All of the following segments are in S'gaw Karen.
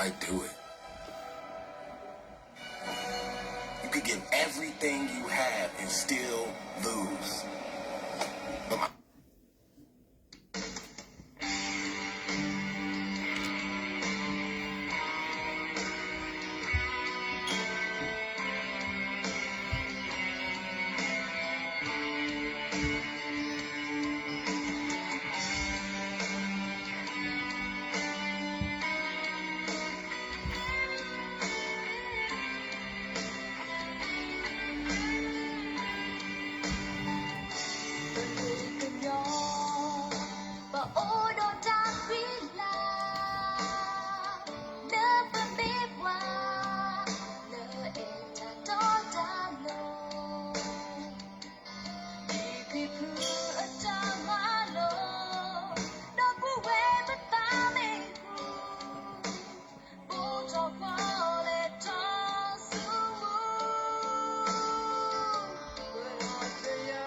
I do it. You could give everything you have and still lose. But my ပအိၣ်ဒီးတၢ်ဃံလၤ လၢပမ့ၢ်ပှၤ လၢအဲၣ်တၢ်ဒီးတၢ်လိၤ ဒ်ခရံာ်ဖိအတၢ်မၤလိာ် ဒီပုၢ်ဝဲၢ်ပသးမ့ၢ်ပူၤ ဂီၤလၢအဂ့ၤ ဟါလၢ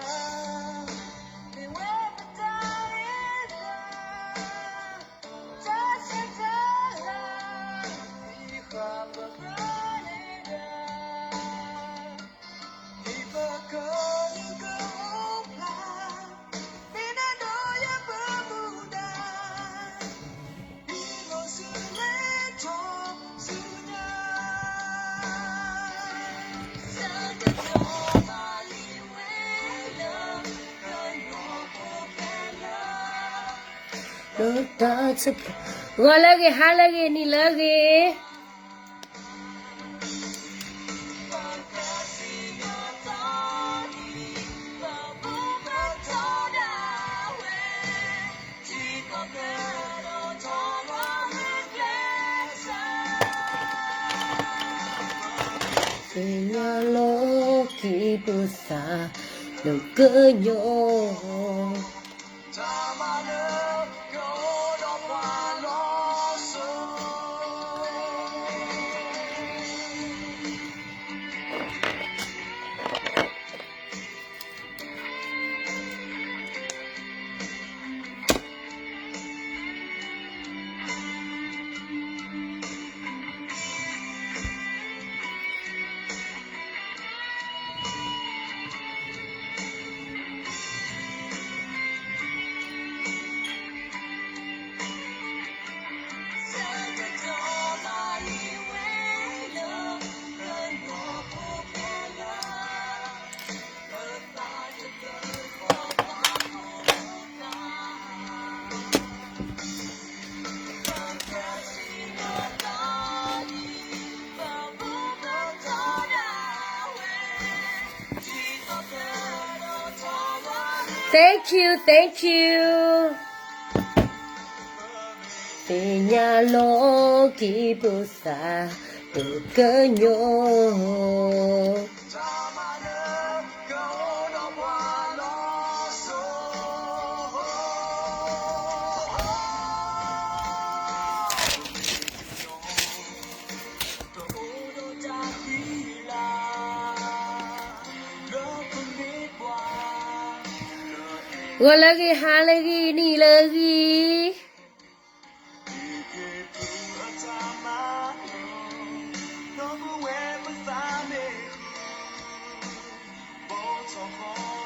အဂ့ၤ နံၤလၢအဂ့ၤ သ့ၣ်ညါလီၤက့ၤပသး လၢကညီ Thank you, thank you. သ့ၣ်ညါလီၤက့ၤပသး လၢကညီ ဂီၤလၢအဂ့ၤ ဟါလၢအဂ့ၤ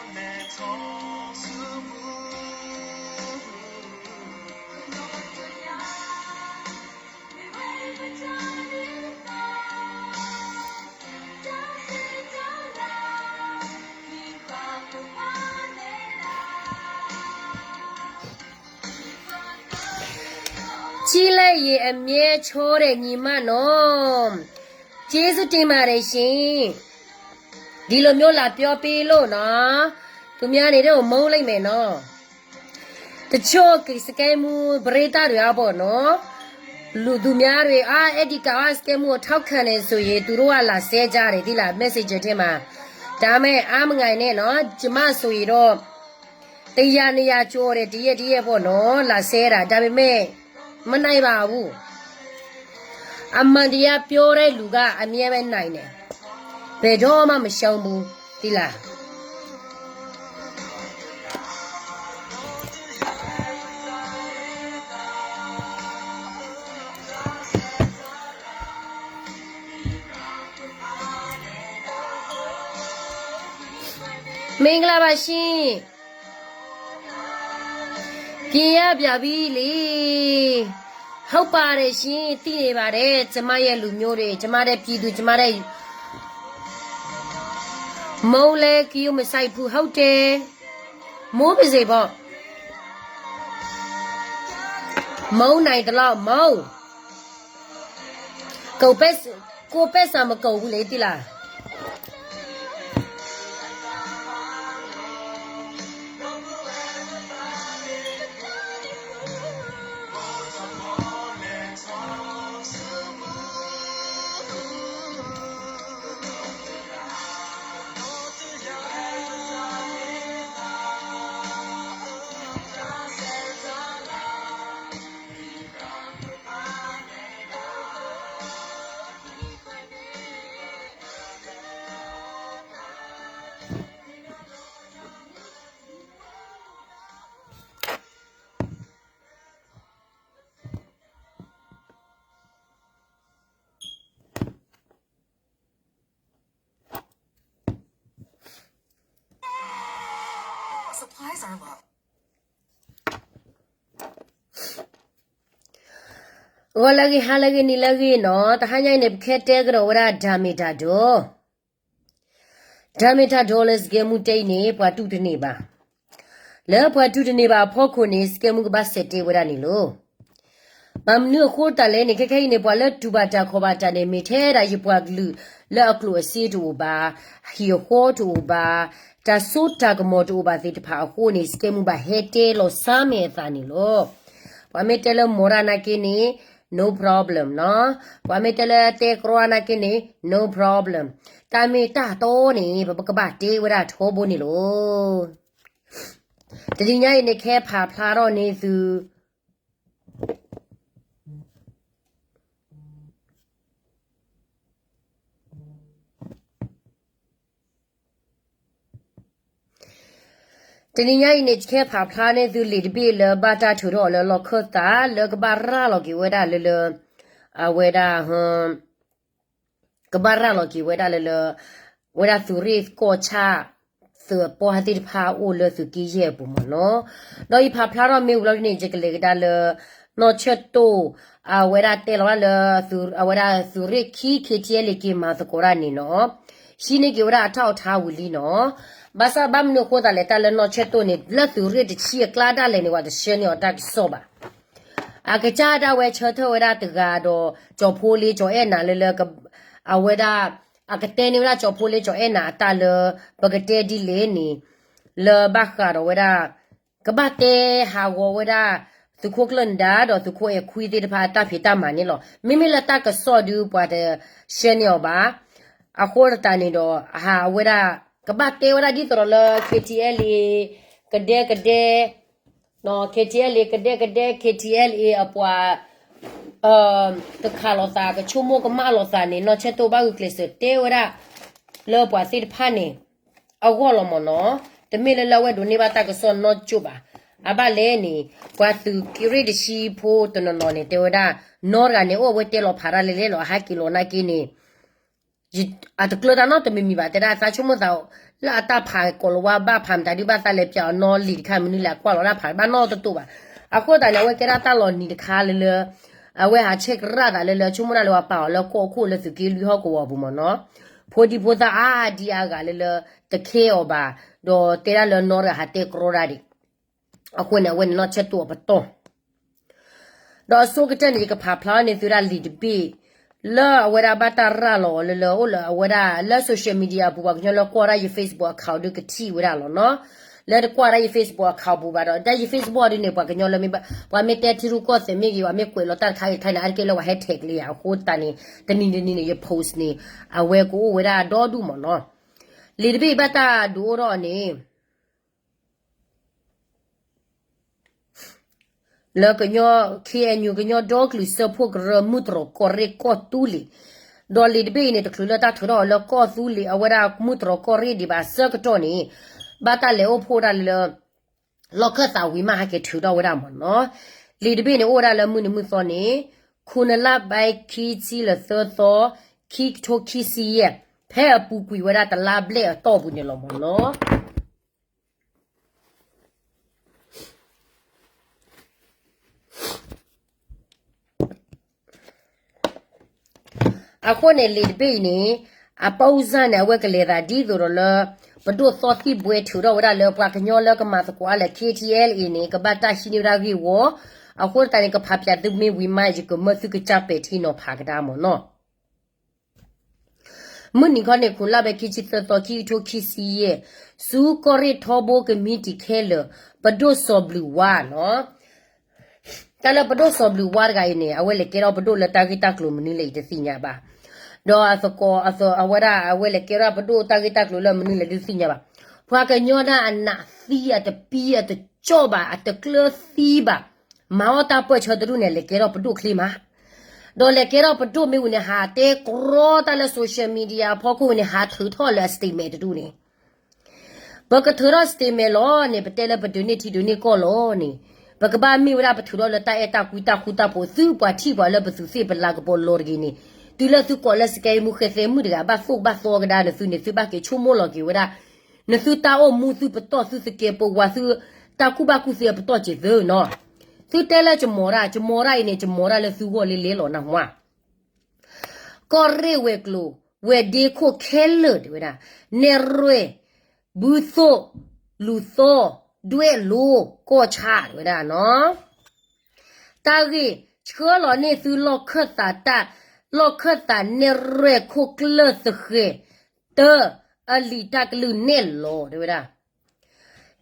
နံၤလၢအဂ့ၤ ကြည့်လိုက်ရင် အမြဲချောတဲ့ညီမနော်။ ကျေးဇူးတင်ပါတယ်ရှင်။ ဒီလိုမျိုးလာပြောပေးလို့နော်။ သူများနေတော့ မုန်းလိုက်မယ်နော်။ တချို့စကဲမူပရိသတ်တွေအပေါ့နော်။ လူသူများတွေ အာ အဲ့ဒီကောင်က စကဲမူကိုထောက်ခံတယ်ဆိုရင် သူတို့ကလာဆဲကြတယ် သိလား messenger ထဲမှာ။ ဒါပေမဲ့ အားမငိုင်နဲ့နော်။ ကျမဆိုရင်တော့ တစ်ရာ နှစ်ရာ ကျော်တယ် တစ်ရက် တစ်ရက်ပေါ့နော် လာဆဲတာ။ ဒါပေမဲ့ မနိုင်ပါဘူး။ အမှန်တရားပြောတဲ့လူက အမြဲပဲနိုင်တယ်။ ဘယ်တော့မှ မရှုံးဘူး သိလား။ မင်္ဂလာပါရှင်။ ပြင်ရပြန်ပြီလေ။ ဟုတ်ပါတယ်ရှင်။ သိနေပါတယ်။ ကျမရဲ့လူမျိုးတွေ၊ ကျမတဲ့ပြည်သူ၊ ကျမတဲ့မိုးလဲကယူမဆိုင်ဘူး။ ဟုတ်တယ်။ မိုးပါစေပေါ့။ မိုးနိုင်သလောက်မိုး။ ကိုယ့်ဘက်၊ ကိုယ့်ဘက်စာမကုန်ဘူးလေ သိလား။ ဂီၤလၢအဂ့ၤ, ဟါလၢအဂ့ၤ, နံၤလၢအဂ့ၤနီၤ, တဟါညါအံၤန့ၣ် ပကဟဲတဲကဒီးဝဲဒၣ် ဓာတ်မီတာ ဒိး ဓာတ်မီတာ ဒိး လၢစကဲမူတဲအံၤန့ၣ် ပှၤတူၢ်တန့ၢ်ဘၣ်. လၢပှၤတူၢ်တန့ၢ်ဘၣ်အဖီခိၣ်န့ၣ် စကဲမူကဘၣ်စဲးတဲဝဲဒၣ်န့ၣ်လီၤ. ဘၣ်မနုၤအဃိသတးလဲၣ်န့ၣ် ခဲခဲအံၤန့ၣ် ပှၤလၢတူၢ်ဘၣ်တၢ်ခီၣ်ဘၣ်တၢ်န့ၣ် မ့ၢ်ထဲဒၣ်ယပှၤကလုာ်လၢအကျိၣ်အစ့တအိၣ်ဘၣ်, ဟံၣ်အဃီတအိၣ်ဘၣ်, တၢ်စိတၢ်ကမီၤတအိၣ်ဘၣ်သ့ၣ်တဖၣ်အဃိန့ၣ် စကဲမူဘၣ်ဟဲတဲလီၤစါမဲာ်အသးန့ၣ်လီၤ. ပှၤမ့ၢ်တဲလၢမီၤရၣ်နာ်က့န့ၣ် no problem နီၤ. ပှၤမ့ၢ်တဲလၢတဲကြီနာ်က့န့ၣ် no problem. တၢ်မ့ၢ်တၢ်တီန့ၣ် ပကဘၣ်တဲဝဲဒၣ်ထီဘိန့ၣ်လီၤ. တနံၤညါအံၤန့ၣ် ကဟဲဖးဖျါထီၣ်န့ၢ်သု တနံၤညါအံၤန့ၣ် ကဟဲဖးဖျါန့ၢ်သုလံာ်တဘ့ၣ်လၢ ဘၣ်တၢ်ထုးထီၣ်အီၤလၢလီၢ်ခၢၣ်သး လၢကဘၣ်ရၤလီၤက့ၤဝဲဒၣ်လၢလၢ အဝဲဒၣ် ကဘၣ်ရၤလီၤက့ၤဝဲဒၣ်လၢလၢ ဝဲဒၣ်သုးရ့ၣ်ကီၢ်ဆၣ် သုးပီၢ်ဟဲသ့ၣ်တဖၣ်အိၣ်လၢသုးက့ယဲၢ်အပူၤမ့ၢ်နီၤ. ဒီးယဖးဖျါထီၣ်မ့ၢ်ဝံၤလီၤဒ်န့ၣ် ယကလဲၤကဒါလၢ နီၢ်ဆၢၣ်တိၣ် အဝဲဒၣ်တဲလီၤဝဲဒၣ်လၢ အဝဲဒၣ်သုးရ့ၣ်ခံ KTLA က့ၤမၤသကိးတၢ်န့ၣ်နီၤ. ဟံးန့ၢ်က့ၤဝဲဒၣ်အထီၣ်အထါဝံၤလံနီၤ. ဘၣ်ဆၣ်ဘၣ်မနုၤအဃိသတးလဲၣ် တၢ်လၢနီၢ်ဆၢၣ်တိၣ်န့ၣ် လၢသုးရ့ၣ်တဆံအကျါဒၣ်လဲာ်န့ၣ် ပှၤတဆှၢန့ၢ်အီၤတၢ်ကစီၣ်ဘၣ်. အကစၢ်ဒၣ်ဝဲဆၢထၢၣ်ဝဲဒၣ်တဂၤဒီး ကၠီၤဖိလ့ကၠီၤအဲၣ်နၤလၢလၢ အဝဲဒၣ် အကတဲန့ၢ်ဝဲဒၣ်ကၠီၤဖိလ့ကၠီၤအဲၣ်နၤအတၢ်လၢ ပကတဲဒ်လဲၣ်န့ၣ် လၢဘၣ်ဃးဒီးဝဲဒၣ် ကဘၣ်တဲဟးဂီၤဝဲဒၣ် သုးခိၣ်ကျၢၢ်နဒါဒီးသုးခိၣ်အဲၣ်ခွံသ့ၣ်တဖၣ်အတၢ်ဖံးတၢ်မၤန့ၣ်လီၤ. မ့မ့ၢ်လၢတၢ်ကစီၣ်ဒုးပှၤတဆှၢန့ၢ်အီၤဘၣ်. အဃိသတးန့ၣ်ဒီး အဟးအဝဲဒၣ် ကဘၣ်တဲဝဲဒၣ်ဒ်သိးဒီးလၢ KTLA ကဒဲကဒဲ KTLA ကဒဲကဒဲ KTLA အပှၤ ကခးလိာ်သး ကဆိကမိၣ်ကမၣ်လိာ်သးန့ၣ် နီၢ်ဆၢၣ်တိၣ်ဘၣ်ဂုာ်ကျဲးစၢးတဲဝဲဒၣ် လၢပှၤသ့ၣ်တဖၣ်န့ၣ် အဂီၢ်လီၤမ့ၢ်နီၤ. တမ့ၢ်လၢလၢအဝဲဒိးန့ၢ်ဘၣ်တၢ်ကစီၣ်နီၢ်ကၠိၣ်ဘၣ်. အဘၣ်လဲၣ်န့ၣ် ပှၤသုးက့ရ့ၣ်တဆံဖိတနီၤနီၤန့ၣ် တဲဝဲဒၣ် နီတဂၤန့ၣ် အိၣ်ဝဲတဲလီၤဖးတၢ်လဲၤလဲၤလီၤ အဟးက့ၤလီၤနာ်က့န့ၣ် အတကျၢၤတၢ်နီတမံၤမံၤဘၣ် တဲဒၣ်သးဆိကမိၣ်သး လၢအတၢ်ဖးကိးလီၤဝါဘၣ်ဖးမတၤဒုးဘၣ်သးလဲၤပျးအီၤနီလံာ်တခါမနုၤလဲၣ် အကွၢ်လီၤဒၣ်ဖးဘၣ်နီတတိာ်ဘၣ်. အဃိသတးန့ၣ် အဝဲကဲဒၣ်တၢ်လီၤနံၤတခါလၢလၢ အဝဲဟးဆဲးကရၣ်သးလၢလၢ ဆိကမိၣ်ဒၣ်လၢပှၤပာ်အီၤလၢကီၢ်ခိၣ်လၢသုးက့လွံၢ်ဟီၣ်ကဝီၤအပူၤမ့ၢ်နီၤ. ဖိဒံဖိသၣ်အါဒံအါဂၤလၢလၢ တခဲအီၤဘၣ်, ဒီးတဲဒၣ်လၢနီတဂၤဟးတဲကြီဒၣ်ဒံး အဃိန့ၣ် အဝဲန့ၣ်နီၢ်ဆၢၣ်တိၣ်အပတီၢ် ဒီးအဆိကတၢၢ်န့ၣ် ယကဖးဖျါန့ၢ်သုဒၣ်လံာ်တဘ့ၣ် လၢအဝဲဒၣ်ဘၣ်တၢ်ရၤလီၤအီၤလၢလၢ အိၣ်လၢအဝဲဒၣ်လၢ social media အပူၤ ပှၤကညီလၢကွၢ်ဒၣ်ယ Facebook account ဒုးကထံၣ်ဝဲဒၣ်လီၤနီၤ. လၢတကွၢ်ဒၣ်ယ Facebook account ပူၤဘၣ်ဒီး တၢ်ယ Facebook ဒုးန့ၣ် ပှၤကညီလၢမ့ၢ်ဘၣ် ပှၤမ့ၢ်တဲထံရူၢ်ကီၢ်သဲးမ့ၢ်ဂ့ၤ ပှၤမ့ၢ်ကွဲးလီၤတၢ်တခါဂ့ၤတခါန့ၣ် အါတက့ၢ်လၢပှၤဟဲ tag လံယၤ အဃိသတးန့ၣ် တနံၤတနံၤန့ၣ် ယ post န့ၣ် အဝဲကအိၣ်ဝဲဒၣ်ဒီဒူၣ်မ့ၢ်နီၤ. လံာ်တဘ့ၣ်ဘၣ်တၢ်ဒုးအိၣ်ထီၣ်န့ၣ် လၢကညီ KNU ကညီဒီကလုာ်စၢဖှိၣ်ကရၢ မုၢ်တြီၤကီၢ်ရ့ၣ်ကီၢ်သူလ့ၤ, ဒီးလံာ်တဘ့ၣ်အံၤန့ၣ် တချုးလၢတၢ်ထုးထီၣ်အီၤလၢကီၢ်သူလ့ၤ အဝဲဒၣ်မုၢ်တြီၤကီၢ်ရ့ၣ်ဒံးဘၣ်ဆၢကတီၢ်န့ၣ် ဘၣ်တၢ်လဲၤအိၣ်ဖှိၣ်ဒၣ်လၢ လီၢ်ခၢၣ်သးဝံၤမးဟဲက့ၤထုးထီၣ်ဝဲဒၣ်မ့ၢ်နီၤ. လံာ်တဘ့ၣ်န့ၣ် အိၣ်ဝဲဒၣ်လၢမုၢ်နံၤမုၢ်သီန့ၣ် ခိၣ်နလါဘဲခံဆံလၢသၢသီ ခံကထိခံဆံယဲၢ် ဖဲအပူၤကွံာ်ဝဲဒၣ်တလါဘျဲၣ်အတီၢ်ပူၤန့ၣ်လီၤမ့ၢ်နီၤ. အဃိန့ၣ် လံာ်တဘ့ၣ်အံၤန့ၣ် အပၢ်အူစၢ်န့ၣ် အဝဲကလဲၤသးဒ်သိးဒီးလၢ ပဒိၣ်သီသံၣ်ဘှဲထုးထီၣ်ဝဲဒၣ်လၢပှၤကညီလၢကမၤသကိးအါလၢ ခ့ထံအဲလ်အ့န့ၣ် ကဘၣ်တၢ်ဟံးန့ၢ်ဝဲဒၣ်ဂ့ၢ်ဝီ, အဃိသတးန့ၣ် ကဖးပၠးသုမ့ၢ်ဝံၤမး ယကမၢသုကစၢ်ပဲာ်ထံနီၤဖးကဒါမ့ၢ်နီၤ. မုၢ်နံၤခီန့ၣ် ခူၣ်လၢ်ဘဲခံဆံသၢသီခံကထိခံဆံယဲၢ်, ဆူကီၢ်ရ့ၣ်ထီဘိကမံးတံာ်ခဲလၢာ် ပဒိၣ်စီၤဘျုးဝါနီၤ. တၢ်လၢပဒိၣ်စီၤဘျုးဝါတဂၤအံၤန့ၣ် အဝဲလဲၤကဲထီၣ်ပဒိၣ်လၢတၢ်ဂ့ၢ်တၢ်ကျိၤမနုၤလဲၣ်အံၤတသ့ၣ်ညါဘၣ်. ဒီးအသကိးအဝဲဒၣ် အဝဲလဲၤကဲထီၣ်ပဒိၣ်တၢ်ဂ့ၢ်တၢ်ကျိၤလၢမနုၤလဲၣ်တသ့ၣ်ညါဘၣ်. ပှၤကညီဒၣ်အနးသံအတပံအတကၠီၣ်ဘၣ် အတကျၢၤသံဘၣ်, မၤအီၣ်တၢ်ပၢၢ်ဆၢတဒူၣ်န့ၣ် လဲၤကဲထီၣ်ပဒိၣ်ချ့မး ဒီးလဲၤကဲထီၣ်ပဒိၣ်မ့ၢ်ဝံၤန့ၣ် ဟးတဲကြီတၢ်လၢ social media အဖီခိၣ်န့ၣ် ဟးထုးထီၣ်လၢအ statement တဒူၣ်န့ၣ် ပကထုးထီၣ် statement လီၤန့ၣ် ပတဲလၢပဒုးန့ၢ်ထံဒုးန့ၢ်ကီၢ်လီၤန့ၣ် ပကဘၣ်မ့ၢ်ဝဲဒၣ်ပထုးထီၣ်လၢတၢ်အဲၣ်တၢ်ကွံတၢ်ဃူတၢ်ဖိး သုပှၤထံၣ်ပှၤလၢပသူးသ့ၣ်ပလၤကပီၤလီၤတဂ့ၤန့ၣ်, တုၤလၢသုကိးလၢစကဲမူဃဲသဲမုၣ်တဂၤ ဘၣ်သိၣ်ဘၣ်သီကဒါနသုန့ၣ် သုဘၣ်က့ၤဆိကမိၣ်လီၤက့ၤဝဲဒၣ် နသုတၢ်အိၣ်မူသုပတီၢ်သုသကဲးပဝးသု တၢ်ကူၣ်ဘၣ်ကူၣ်သ့အပတီၢ်စ့ၢ်သုနီၤ. သုတဲလၢကမီၤတၢ် ကမီၤတၢ်အံၤန့ၣ် ကမီၤတၢ်လၢသုဂီၢ်လံလဲၣ်လီၤနဟါ. ကီၢ်ရ့ၣ်ဝဲၤကျိၤ ဝဲၤဒ့ခိၣ်ခဲလၢာ်တဲဝဲဒၣ် နဲၣ်ရွဲၣ် ဘုသိၣ် လူၤသီ ဒွဲၣ်လိၤ ကီၢ်ဆၣ်တဲဝဲဒၣ်နီၤ. တၢ်ဂ့ၢ်ဆှၢလီၤန့ၢ်သုလီၢ်ခၢၣ်သးတၢ် လီၢ်ခၢၣ်သးနဲၣ်ရွဲၣ်ခိၣ်ကျၢၢ်သဃဲၤ တၢ အလံာ်တၢ်ကလုၢ်နဲၣ်လီၤတဲဝဲဒၣ်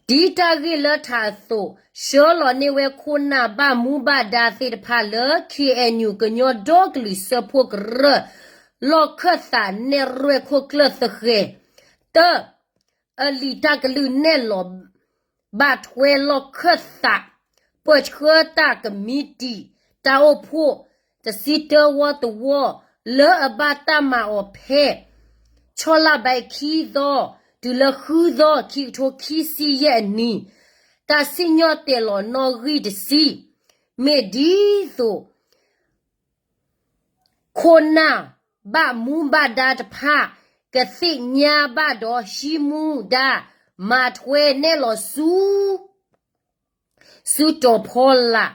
ဒ်တၢ်ဂ့ၢ်လၢထးအသိး ဆှၢလီၤန့ၢ်ဝဲခိၣ်နၢ်ဘၣ်မူဘၣ်ဒါသ့ၣ်တဖၣ်လၢ ခ့ၣ်အဲၣ်ယူၣ် ကညီဒီကလုာ်စၢဖှိၣ်ကရၢ လီၢ်ခၢၣ်သးနဲၣ်ရွဲၣ်ခိၣ်ကျၢၢ်သဃဲၤ တၢ အလံာ်တၢ်ကလုၢ်နဲၣ်လီၤ ဘၣ်ထွဲလီၢ်ခၢၣ်သး ပၢၢ်ဆှၢတၢ်ကမံးတံာ် တၢ်အိၣ်ဖှိၣ် တဆံတၢဝီတဝီ လၢအဘၣ်တၢ်မၤအီၤဖဲ ဆီလါဘဲခံသီ တုၤလၢဃုသီ ခံကထိခံဆံယဲၢ်အနံၤ တၢ်စံၣ်ညီၣ်တဲာ်လီၤနီၣ်ဂံၢ်တဆံ မ့ၢ်ဒ်သိး ခိၣ်နၢ်ဘၣ်မူဘၣ်ဒါတဖၣ် ကသ့ၣ်ညါဘၣ်ဒီးဟံးမူဒါ မၤထွဲနဲၣ်လီၤဆူ ဆူတီၤဖီလာ်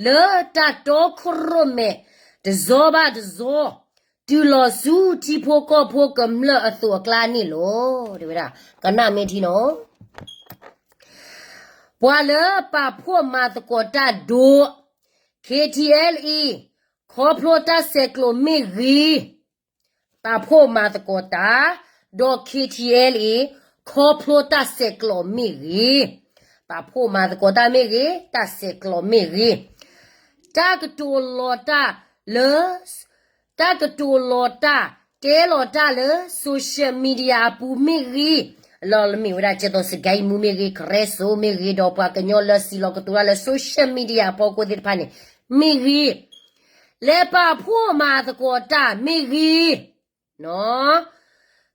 လၢတၢ်တီခိၣ်ရိၣ်မဲာ် တစီၤဘၣ်တစီၤ တုၤလီၤဆူထံဖိကီၢ်ဖိကမျၢၢ်အသိးအကျါန့ၣ်လီၤ. တဲဝဲဒၣ် ကနၣ်မ့ၢ်ထံနီၤ ပှၤလၢပာ်ဖှိၣ်မၤသကိးတၢ်ဒိ ခ့ထံအဲလ်အ့ ခီဖျိတၢ်ဆဲးကျိးမ့ၢ်ဂ့ၤ, ပာ်ဖှိၣ်မၤသကိးတၢ်, ဒီး ခ့ထံအဲလ်အ့ ခီဖျိတၢ်ဆဲးကျိးမ့ၢ်ဂ့ၤ, ပာ်ဖှိၣ်မၤသကိးတၢ်မ့ၢ်ဂ့ၤ, တၢ်ဆဲးကျိးမ့ၢ်ဂ့ၤ, တၢ်ကတိၤလီၤတၢ်လၢ တၢ်ကတိၤလီၤတၢ် တဲလီၤတၢ်လၢ social media အပူၤမ့ၢ်ဂ့ၤ, လီၤလၢမ့ၢ်ဝဲဒၣ် ကဲသိးစကဲမူမ့ၢ်ဂ့ၤ, ကရၢစိမ့ၢ်ဂ့ၤ, ဒီးပှၤကညီလၢစံးလီၤကတိၤတၢ်လၢ social media အဖီခိၣ်သ့ၣ်တဖၣ်န့ၣ် မ့ၢ်ဂ့ၤ, လဲၤပာ်ဖှိၣ်မၤသကိးတၢ်မ့ၢ်ဂ့ၤ,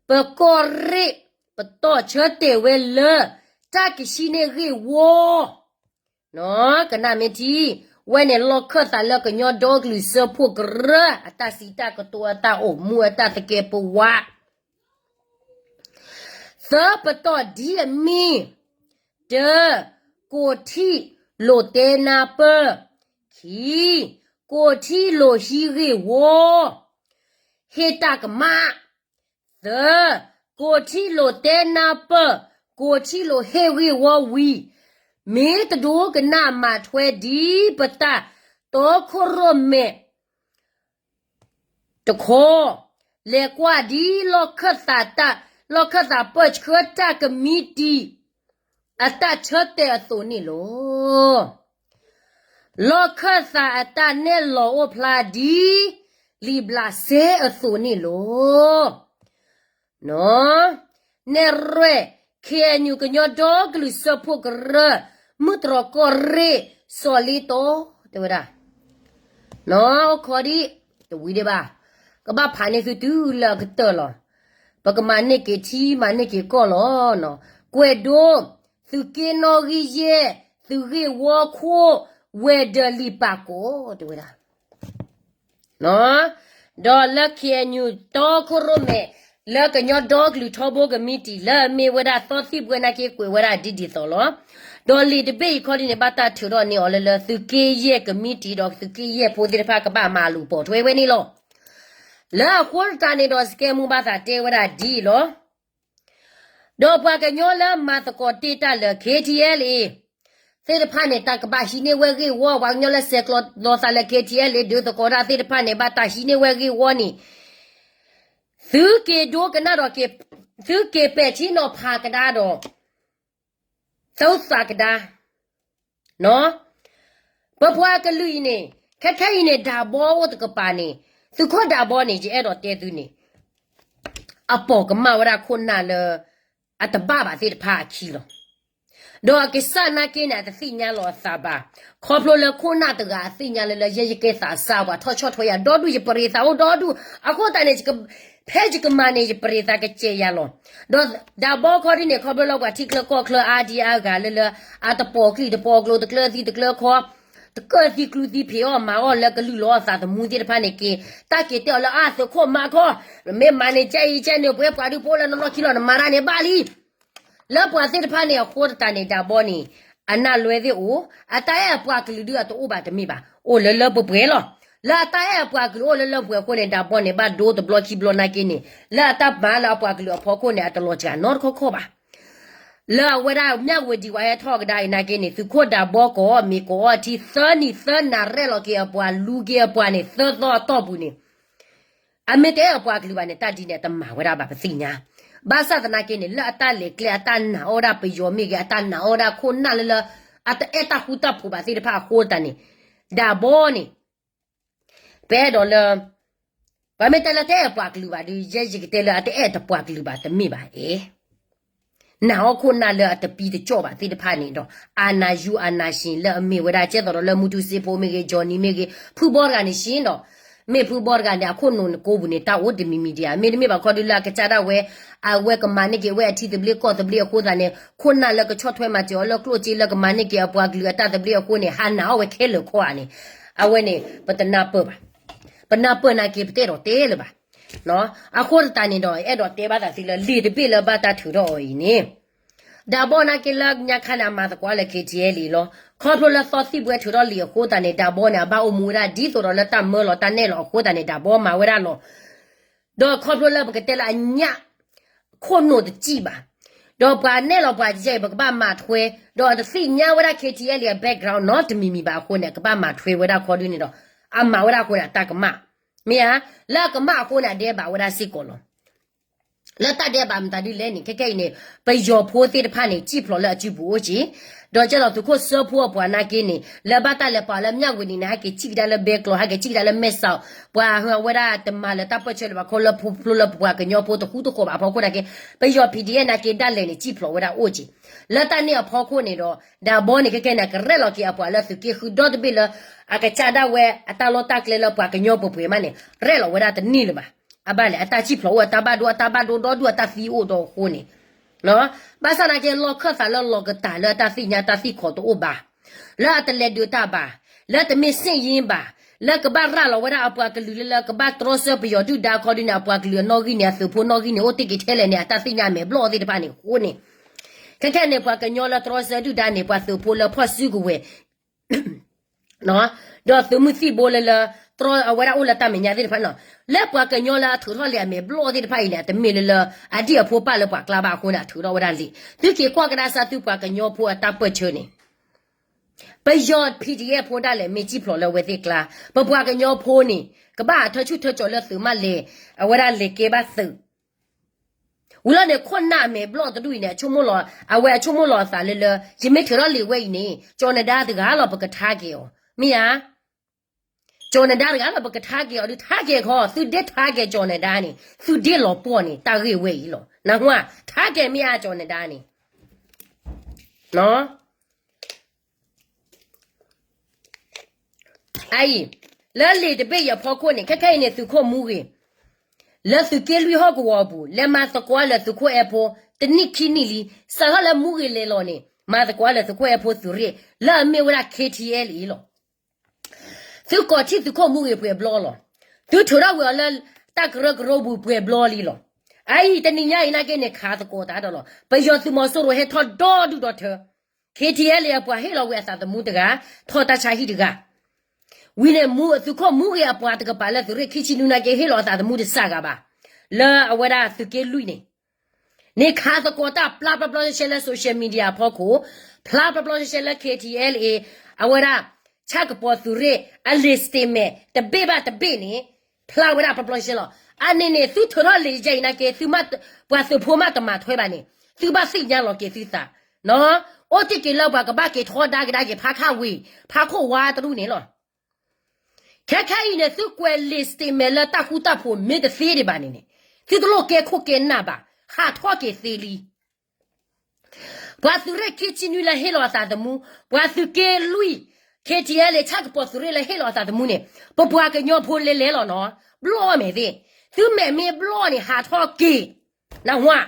ပကီၢ်ရ့ၣ် ပတီၢ်ဆၢတဲာ်ဝဲလၢ တၢ်ကဟံးန့ၢ်ဂ့ၢ်ဝီ ကနၣ်မ့ၢ်ထံ, ဝဲန့ၣ်လီၢ်ခၢၣ်သးလၢကညီဒီကလုာ်စၢဖှိၣ်ကရၢ အတၢ်စံးတၢ်ကတိၤအတၢ်အိၣ်မူအတၢ်သကဲးပဝး, သၢပတီၢ်ဒ်အမ့ၢ်, တၢ, ကိးထံၣ်လိာ်တဲနၢ်ပၢၢ်, ခံ, ကိးထံၣ်လိာ်ဟံးဂ့ၢ်ဝီ ဟ့ၣ်တၢ်ကမၣ်, သၢ, ကိးထံၣ်လိာ်တဲနၢ်ပၢၢ်, ကိးထံၣ်လိာ်ဟ့ၣ်ဂ့ၢ်ဝီဝံၤ, မ့ၢ်တဒိကနၣ်မၤထွဲဒ်ပတၢ်တီခိၣ်ရိၣ်မဲာ် တခီ, လဲၤကွၢ်ဒ်လီၢ်ခၢၣ်သးတၢ်, လီၢ်ခၢၣ်သးပၢၢ်ဆှၢတၢ်ကမံးတံာ် အတၢ်ဆၢတဲာ်အသိးန့ၣ်လီၤ. လီၢ်ခၢၣ်သးအတၢ်နဲၣ်လီၤအိၣ်ဖျါဒ် လံာ်ဘျးစဲအသိးန့ၣ်လီၤ. နဲၣ်ရွဲၣ် ခ့ၣ်အဲၣ်ယူၣ် ကညီဒီကလုာ်စၢဖှိၣ်ကရၢ မုၢ်တြီၤကီၢ်ရ့ၣ် စီၤလ့တီ တဲဝဲဒၣ် အိၣ်ခိးဒံး တဝံၤဒံးဘၣ်, ကဘၣ်ဖးန့ၢ်သုတုၤလၢအကတၢၢ်လီၤ. ပကမၤန့ၢ်က့ၤထံ မၤန့ၢ်က့ၤကီၢ်လီၤ. ကွဲးဒိ, သုးက့နီၣ်ဂံၢ်ယဲၢ်, သုးဂ့ၢ်ဝီခိၣ်, ဝဲၤဒၢးလံာ်ပာ်ကိး တဲဝဲဒၣ် ဒီးလၢ ခ့ၣ်အဲၣ်ယူၣ် တီခိၣ်ရိၣ်မဲာ် လၢကညီဒီကလုာ်ထီဘိကမံးတံာ် လၢအမ့ၢ်ဝဲဒၣ်သီသံၣ်ဘှဲနာ်က့ ကွဲးဝဲဒၣ်ဒ်ဒ်သိးလီၤ. ဒီးလံာ်တဘ့ၣ်အံၤခီဒ်န့ၣ် ဘၣ်တၢ်ထုးထီၣ်န့ၢ်အီၤလၢလၢ သုးက့ယဲၢ်ကမံးတံာ် ဒီးသုးက့ယဲၢ်ဖိသ့ၣ်တဖၣ်ကဘၣ်မၤလူၤပိာ်ထွဲဝဲန့ၣ်လီၤ. လၢအဃိသတးန့ၣ်ဒီး စကဲမူဘၣ်သးတဲဝဲဒၣ်ဒ်အံၤလီၤ. ဒီးပှၤကညီလၢမၤသကိးတ့ၢ်တၢ်လၢ ခ့ထံအဲလ်အ့ သ့ၣ်တဖၣ်န့ၣ် တၢ်ကဘၣ်ဟံးန့ၢ်ဝဲဂ့ၢ်ဝီ, ပှၤကညီလၢဆဲးကျိးလီၤသးလၢ ခ့ထံအဲလ်အ့ ဒုးသကိးတၢ်သ့ၣ်တဖၣ်န့ၣ် ဘၣ်တၢ်ဟံးန့ၢ်ဝဲဂ့ၢ်ဝီန့ၣ် သုက့ၤဒိကနၣ်ဒီး သုက့ၤပဲာ်ထံနီၤဖးကဒါဒီး သုသးကဒါ ပပှၤကလုာ်အံၤန့ၣ် ခဲခဲအံၤန့ၣ် ဒၣ်ဘီအိၣ်တကပၤန့ၣ် သုးခိၣ်ဒၣ်ဘီန့ၣ် ယအဲၣ်ဒိးတဲသုန့ၣ် အပိာ်ကမၣ်ဝဲဒၣ်ခိၣ်နၢ်လၢ အတဘၣ်ဘၣ်သ့ၣ်တဖၣ်အခံလီၤ. ဒီးအကစၢ်နာ်က့န့ၣ် အတသ့ၣ်ညါလီၤအသးဘၣ်. ခီဖျိလၢခိၣ်နၢ်တဂၤအသ့ၣ်ညါလၢလၢ ယဲယကဲသးစၢ် ပှၤထီၣ်ဆီၣ်ထွဲယၤဒီဒူၣ် ယပရံးသးအိၣ်ဒီဒူၣ် အဃိသတးန့ၣ် ဖဲယကမၤန့ၣ် ယပရံးသးကစဲးယၤလီၤ. ဒီးဒၣ်ဘီခီဒ်န့ၣ် ခီဖျိလၢပှၤထံချၢကီၢ်ချၢအါဒံအါဂၤလၢလၢ အတပိာ်ကံၢ်တပိာ်ကျိၤ တကျၢသံတကျၢခီ တကၢၢ်သံကျူသံဖံးအီၣ်မၤအီၣ်လၢကလုၢ်လီၤအသးသမူသ့ၣ်တဖၣ်န့ၣ်က့ၤ တၢ်က့ၤတဲအီၤလၢအသုးခိၣ်မၤခီ မ့ၢ်မၤန့ၣ် ကဲအံၤကဲန့ၣ် ပှဲၤပှၤဒုးဖိလၢနီၢ်နီၢ်ခံလီၤ နမၤတၢ်န့ၣ်ဘၣ်လံ လၢပှၤသ့ၣ်တဖၣ်န့ၣ်အဃိသတးန့ၣ် ဒၣ်ဘီန့ၣ် အနၢ်လွဲသ့ၣ်အိၣ် အတၢ်အဲၣ်အပှၤကလုာ်ဒုးအတအိၣ်ဘၣ်တမ့ၢ်ဘၣ် အိၣ်လၢလၢပှဲၤပှဲၤလီၤ. လၢအတၢ်အဲၣ်အပှၤကလုာ်အိၣ်လၢလၢပှဲၤပှဲၤအဃိန့ၣ် ဒၣ်ဘီန့ၣ် ဘၣ်ဒိတဘျီခံဘျီနာ်က့န့ၣ် လၢအတၢ်မၤလၢအပှၤကလုာ်အဖီခိၣ်န့ၣ် အတလီၤစှၤနီတခီခီဘၣ်. လၢအဝဲဒၣ်မၠၣ်ဝတံၤဝဲဟဲထီၣ်ကဒါအံၤနာ်က့န့ၣ် သုးခိၣ်ဒၣ်ဘီကိးအီၣ်မ့ၤကိးအီထံ သၢနံၤသၢနၤရဲၣ်လီၤက့ၤအပှၤ လူၤက့ၤအပှၤန့ၣ် သၢသီအတီၢ်ပူၤန့ၣ် အမ့ၢ်တအဲၣ်အပှၤကလုာ်ဘၣ်န့ၣ် တၢ်ဒ်န့ၣ်အတမၤဝဲဒၣ်ဘၣ်ပသ့ၣ်ညါ. ဘၣ်ဆၣ်သနာ်က့န့ၣ် လၢအတၢ်လဲၤကျဲအတၢ်နာ်အီၣ်ဒၣ်ပယီၤမ့ၢ်ဂ့ၤ အတၢ်နာ်အီၣ်ဒၣ်ခိၣ်နၢ်လၢလၢ အတအဲၣ်တၢ်ဃူတၢ်ဖိးဘၣ်သ့ၣ်တဖၣ်အဃိသတးန့ၣ် ဒၣ်ဘီန့ၣ် ပအဲၣ်ဒိးလၢ ပှၤမ့ၢ်တဲလၢတအဲၣ်ပှၤကလုာ်ဘၣ်ဒီး ယဲယကတဲလၢအတအဲၣ်တပှၤကလုာ်ဘၣ်တမ့ၢ်ဘၣ်အံၤ နာ်အီၣ်ခိၣ်နၢ်လၢအတပံတကၠီၣ်ဘၣ်သ့ၣ်တဖၣ်န့ၣ်ဒီး အာဏာယူ အာဏာရှင် လၢအမ့ၢ်ဝဲဒၣ်ကဲသိးဒီးလၢမူတူစ့ဖိမ့ၢ်ဂ့ၤ Johnny မ့ၢ်ဂ့ၤ ဖုဘီတဂၤန့ၣ်ရှ့ဒီး မ့ၢ်ဖုဘီတဂၤန့ၣ် အခိၣ်နူာ်နကိးပူၤန့ၣ် တၢ်အိၣ်တမံၤမံၤဒံးဧါ မ့တမ့ၢ်ဘၣ်ခီဒုလၢအကစၢ်ဒၣ်ဝဲ အဝဲကမၤန့ၢ်က့ၤဝဲအထံသဘျ့ကီၢ်သဘျ့အဃိသတးန့ၣ် ခိၣ်နၢ်လၢကဆီၣ်ထွဲမၤစၢၤအီၤလၢကျိၣ်စ့လၢကမၤန့ၢ်က့ၤအပှၤကလုာ်အတၢ်သဘျ့အဃိန့ၣ် ဟးနာ်အီၣ်ဝဲခဲလၢာ်ခီဧါန့ၣ် အဝဲန့ၣ် ပတနၢ်ပၢၢ်ဘၣ်. ပနၢ်ပၢၢ်နာ်က့ ပတအဲၣ်ဒိးတဲလၢၤဘၣ်. အဃိသတးန့ၣ်ဒီး အဲၣ်ဒိးတဲဘၣ်သးသုလၢ လံာ်တဘ့ၣ်လၢဘၣ်တၢ်ထုးထီၣ်အီၤအံၤန့ၣ် ဒၣ်ဘီနာ်က့လၢညါခါန့ၣ် အမၤသကိးလၢ ခ့ထံအဲလ်အံၤလီၤ. ခီဖျိလၢသီသံၣ်ဘှဲထုးထီၣ်လံာ်အဃိသတးန့ၣ် ဒၣ်ဘီန့ၣ် အဘၣ်အိၣ်မူဝဲဒၣ်ဒ်သိးဒီးလၢတၢ်မၢလီၤတၢ်နဲၣ်လီၤအဃိသတးန့ၣ် ဒၣ်ဘီမၤဝဲဒၣ်လီၤ. ဒီးခီဖျိလၢပကတဲလၢအညၣ် ခိၣ်နူာ်တစံၣ်ဘၣ်. ဒီးပှၤနဲၣ်လီၤပှၤကဲအံၤ ပကဘၣ်မၤထွဲ, ဒီးတသ့ၣ်ညါဝဲဒၣ် ခ့ထံအဲလ်အံၤအ background နီတမံၤမံၤဘၣ်အဃိန့ၣ် ကဘၣ်မၤထွဲဝဲဒၣ်ခီဒုန့ၣ်ဒီး အမၤဝဲဒၣ်အဃိန့ၣ် အတၢ်ကမၣ်. မ့ၢ်ဧါ, လၢအကမၣ်အဃိန့ၣ် အဒဲဘၣ်ဝဲဒၣ်စ့ၢ်ကီးလီၤ. လၢတၢ်ဒဲးဘးမတၤဒ်လဲၣ်န့ၣ် ခဲခဲအံၤန့ၣ် ပယီၤဖိသ့ၣ်တဖၣ်န့ၣ် စံၣ်ဖျိးလၢအစုပူၤအိၣ်က့ၤ, ဒီးကဲသိးသုးခိၣ်စၢဖှိၣ်အပှၤနာ်က့န့ၣ် လၢဘၣ်တၢ်လဲၤပာ်လၢမၠၣ်ဝတံၤန့ၣ် ဟဲက့ၤစံၣ်ကဒါလၢဘဲကျိး ဟဲက့ၤစံၣ်ကဒါလၢမဲၢ်ဆီး, ပှၤဟးဝဲဒၣ်တမၤလၢတၢ်ပၢၢ်ဆၢလၢၤဘၣ်ခီလၢဖျိလၢပပှၤကညီဖိတဃူတဃီၤဘၣ်အဖီခိၣ်နာ်က့, ပယီၤ ပီၣ်ထံၣ်အဲၣ် နာ်က့ဒၣ်လဲာ်န့ၣ် စံၣ်ဖျိးဝဲဒၣ်အိၣ်က့ၤ. လၢတၢ်န့ၣ်အဖီခိၣ်န့ၣ်ဒီး ဒၣ်ဘီန့ၣ် ခဲခဲန့ၣ် ကရဲၣ်လီၤက့ၤအပှၤလၢသုးက့ဃုဒီတဘ့ၣ်လၢ အကစၢ်ဒၣ်ဝဲအတၢ်လီၢ်တၢ်ကျဲလၢပှၤကညီပှဲၤပှဲၤမးန့ၣ် ရဲၣ်လီၤဝဲဒၣ်တန့ၢ်လၢၤဘၣ်. အဘၣ်လဲၣ် အတၢ်စံၣ်ဖျိးအိၣ် အတၢ်ဘၣ်ဒိ အတၢ်ဘၣ်ဒိဒီဒူၣ်အတၢ်သံအိၣ်ဒီးအဃိန့ၣ်, ဘၣ်ဆၣ်နာ်က့ လီၢ်ခၢၣ်သးလၢလီၤကတၢ်လၢအတၢ်သ့ၣ်ညါတၢ်သံၣ်ခီၣ်တအိၣ်ဘၣ်, လၢအတလဲၤဒုးတၢ်ဘၣ်, လၢတမ့ၢ်စ့ၣ်ယ့ဘၣ်, လၢကဘၣ်ရၤလီၤဝဲဒၣ်အပှၤကလုာ်လၢလၢကဘၣ်တြီဆၢပယီၤဒုၣ်ဒါခီဒုန့ၣ် အပှၤကလုာ်အနီၣ်ဂံၢ်န့ၣ် အသုးဖိနီၣ်ဂံၢ်န့ၣ် အိၣ်တ့ၢ်က့ၤထဲလဲၣ်န့ၣ် အတၢ်သ့ၣ်ညါအမဲာ်ဘျီၣ်သ့ၣ်တဖၣ်န့ၣ်အဃိန့ၣ်, ခဲခဲန့ၣ် ပှၤကညီလၢတြီဆၢဒုၣ်ဒါန့ၣ် ပှၤသုးဖိလၢဖီၣ်စုကဝဲၤ ဒီးသုးမုၢ်သံၣ်ဘိလၢလၢ တြီအဝဲဒၣ်အိၣ်လၢတၢ်မဲာ်ညါသ့ၣ်တဖၣ်န့ၣ်, လၢပှၤကညီလၢအထုးထီၣ်လံာ်အမဲာ်ဘျီၣ်သ့ၣ်တဖၣ်အံၤန့ၣ် အတမ့ၢ်လၢလၢ အဒံၣ်အဖိပၢ်လၢပှၤကျါဘၣ်အဃိန့ၣ် အထုးထီၣ်ဝဲဒၣ်လံာ်. သုက့ၤကွၢ်ကဒါစၢ်သုပှၤကညီဖိအတၢ်ပၢၢ်ဆၢန့ၣ် ပယီၤ ပီၣ်ထံၣ်အဲၣ် ဖိဒၣ်လဲာ်မ့ၢ်စံၣ်ဖျိးလၢအဝဲသ့ၣ်ကျါ, ပပှၤကညီဖိန့ၣ် ကဘၣ်အထၢဆူၣ်ထၢကၠီၤလၢသုးမးလဲၤ အဝဲဒၣ်လဲၤကဲဘၣ်သုး ဝံၤလီၤန့ၣ် ခိၣ်နၢ်အမဲာ်ဘျီၣ်တဒူၣ်အံၤန့ၣ် အဆိကမိၣ်လီၤ အဝဲအဆိကမိၣ်လီၤအသးလၢလၢ ယမ့ၢ်ထုးထီၣ်လံာ်ဝဲအံၤန့ၣ် ကၠီၤနဒါတဂၤလီၤ ပကထါက့ၤအီၤ, မ့ၢ်ဧါ. ကၠီၤနဒါတဂၤလီၤ ပကထါက့ၤအီၤဒုး ထါက့ၤခီ သုဒ့ထါက့ၤကၠီၤနဒါန့ၣ် သုဒ့လီၤပှီၢ်န့ၣ် တၢ်ဂ့ၢ်ဝဲအံၤလီၤ. နၢ်ဟူဧါ, ထါက့ၤမ့ၢ်ဧါ ကၠီၤနဒါန့ၣ် အအံၤ, လၢလံာ်တဘ့ၣ်အံၤအဖီခိၣ်န့ၣ် ခဲခဲအံၤန့ၣ် သုးခိၣ်မူဂ့ၤ လၢသုးက့လွံၢ်ဟီၣ်ကဝီၤအပူၤ လဲၤမၤသကိးလၢသုးခိၣ်အဲၣ်ဖိ တနံၣ်ခံနံၣ်လံ, စးထီၣ်လၢမူဂ့ၤလဲၤလီၤန့ၣ် မၤသကိးလၢသုးခိၣ်အဲၣ်ဖိသုးရ့ၣ် လၢအမ့ၢ်ဝဲဒၣ် ခ့ထံအဲလ်အံၤ လီၤ. သုကိးထီၣ်သုးခိၣ်မူဂ့ၤပှဲၤဘျီလီၤ. သုထုးထီၣ်ဝံၤအီၤလၢ တၢ်ကရၢကရိပူၤပှဲၤဘျီလံလီၤ. အအံၤ တနံၤညါအံၤနာ်က့န့ၣ် ခးသကိးတၢ်ဒီးလီၤ. ပယီၤသုးမီၤစိရိၤဟဲထီၣ်ဒီဒူၣ်ဒီထၢ ခ့ထံအဲလ်အံၤအပှၤဟ့ၣ်လီၤဝဲအသးသမူတဂၤ, ထီၣ်တၢ်ဆါဟံၣ်တဂၤ. ဝံၤန့ၣ်မူ သုးခိၣ်မူဂ့ၤအပှၤတကပၤလၢသုးရ့ၣ်ခံဆံနွံနာ်က့ ဟ့ၣ်လီၤအသးသမူတစှၤဂၤဘၣ်, လၢအဝဲဒၣ်သုးက့လွံၢ်န့ၣ်, န့ၣ်ခးသကိးတၢ်ပျၢ်ပျီပျီရှဲရှဲလၢ social media အဖီခိၣ်, ဖျါပျီပျီရှဲရှဲလၢ K T L A အဝဲဒၣ် ဆၣ်ကပီၤသုးရ့ၣ်အလံာ် statement တဘ့ၣ်ဘၣ်တဘ့ၣ်န့ၣ် ဖျါဝဲဒၣ်ပျီပျီရှဲရှဲလီၤ. အန့ၣ်န့ၣ် သုထုးထီၣ်လံာ်ယဲအံၤနာ်က့ သုမ့ၢ် ပှၤသုးဖိမ့ၢ်တမၤထွဲဘၣ်န့ၣ် သုဘၣ်သ့ၣ်ညါလီၤက့ၤသုသး, အိၣ်တ့ၢ်က့ၤလၢပှၤကဘၣ်က့ၤထီဒါကဒါက့ၤ ဖါခါဝ့ၤ ဖါခိၣ်ဝါတရူၢ်န့ၣ်လီၤ. ခဲခဲအံၤန့ၣ် သုကွဲးလံာ် statement လၢတၢ်ဃူတၢ်ဖိးမ့ၢ်တသ့ဒံးဘၣ်န့ၣ်န့ၣ် သုတလိၣ်ကဲခိၣ်ကဲနၢ်ဘၣ်, ဟးထီၣ်က့ၤသ့လံ. ပှၤသုးရ့ၣ်ခံဆံနွံလၢဟ့ၣ်လီၤအသးသမူ, ပှၤသုးက့လွံၢ် K T L A ဆၣ်ကပီၤသုးရ့ၣ်လၢဟ့ၣ်လီၤအသးသမူန့ၣ် ပပှၤကညီဖိလဲၤလဲၤလီၤနီၤ, ဘျီၣ်မဲာ်သ့ၣ်, သုမဲာ်မ့ၢ်ဘျီၣ်န့ၣ် ဟးထီၣ်က့ၤ, နၢ်ဟူဧါ,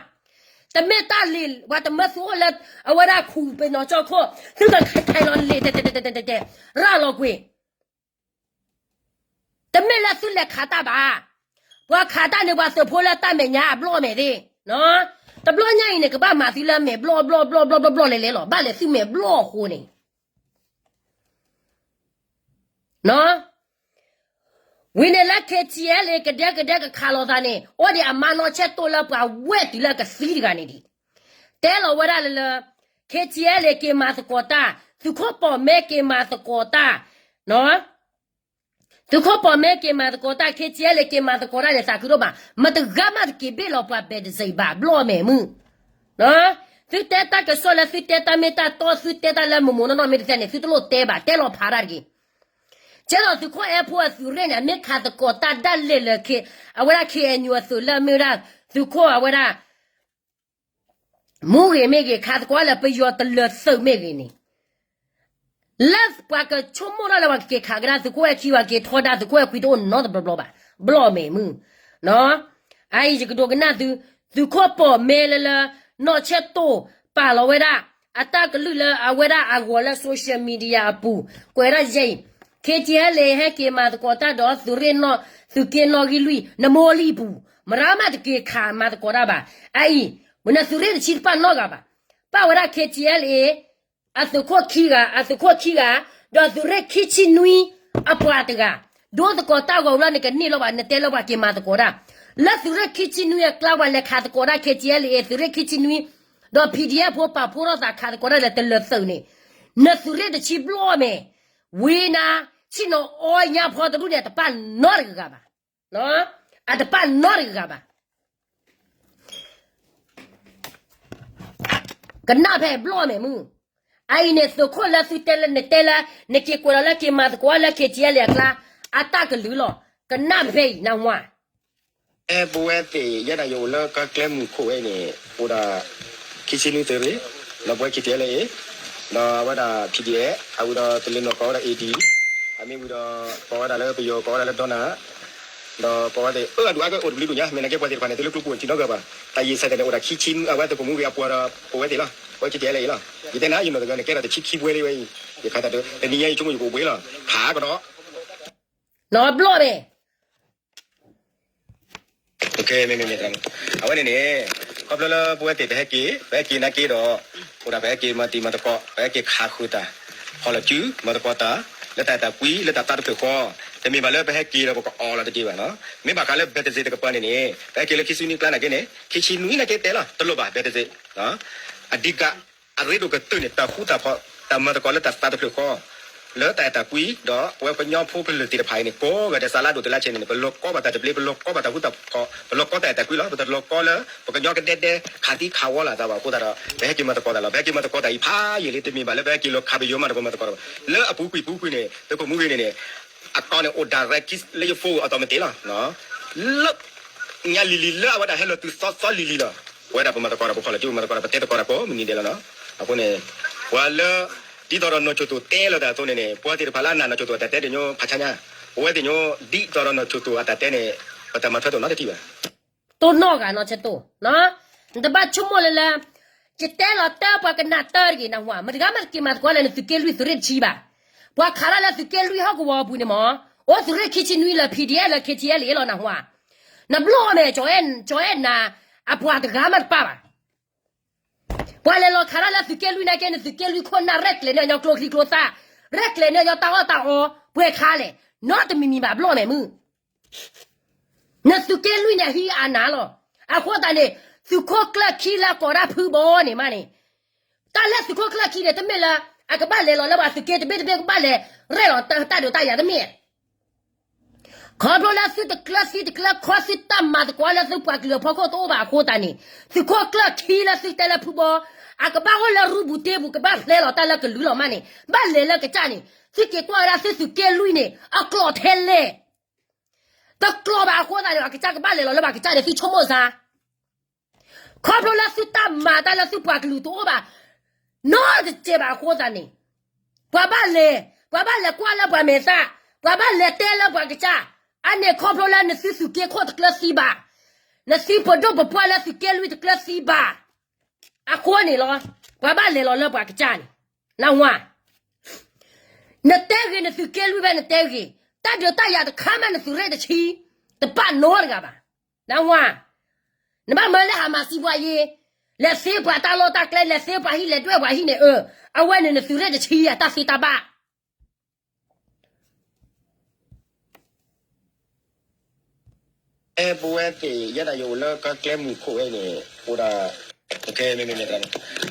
တမ့ၢ်တၢ်လံာ် ပှၤတမၢသုအိၣ်လၢ အဝဲဒၣ်ခူပနီၤကၠီခိၣ် သုကခဲခဲလီၤလံာ်တဲတဲတဲတဲတဲတဲ ရၤလီၤကွံာ် တမ့ၢ်လၢသုလဲၤခးတၢ်ဘၣ်. ပှၤခးတၢ်န့ၣ် ပှၤသုးဖိလၢတၢ်မဲာ်ညါအဘျီၣ်မဲာ်သ့ၣ်, တဘျီညါအံၤန့ၣ် ကဘၣ်မၤသုလၢမဲာ်ဘျီၣ်ဘျီၣ်ဘျီၣ်ဘျီၣ်ဘျီၣ်လဲၤလဲၤလီၤ. ဘၣ်လဲၤသုမဲာ်ဘျီၣ်အဃိန့ၣ် ဝံၤန့ၣ်လၢ K T L A ကဒဲကဒဲကခးလိာ်သးန့ၣ် အိၣ်ဒံးအမါနီၢ်ဆဲၣ်တိၢ်လၢပှၤဝဲၢ်တုၤလၢကသံတဂၤန့ၣ်ဒံး တဲလီၤဝဲဒၣ်လၢ K T L A က့ၤမၤသကိးတၢ်, သုးခိၣ်ပီာ်မဲက့ၤမၤသကိးတၢ်, သုးခိၣ်ပီာ်မဲက့ၤမၤသကိးတၢ်, K T L A က့ၤမၤသကိးတၢ်န့ၣ် သးခုဒိၣ်မး, မတဂၤမးတက့ၤဘ့ၣ်လီၤပှၤ ဘဲးတစံး ဘၣ်ဘျီၣ်မဲာ်မုၢ် သုတဲတၢ်ကစီၣ်လၢသုတဲတၢ်မ့ၢ်တၢ်တီ, သုတဲတၢ်လၢမိၢ်မိၢ်နီၢ်နီၢ်မ့ၢ်တသ့န့ၣ် သုတလိၣ်တဲဘၣ်, တဲလီၤဖးတၢ်တဂ့ၤ. ကဲသိးသုးခိၣ်အဲၣ်ဖိအသုးရ့ၣ်န့ၣ် အမ့ၢ်ခးသကိးတၢ်ဒၣ်လဲာ်လၢ အဝဲဒၣ် K N U အသုးလၢအမ့ၢ်ဝဲဒၣ် သုးခိၣ်အဝဲဒၣ် မူဂ့ၤမ့ၢ်ဂ့ၤ, ခးသကိးလၢပယီၤတလၢၤသုးမ့ၢ်ဂ့ၤန့ၣ် လၢပှၤကဆိကမိၣ်ထီၣ်လၢပှၤကက့ၤခးကဒါ သုးခိၣ်အဲၣ်ခံ ပှၤက့ၤထီဒါ သုးခိၣ်အဲၣ်ခွံတအိၣ်နီတဘျီဘျီဘၣ်, ဘျီၣ်မဲာ်မုၢ်. အအံၤယကဒိကနၣ်သု, သုးခိၣ်ပီာ်မဲလၢလၢ နီၢ်ဆဲၣ်တိၢ် ပာ်လီၤဝဲဒၣ် အတၢ်ကလုၢ်လၢအဝဲဒၣ်အဂီၤလၢ social media အပူၤ, ကွဲးဒၣ်ယဲအံၤ, K T L A ဟဲက့ၤမၤသကိးတၢ်ဒီးသုးရ့ၣ်နီၢ် သုးက့နီၣ်ဂံၢ်လွံၢ် နမိၢ်လံၢ်ပူၤ, မရၤမးတက့ၤခးမၤသကိးတၢ်ဘၣ်. အအံၤ မ့ၢ်နသုးရ့ၣ်တဆံတပာ်နီတဂၤဘၣ်. ပာ်ဝဲဒၣ် K T L A အသုးခိၣ်ခံဂၤ, အသုးခိၣ်ခံဂၤ, ဒီးသုးရ့ၣ်ခံဆံနွံ အပှၤတဂၤ, ဒိသကိးတၢ်ဂီၤဝံၤလီၤ နကန့ၢ်လီၤဘၣ်, နတဲလီၤပှၤက့ၤမၤသကိးတၢ်. လၢသုးရ့ၣ်ခံဆံနွံအကျါ ပှၤလဲၤခးသကိးတၢ် K T L A သုးရ့ၣ်ခံဆံနွံ, ဒီး P D F ဖိ ပာ်ဖှိၣ်ထီၣ်သးခးသကိးတၢ်လၢတလၢၤသုးန့ၣ်, နသုးရ့ၣ်တဆံဘျီၣ်မဲာ်, ဝံၤနၤ, ဆ့ၣ်နီၤအီညါဖီတရူၣ်န့ၣ် အတပာ်နီတဂၤဘၣ်. အတပာ်နီတဂၤဘၣ်. ကနၣ်ဖဲဘျီၣ်မဲာ်မုၢ်. အအံၤန့ၣ် သုးခိၣ်လၢသုတဲလၢနတဲလၢ နက့ၤကွဲးလီၤလၢက့ၤမၤသကိးလၢ K T L A အကျါ, အတၢ်ကလုၢ်လီၤ. ကနၣ်ဖဲအံၤ နၢ်ဟူဧါ. အဲ ပဝဲသ့ၣ် ယဲဒၣ်ယအိၣ်လၢကီၢ်ကျဲမုၢ်ခိၣ်ဝဲအံၤန့ၣ် အိၣ်ဒီး ခံဆံနွံသုးရ့ၣ်, ဒီးပဝဲ K T L A, ဒီးအဝဲဒၣ် P D F, အဝံၤဒီးတလ့ၤနီၣ်ကိးဝဲဒၣ် A D, အမ့ၢ်ဝံၤဒီး ကိးဝဲဒၣ်လၢပယီၤ ကိးဝဲဒၣ်လၢ Dona, ဒီးပဝဲသ့ၣ် အၢ အဒူၣ်အါကဲအိၣ်တဘျုးဒူၣ်ညါ, မ့ၢ်နာ်က့ပှၤသ့ၣ်တဖၣ်န့ၣ် တလၢကျိပူၤထံနီတဂၤဘၣ်, တၢ်ယံာ်ဆဲးတၢ်န့ၣ် အိၣ်ဒၣ်ခံဆံနွံ အဝဲသုးခိၣ်မူဂ့ၤအပှၤဒီး ပဝဲသ့ၣ်လီၤ, ပဝဲ K T L A အံၤလီၤ. ယတဲနၤ ယနီၢ်တဂၤန့ၣ် ကဲထီၣ်တဆံခံပှဲၤလံဝဲအံၤ, ယခါတၢ်တနံၤညါအံၤ ဆိကမိၣ်ယကအိၣ်ဘှံးလီၤ, ခးကဒီး နီၢ်ဘျီၣ်န့ၣ် အဝဲန့ၣ်န့ၣ် ခီဖျိလၢပဝဲသ့ၣ်ပဟဲက့ၤ, ပဟဲက့ၤနာ်က့ဒီး အိၣ်ဒၣ်ပဟဲက့ၤမၤတံၤမၤသကိး, ပဟဲက့ၤခးဃုာ်တၢ်, ဖီၣ်လီၤစု မၤသကိးတၢ် လၢတၢ်အဲၣ်တၢ်ကွံ လၢတၢ်သးတဖျၢၣ်ဃီ, တမ့ၢ်ဘၣ်လၢပဟဲက့ၤဒီးပကအီၣ်လီၤတက့ၢ်ဘၣ်နီၤ. မ့ၢ်ဘၣ်ဃးလၢ ဘဲးတစ့း တကပၤန့ၣ်န့ၣ် ပဟဲက့ၤလၢခံဆံနွံကျါနာ်က့န့ၣ် ခံဆံနွံနာ်က့တဲလီၤ တလိၣ်ဘၣ် ဘဲးတစ့း အဓိက အရ့ဒိၣ်ကတၢၢ်န့ၣ် တၢ်ဃူတၢ်ဖိး တၢ်မၤသကိးလၢတၢ်သးတဖျၢၣ်ဃီ, လၢတၢ်အဲၣ်တၢ်ကွံ ဒီးပဝဲကညီဖိကလုာ်သ့ၣ်တဖၣ်အံၤန့ၣ် ကိးဂၤဒဲး စးလၢအဒိၣ်တုၤလၢဆဲးန့ၣ်န့ၣ် ပလီၤကီဘၣ်တၢ်သဘျ့, ပလီၤကီဘၣ်တၢ်ဃူတၢ်ဖိး, ပလီၤကီတၢ်အဲၣ်တၢ်ကွံလီၤ. ပတလီၤကီလၢ ပကညီကဒဲဒဲ ခးသံခးဝီလိာ်သးဘၣ်အဃိသတးဒီး ပဟဲက့ၤမၤသကိးတၢ်လီၤ. ပဟဲက့ၤမၤသကိးတၢ်အံၤဖးယံာ်လံ, တမ့ၢ်ဘၣ်လၢပဟဲက့ၤလီၤခးပယီၤမးဒီးပမၤသကိးတၢ်ဘၣ်. လၢအပူၤကွံာ်ပူၤကွံာ်န့ၣ် သုးခိၣ်မူဂ့ၤန့ၣ်န့ၣ် အကီၢ်န့ၣ်အိၣ် direct လၢယ phone အ automatic လီၤ. လၢ ညါလံၤလံၤလၢအဝဲဒၣ်ဟဲလီၤတုၤသီသီလံၤလံၤလီၤ. ပဝဲဒၣ်ပမၤသကိးဒီးပဖီၣ်လီၤစု ပမၤသကိးဒီးပတဲသကိးတၢ်ကိးမုၢ်နံၤဒဲးလီၤနီၤ. အဃိန့ၣ် ပှၤလၢ ဒ်သိးဒီးနီၢ်ခၠိၣ်တိၣ်တဲလီၤတၢ်အသိးန့ၣ်န့ၣ် ပှၤသ့ၣ်တဖၣ်လၢအနာ်နီၢ်ခၠိၣ်တိၣ်အတၢ်တဲဒ်ညိဖးဆါညါ, ပဝဲသ့ၣ်ညိ ဒ်သိးဒီးနီၢ်ခၠိၣ်တိၣ်အတၢ်တဲန့ၣ် ပတၢ်မၤထွဲတိၣ်နီတထံၣ်ဘၣ်. တိၢ်နီၣ်ဂၤနီၢ်ဆဲးတိၣ်, နတဘၣ်ဆိကမိၣ်လၢလၢ ယတဲလီၤတၢ်ပှၤကနၣ်တၢ်တဂ့ၤ နၢ်ဟူဧါ. မတဂၤမးတက့ၤမၤသကိးလၢနသုးက့လွံၢ်သုးရ့ၣ်တဆံဘၣ်. ပှၤခးတၢ်လၢသုးက့လွံၢ်ဟီၣ်ကဝီၤအပူၤန့ၣ်မ့ၢ် အိၣ်သုးရ့ၣ်ခံဆံနွံလၢ P D F လၢ K T L A လီၤ နၢ်ဟူဧါ. နဘျီၣ်မဲာ် ကၠီၤအဲၣ်နၤ အပှၤတဂၤမးတပၣ်ဘၣ်. ပှၤလဲၤလီၤခးတၢ်လၢသုးက့လွံၢ်နာ်က့န့ၣ် သုးက့လွံၢ်ခိၣ်နၢ်ရဲၣ်ကျဲၤန့ၣ် ညီကျိချံကျိသၣ်, ရဲၣ်ကျဲၤန့ၢ်ညီတၢ်အီၣ်တၢ်အီ ပှဲၤခါလဲၣ်, နီတမံၤမံၤဘၣ်ဘျီၣ်မဲာ်မုၢ် နသုးက့လွံၢ်န့ၣ် အဟံးအနၤလီၤ. အဃိသတးန့ၣ် သုးခိၣ်ကျၢၢ်ခံလၢကိးဒၣ်ဖုဘီန့ၣ်မးန့ၣ်, တၢ်လၢသုးခိၣ်ကျၢၢ်ခံန့ၣ် တမ့ၢ်လၢ အကဘၣ်လဲၤလီၤလၢပှၤသုးက့တဘ့ၣ်တဘ့ၣ် ကဘၣ်လဲၤရဲၣ်လီၤတၢ်ဒုးတၢ်ယၤတမ့ၢ် ခီဖျိလၢသုတကျၢၢ်သံတကျၢၢ်ခီ သုတၢ်မၤသကိးလၢသုပှၤကလုာ်အဖီခိၣ်တအိၣ်ဘၣ်အဃိသတးန့ၣ်, သုးခိၣ်ကျၢၢ်ခံလၢသုတဲလၢဖုဘီ, အကဘၣ်အိၣ်လၢရူပူၤတ့ပူၤ ကဘၣ်ဖျဲလီၤတၢ်လၢကလုာ်လီၤမးန့ၣ် ဘၣ်လဲၤလၢကစၢ်န့ၣ်, သုက့ၤကွၢ်ဝဲဒၣ်သုသုးက့လွံၢ်န့ၣ် အကျိၤထဲလဲၣ် တကျိၤဘၣ်အဃိသတးန့ၣ် အကစၢ်ကဘၣ်လဲၤလီၤလၢပှၤကစၢ်န့ၣ် သုဆိကမိၣ်စါ ခီဖျိလၢသုတၢ်မၤတၢ်လၢသုပှၤကလုာ်တအိၣ်ဘၣ် နီတစဲးဘၣ်အဃိသတးန့ၣ်, ပှၤဘၣ်လဲၤ, ပှၤဘၣ်လဲၤကွၢ်လၢပှၤမဲာ်သၣ်, ပှၤဘၣ်လဲၤတဲလၢပှၤကစၢ်, အန့ၣ်ခီဖျိလၢနသုသုးက့ခိၣ်တကျၢၢ်သံဘၣ်, နသုပဒိၣ်ပပှၢ်လၢသုးက့လွံၢ်တကျၢၢ်သံဘၣ်, အဃိန့ၣ်လီၤ, ပှၤဘၣ်လဲၤလီၤလၢပှၤကစၢ်န့ၣ်, နဝါ နတဲဂ့ၤနသုးက့လွံၢ်ဖဲနတဲဂ့ၤ, တၢ်ဒုးတၢ်ယၤတခါမးနသုးရ့ၣ်တဆံ, တပာ်နီတဂၤဘၣ်, နဝါ, နဘၣ်မၢလၢဟးမၤစံးပှၤယ့, လဲၤသ့ပှၤတၢ်လီၢ်တၢ်ကျဲ လဲၤသ့ပှၤဟံၣ်လဲၤဒွဲၣ်ပှၤဟံၣ်န့ၣ် အၢ, အဝဲန့ၣ်နသုးရ့ၣ်တဆံအတၢ်သ့တၢ်ဘၣ် အဲ ပဝဲသ့ၣ် ယဲဒၣ်ယအိၣ်လၢကီၢ်ကျဲမုၢ်ခိၣ်ဝဲန့ၣ် အိၣ်ဒီး,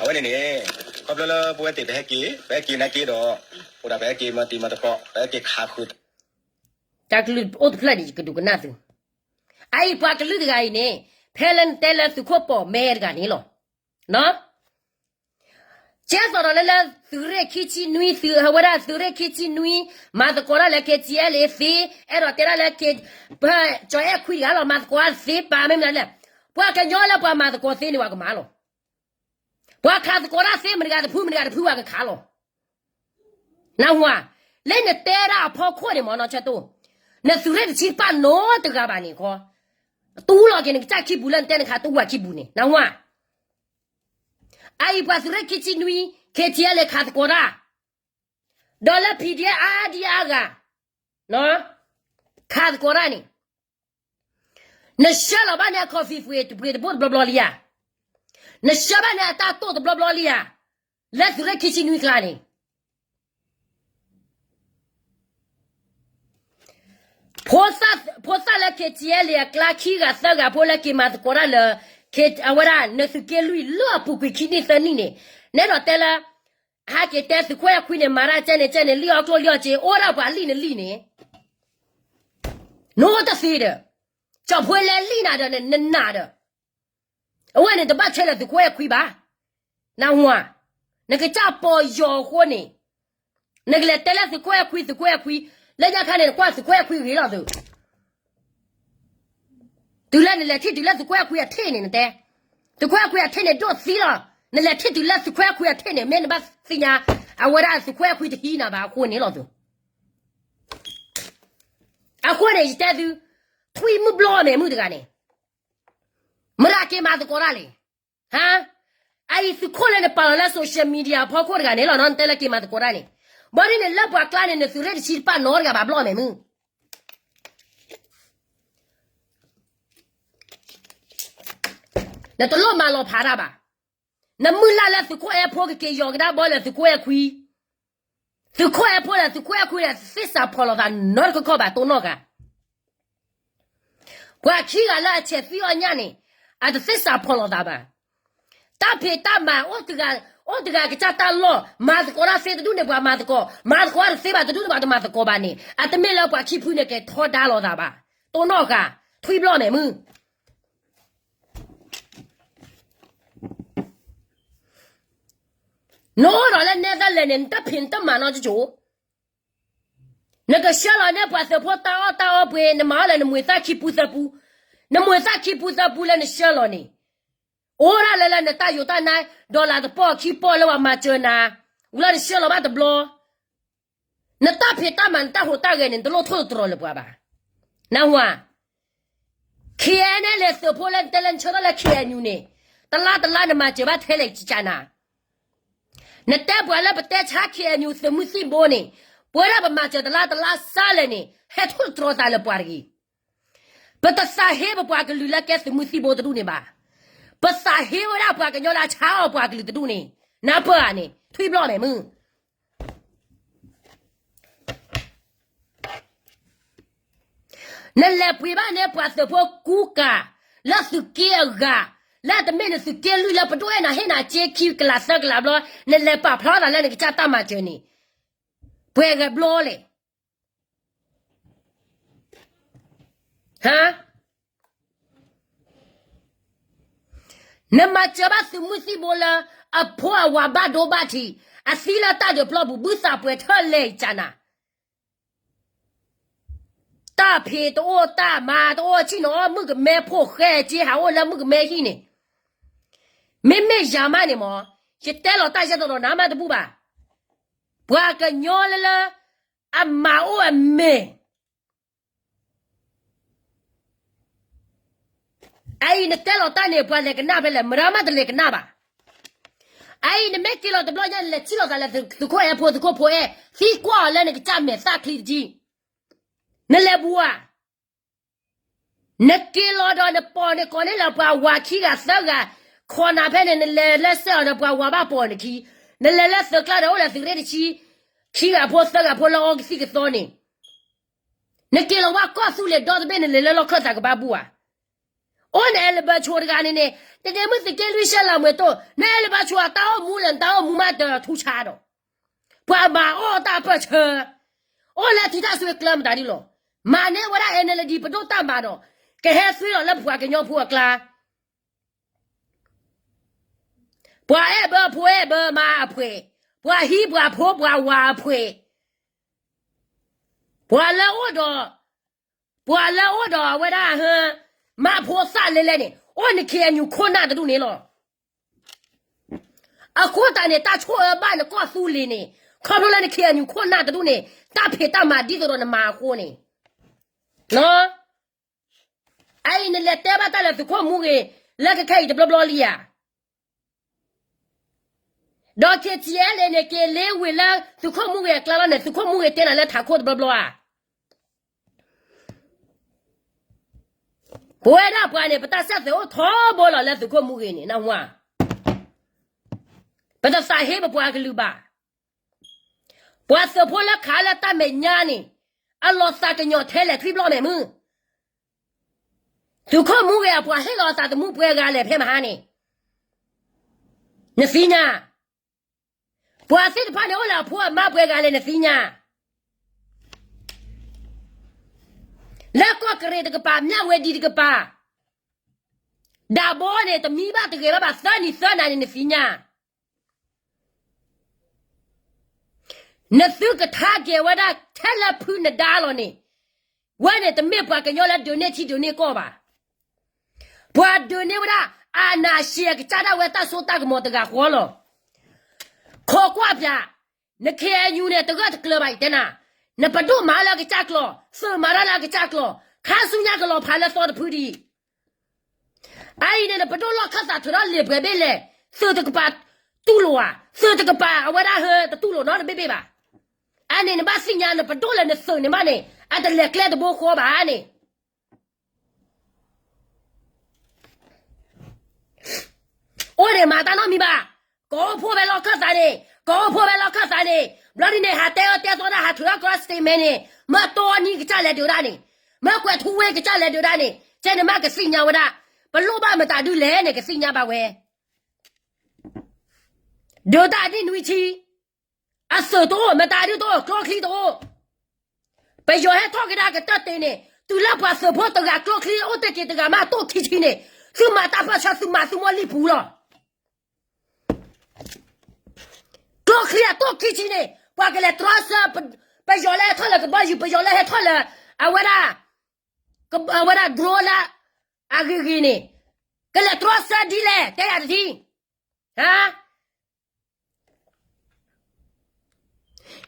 အဝဲန့ၣ်န့ၣ်, ခီဖျိလၢပဝဲသ့ၣ်ပဟဲက့ၤ, ပဟဲက့ၤနာ်က့ဒီး, အိၣ်ဒီးပဟဲက့ၤမၤတံၤမၤသကိး ပဟဲက့ၤခးဃုာ်, တၢ်ကလုၢ်အိၣ်တဖျၢၣ်န့ၣ် ယကဒုးကနၣ်သု, အအံၤပှၤကလုာ်တဂၤအံၤန့ၣ်, ဖဲလၢနတဲလၢသုးခိၣ်ပိာ်မဲတဂၤန့ၣ်လီၤ. ကဲသိးဒီးလၢလၢသုးရ့ၣ်ခံဆံနွံ သုးဟဝဲဒၣ်သုးရ့ၣ်ခံဆံနွံ, မၤသကိးတၢ်လၢ KTLA သ့, အဲၣ်ဒိးတဲဒၣ်လၢ ပကၠီအဲၣ်ခွံတဂၤလီၤ မၤသကိးတၢ်သ့ပာ်မ့ၢ်မနုၤလဲၣ်, ပှၤကညီလၢပှၤမၤသကိးသ့န့ၣ် ပှၤကမၤလီၤ. ပှၤခးသကိးတၢ်သ့မတဂၤတဖုမတဂၤတဖုပှၤကခးလီၤ. နဝါ, လၢနတဲဒၣ်အဖီခိၣ်န့ၣ်မ့ၢ်နီၢ်ဆၢတိၢ်, နသုးရ့ၣ်တဆံတပာ်နီတဂၤဘၣ်န့ၣ်ခီ, တူၢ်လီၤက့ၤနကစၢ်ခံပူၤလၢနတဲနခးတူၢ်ဝဲခံပူၤန့ၣ် နဝါ အအံၤပှၤသုးရ့ၣ်ခံဆံနွံ KTLA ခးသကိးတၢ်, ဒီးလၢ PDF အါဒံအါဂၤ ခးသကိးတၢ်န့ၣ်, နဆှၢလီၤဘၣ်န့ၣ်အခီၣ်ဖံးပှ့ၤတဘိတဘျီဘျီလံဧါ, နဆှၢဘၣ်န့ၣ်အတၢ်တိၢ်တဘျီဘျီလံဧါ, လၢသုးရ့ၣ်ခံဆံနွံကျါန့ၣ် ဖိသၣ်လၢ KTLA အကျါခံဂၤသၢဂၤဖိလၢက့ၤမၤသကိးတၢ်လၢ အဝဲဒၣ်နသုးက့လွံၢ်လၢအပူၤကွံာ်ခံနံၣ်သၢနံၣ်န့ၣ်, နဲဒိးတဲလၢ ဟဲက့ၤတဲသုးခိၣ်အဲၣ်ခွံန့ၣ် မၤတၢ်ကဲန့ၣ်ကဲန့ၣ် လံၣ်အီၣ်ကျိၣ်လံၣ်အီၣ်စ့ အိၣ်ဒၣ်ပှၤလံၣ်နလံၣ်န့ၣ်, နအိၣ်တသ့ဒီး, ကၠီၣ်ဖိလဲလံၣ်နၤဒီးနနၤဒီး အဝဲန့ၣ်တဘၣ်ဆဲးလၢသုးခိၣ်အဲၣ်ခွံဘၣ်. နဝါ, နကစၢ်ပီၢ်ယီၤအဃိန့ၣ်, နကလဲၤတဲလၢသုးခိၣ်အဲၣ်ခွံ သုးခိၣ်အဲၣ်ခွံ, လၢညါခါန့ၣ် နကွၢ်သုးခိၣ်အဲၣ်ခွံဂ့ၤလီၤသုး, တုၤလၢနလဲၤထံၣ်တုၤလၢသုးခိၣ်အဲၣ်ခွံအထံၣ်န့ၣ် နတဲ, သုးခိၣ်အဲၣ်ခွံအထံၣ်န့ၣ်ဒိၣ်သံလီၤ. နလဲၤထံၣ်တုၤလၢသုးခိၣ်အဲၣ်ခွံအထံၣ်န့ၣ် မ့ၢ်နဘၣ်သ့ၣ်ညါ, အဝဲဒၣ်သုးခိၣ်အဲၣ်ခွံတဟံးနၤဘၣ်အဃိန့ၣ်လီၤသုး အဃိန့ၣ် ယတဲသု, ထွံၣ်မုၢ်ဘျီမဲာ်မုၢ်တဂၤန့ၣ်, မတၤက့ၤမၤသကိးတၢ်လဲၣ်, ဟါ, အအံၤသုးခိၣ်လၢနပာ်လီၤလၢ social media အဖီခိၣ်တဂၤန့ၣ်လီၤနီၤ နတဲလၢက့ၤမၤသကိးတၢ်န့ၣ်, ဘၣ်ဒ်န့ၣ်လၢပှၤကျါန့ၣ် နသုးရ့ၣ်တဆံတပာ်နီတဂၤဘၣ်ဘျီမဲာ်မုၢ် နတလိၣ်မၤလီၤဖးတၢ်ဘၣ်. နမုၢ်လၢ်လၢသုးခိၣ်အဲၣ်ဖိကက့ၤယီၤကဒါဘီလၢသုးခိၣ်အဲၣ်ခွံ, သုးခိၣ်အဲၣ်ဖိဒီးသုးခိၣ်အဲၣ်ခွံန့ၣ် သ့ၣ်စးဖီၣ်လိာ်သးနီတခီခီဘၣ်တိၢ်နီၣ်ဃာ်. ပှၤခံဂၤလၢအဆဲးသံအီၣ်ညၣ်န့ၣ် အတသ့ၣ်စးဖီၣ်လိာ်သးဘၣ်. တၢ်ဖံးတၢ်မၤ အိၣ်တဂၤကစၢ်တၢ်လီၢ်, မၤသကိးတၢ်သ့တဒူၣ်န့ၣ် ပှၤမၤသကိး, မၤသကိးတသ့ဘၣ်တဒူၣ်န့ၣ် ပှၤတမၤသကိးဘၣ်န့ၣ် အတမ့ၢ်လၢပှၤခံဖုန့ၣ်က့ၤထီဒါလိာ်သးဘၣ်. တိၢ်နီၣ်ဃာ်, ထွံၣ်ဘျီမဲာ်မုၢ် နအိၣ်ဒီးလၢနဲသၢလဲၣ်န့ၣ် နတၢ်ဖံးနတၢ်မၤနီတစိၤ, နကဆှၢလီၤန့ၢ်ပှၤသုးဖိတၢ်အီၣ်တၢ်အီပှ့ၤ, နမၤအီၣ်လၢနမှံၤသၣ်ခံပူသၢပူ, နမှံၤသၣ်ခံပူသၢပူလၢနဆှၢလီၤန့ၣ်, အိၣ်ဒၣ်လၢလၢနတၢ်ယိာ်တၢ်နါ, ဒီးလၢတပီၢ်ခံပီၢ်လၢပှၤမၤစၢၤနၤ, ဝံၤလၢနဆှၢလီၤဘၣ်တဘျီ နတၢ်ဖံးတၢ်မၤ နတၢ်ဟူးတၢ်ဂဲၤန့ၣ် နတလိၣ်ထိၣ်သတြီၤလၢပှၤဘၣ်. နၢ်ဟူဧါ, ခဲအံၤန့ၣ် လၢသုးဖိလၢနတဲလၢနဆၢထၢၣ်လၢ ခဲအံၤနူန့ၣ်, တလါတလါနမၤစၢၤဘၣ်ထဲလဲၣ်ကကနၤ, နတဲပှၤလၢပတဲဆါ ခဲအံၤနူ သုးမုၢ်သံၣ်ဘိန့ၣ်, ပဝဲဒၣ်ပမၤစၢၤတလါတလါစၢ်လဲၣ်န့ၣ် ဟဲထိၣ်သတြီၤသးလၢပှၤတဂ့ၤ. ပတသးဟ့ပပှၤကလုာ်လၢကဲသုးမုၢ်သံၣ်ဘိတဒူၣ်န့ၣ်ဘၣ်. ပသးဟ့ဝဲဒၣ်ပှၤကညီလၢအဆါအီၣ်ပှၤကလုာ်တဒူၣ်န့ၣ်, နၢ်ပၢၢ်ဧါန့ၣ်, ထွံၣ်ဘျီမဲာ်မုၢ် နလဲၤပှ့ၤဘၣ်န့ၣ် ပှၤသုးဖိကူကၤ လၢသုးက့အဂၤ, လၢတမ့ၢ်နသုးက့လွံၢ်လၢပဒိၣ်အဲၣ်နၤဟ့ၣ်နၤစ့ခံကလးသၢကလးဘျီ, နလဲၤပာ်ဖျါသးလၢနကစၢ်တၢ်မၤစၢၤန့ၣ်, ပှဲၤဂဲၤဘျီလဲၣ်. ဟါ, နမၤစၢၤဘၣ်သုးမုၢ်သံၣ်ဘိလၢ အဖိအဝၤဘၣ်ဒိဘၣ်ထံး, အသံလၢတၢ်ဒုးပျီပူၤ ဘုသးပှဲၤထၢၣ်လဲၤကနၤ တၢ်ဖံးတအိၣ်တၢ်မၤတအိၣ် ဆ့ၣ်နီၤအီၣ်မုၣ်ကမဲဖိဃဲက့ ဟးအိၣ်လၢမုၣ်ကမဲဟံၣ်န့ၣ်, မ့မ့ၢ်ယၤမးန့ၣ်မး, ယတဲလီၤတၢ်ယဲၢ်တီတီနၤမးတဘူၣ်ဘၣ်. ပှၤကညီလၢလၢ အမၤအိၣ်အမဲာ် အအံၤနတဲလီၤတၢ်န့ၣ် ပှၤလဲၤကနၣ်ဖဲလဲၣ်, မတၤမးတလဲၤကနၣ်ဘၣ်. အအံၤနမ့ၢ်က့ၤလီၤတဘျီညါ နလဲၤထံၣ်လီၤသးလၢသုးခိၣ်အဲၣ်ဖိ သုးခိၣ်ဖိအဲၣ် သံကွၢ်အီၤလၢနကစၢ်မဲာ်သၣ်ချံတကံၢ်, နလဲၤဘူးဧါ. နက့ၤလီၤဒီးနပိာ်နကိးန့ၢ်လၢပှၤဝၤခံဂၤသၢဂၤ, ခိးနၤဖဲန့ၣ် နလဲၤလၢစဲအီၤဒီးပှၤဝၤဘၣ်ပိာ်နခံ, နလဲၤလၢသုးကျါဒီးအိၣ်လၢသုးရ့ၣ်တဆံ, ခံဂၤဖိသၢဂၤဖိလၢအီကသံၣ်ကသီန့ၣ် နက့ၤလီၤဝဲကီၢ်သူလ့ၤဒီတဘ့ၣ် နလဲၤလၢလီၢ်ခၢၣ်သးကဘၣ်ဘူၣ်ဧါ. အိၣ်နအဲလဘၢဆိတဂၤန့ၣ်န့ၣ် တဒ့မုၢ်သုးက့လွံၢ်ရှဲလၢမွဲတိၢ် နအဲလဘၢဆိအတၢ်အိၣ်မူလၢနတၢ်အိၣ်မူမးတထူဆါဒီး ပှၤမၤအီၣ်တၢ်ပၢၢ်ဆၢ, အိၣ်လၢထံတၢ်ဆိၣ်ဂ့ၤကျၢၢ်မတၤဒ်လီၤ. မၤန့ၢ်ဝဲဒၣ် NLD ပဒိၣ်တၢ်မၤဒီး ကဟဲသွံလီၤလၢပပှၤကညီဖိအကျါ ပှၤအဲၣ်ဘၢဖိအဲၣ်ဘၢမါအဖှဲး, ပှၤဟံးပှၤဖိပှၤဝၤအဖှဲး, ပှၤလၢအိၣ်ဒီး, ပှၤလၢအိၣ်ဒီးအဝဲဒၣ်ဟၢ, မါဖိသၣ်လဲလဲန့ၣ် အိၣ်န KNU ခိၣ်နၢ်တဒူၣ်န့ၣ်လီၤ. အဃိသတးန့ၣ် တၢ်ဆိၣ်အၢဘၣ်နကီၢ်သူလ့ၤန့ၣ် ခီဖျိလၢန KNU ခိၣ်နၢ်တဒူၣ်န့ၣ် တၢ်ဖံးတၢ်မၤဒ်သိးဒီးနမၤအဃိန့ၣ်, အအံၤနလဲၤတဲဘၣ်တၢ်လၢသုးခိၣ်မူဂ့ၤ လၢကခဲအံၤတဘျီဘျီလံဧါ. ဒီး KTLA န့ၣ် က့ၤလ့ဝ့ၤလၢသုးခိၣ်မူဂ့ၤအကျါလီၤန့ၣ် သုးခိၣ်မူဂ့ၤတဲနၤလၢထးခိၣ်တဘျီဘျီဧါ. ပဝဲဒၣ်ပှၤန့ၣ် ပတၢ်စၢ်သုးအိၣ်ထီဘိလီၤလၢသုးခိၣ်မူဂ့ၤန့ၣ် နၢ်ဟူဧါ. ပတသးဟ့ပပှၤကလုာ်ဘၣ်. ပှၤသုးဖိလၢခးလၢတၢ်မဲာ်ညါန့ၣ် အလီၤသးကညီၤထဲလဲၣ်ထွံဘျီမဲာ်မုၢ် သုးခိၣ်မူဂ့ၤအပှၤဟ့ၣ်လီၤအသးသမူပှဲၤဂၤလဲၣ်ဖဲမဟါန့ၣ် နသ့ၣ်ညါ, ပှၤသ့ၣ်တဖၣ်န့ၣ်အိၣ်လၢအဖိအမါပှဲၤဂၤလဲၣ်နသ့ၣ်ညါ, လၢကီၢ်ကရ့ၣ်တကပၤ မၠၣ်ဝတံၤတကပၤ ဒးဘီန့ၣ် တမံဘၣ်တဂဲၤဘၣ်ဘၣ် သၢနံၤသၢနၤန့ၣ်နသ့ၣ်ညါ နသုကထါကဲၤဝဲဒၣ်ထဲလၢဖုနဒါလီၤန့ၣ်, ဝဲန့ၣ်တမ့ၢ်ပှၤကညီလၢဒုးန့ၢ်ထံဒုးန့ၢ်ကီၢ်ဘၣ်. ပှၤဒုးန့ၢ်ဝဲဒၣ် အာဏာရှင် အကစၢ်ဒၣ်ဝဲတၢ်စိတၢ်ကမီၤတဂၤဃီလီၤ. ခိးကွၢ်ပၠး, န KNU န့ၣ် တဂၢၢ်တကျၢၤဘၣ်အံၤတဲနၤ, နပဒိၣ်မၤလၢအကစၢ်ကျိာ်, သုးမၤတၢ်လၢအကစၢ်ကျိာ်, ခါဆူညါကလီၤဖးလၢသီတဖုဒံး အအံၤန့ၣ် နပဒိၣ်လီၢ်ခၢၣ်သးထုးထီၣ်လံာ်ပှဲၤဘ့ၣ်လဲၣ်, သုးတကပၤတူၢ်လိာ်ဧါ, သုးတကပၤအဝဲဒၣ်ဟၢတတူၢ်လိာ်နီတဘ့ၣ်ဘ့ၣ်ဘၣ်. အန့ၣ်နဘၣ်သ့ၣ်ညါ နပဒိၣ်လၢနသုးန့ၣ်ဘၣ်န့ၣ် အတလဲၤကျဲတဘိဃီဘၣ်န့ၣ် အိၣ်န့ၣ်မၤတၢ်နီတမံၤဘၣ်. ကအိၣ်ဖှိၣ်ဖဲလီၢ်ခၢၣ်သးန့ၣ်, ကအိၣ်ဖှိၣ်ဖဲလီၢ်ခၢၣ်သးန့ၣ်, ဘျီဒ်န့ၣ် ဟးတဲအၢတဲသီတၢ် ဟးထုးထီၣ်ကီ statement န့ၣ်, မၢတိနံၤကစၢ်လဲၤဒုးဒၣ်န့ၣ်, မၢကွဲးထူဝ့ကစၢ်လဲၤဒုးဒၣ်န့ၣ်, ကဲန့ၣ်မးကသ့ၣ်ညါဝဲဒၣ်, ပလိၣ်ဘၣ်မတၤဒုလဲၣ်န့ၣ် ကသ့ၣ်ညါဘၣ်ဝဲ ဒုးတၢ်ဒ်နွံဆံ, အသုးတအိၣ်, မတၤဒုတအိၣ်, ကျိချံတအိၣ်. ပယီၤဟဲထီၣ်က့ၤဒၣ်ကတၢၢ်တ့ၢ်န့ၣ်, တုၤလၢပှၤသုးဖိတဂၤကျိချံအိၣ်တ့ၢ်က့ၤတဂၤမး တိၢ်ခံဆံန့ၣ်, သုမၤတၢ်ပၢၢ်ဆၢ သုမၤသုမိၢ်လံၣ်ပူၤလီၤ. ကျိချံအတိၢ်ခံဆံန့ၣ် ပှၤကလဲၤတြီဆၢ, ပယီၤလၢဟဲထီၣ်လၢကဘီယူၤ, ပယီၤလၢဟဲထီၣ်လၢ အဝဲဒၣ် အဝဲဒၣ် drone လၢအဂ့ၤဂ့ၤန့ၣ်, ကလဲၤတြီဆၢဒ်လဲၣ် တဲယၤတထံၣ်, ဟါ,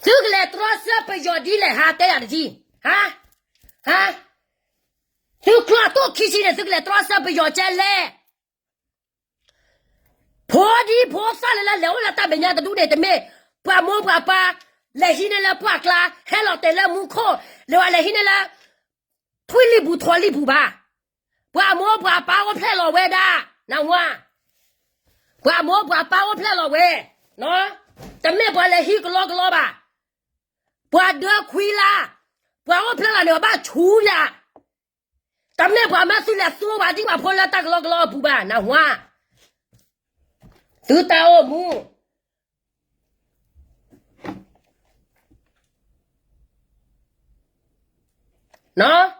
သုကလဲၤတြီဆၢပယီၤဒ်လဲၣ် ဟါ, တဲယၤတထံၣ်, ဟါ, ဟါ, သုကျိတိၢ်ခံဆံန့ၣ် သုကလဲၤတြီဆၢပယီၤကဲလဲၣ်. ဖိဒံဖိသၣ်လၢလၢလဲၤအိၣ်လၢတၢ်မဲာ်ညါတဒူၣ်န့ၣ် တမ့ၢ်ပှၤမိၢ်ပှၤပၢ် လဲၤဟံးန့ၢ်လၢပှၢ်ကျါ, ဟဲလီၤတဲာ်လၢမူခိၣ်, လဲၤဝဲလဲၤဟံးန့ၢ်လၢ ထွံၣ်လံၣ်ပူၤထီလံၣ်ပူၤဘၣ်. ပှၤမိၢ်ပှၤပၢ်အိၣ်ဖျဲၣ်လီၤဝဲဒၣ်, နၢ်ဟူဧါ, ပှၤမိၢ်ပှၤပၢ်အိၣ်ဖျဲၣ်လီၤဝဲ, တမ့ၢ်ပှၤလဲၤဟံးကလီကလီဘၣ်. ပှၤဒၢခွံလါ, ပှၤအိၣ်ဖျဲၣ်လီၤန့ၣ် ပဘၣ်ဆူညါ, တမ့ၢ်ပှၤမၢသုလဲၤသူပှၤဒံၣ်ပှၤဖိလၢတၢ်ကလီကလီအပူၤဘၣ် နၢ်ဟူဧါ. သုတၢ်အိၣ်မူ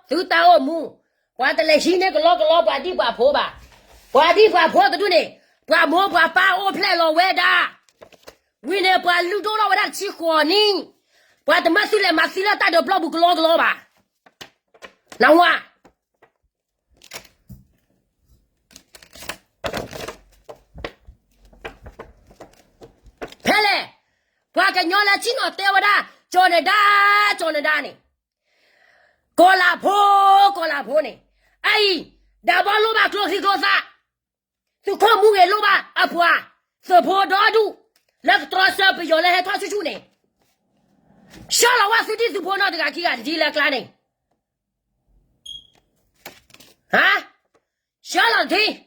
သုတၢ်အိၣ်မူ, ပှၤတလဲၤဟံးန့ၢ်ကလီကလီပှၤဒံၣ်ပှၤဖိဘၣ်. ပှၤဒံၣ်ပှၤဖိတဒူၣ်န့ၣ်, ပှၤမိၢ်ပှၤပၢ်အိၣ်ဖျဲၣ်လီၤဝဲဒၣ်, ဝံၤန့ၣ်ပှၤလုၢ်ဒိၣ်ထီၣ်ဝဲဒၣ်တဆံဃိးနံၣ်, ပှၤတမၢသုလဲၤမၤသံလၢတၢ်ဒုးပျီပူၤကလီကလီဘၣ်. နၢ်ဟူဧါ. ဖဲလဲၣ်, ပှၤကညီလၢဆ့ၣ်နီၤတဲဝဲဒၣ်, ကၠီၤနဒါ, ကၠီၤနဒါန့ၣ်, ကီၤလးဖိ, ကီၤလးဖိန့ၣ်, အအံၤ, ဒၣ်ဘီလိၣ်ဘၣ်ကျိချံကျိသၣ်, သုးခိၣ်မူဂ့ၤလိၣ်ဘၣ်အပှၤ, သုးဖိဒီဒူၣ်, လၢကတြီဆၢပယီၤလၢဟဲထီၣ်ဆူၣ်ဆူၣ်န့ၣ်, ဆှၢလီၤဝဲသုဒံၣ်သုဖိနီတဂၤခံဂၤတဒံၣ်လၢကျါန့ၣ် ဟါ, ဆှၢလီၤတထံၣ်.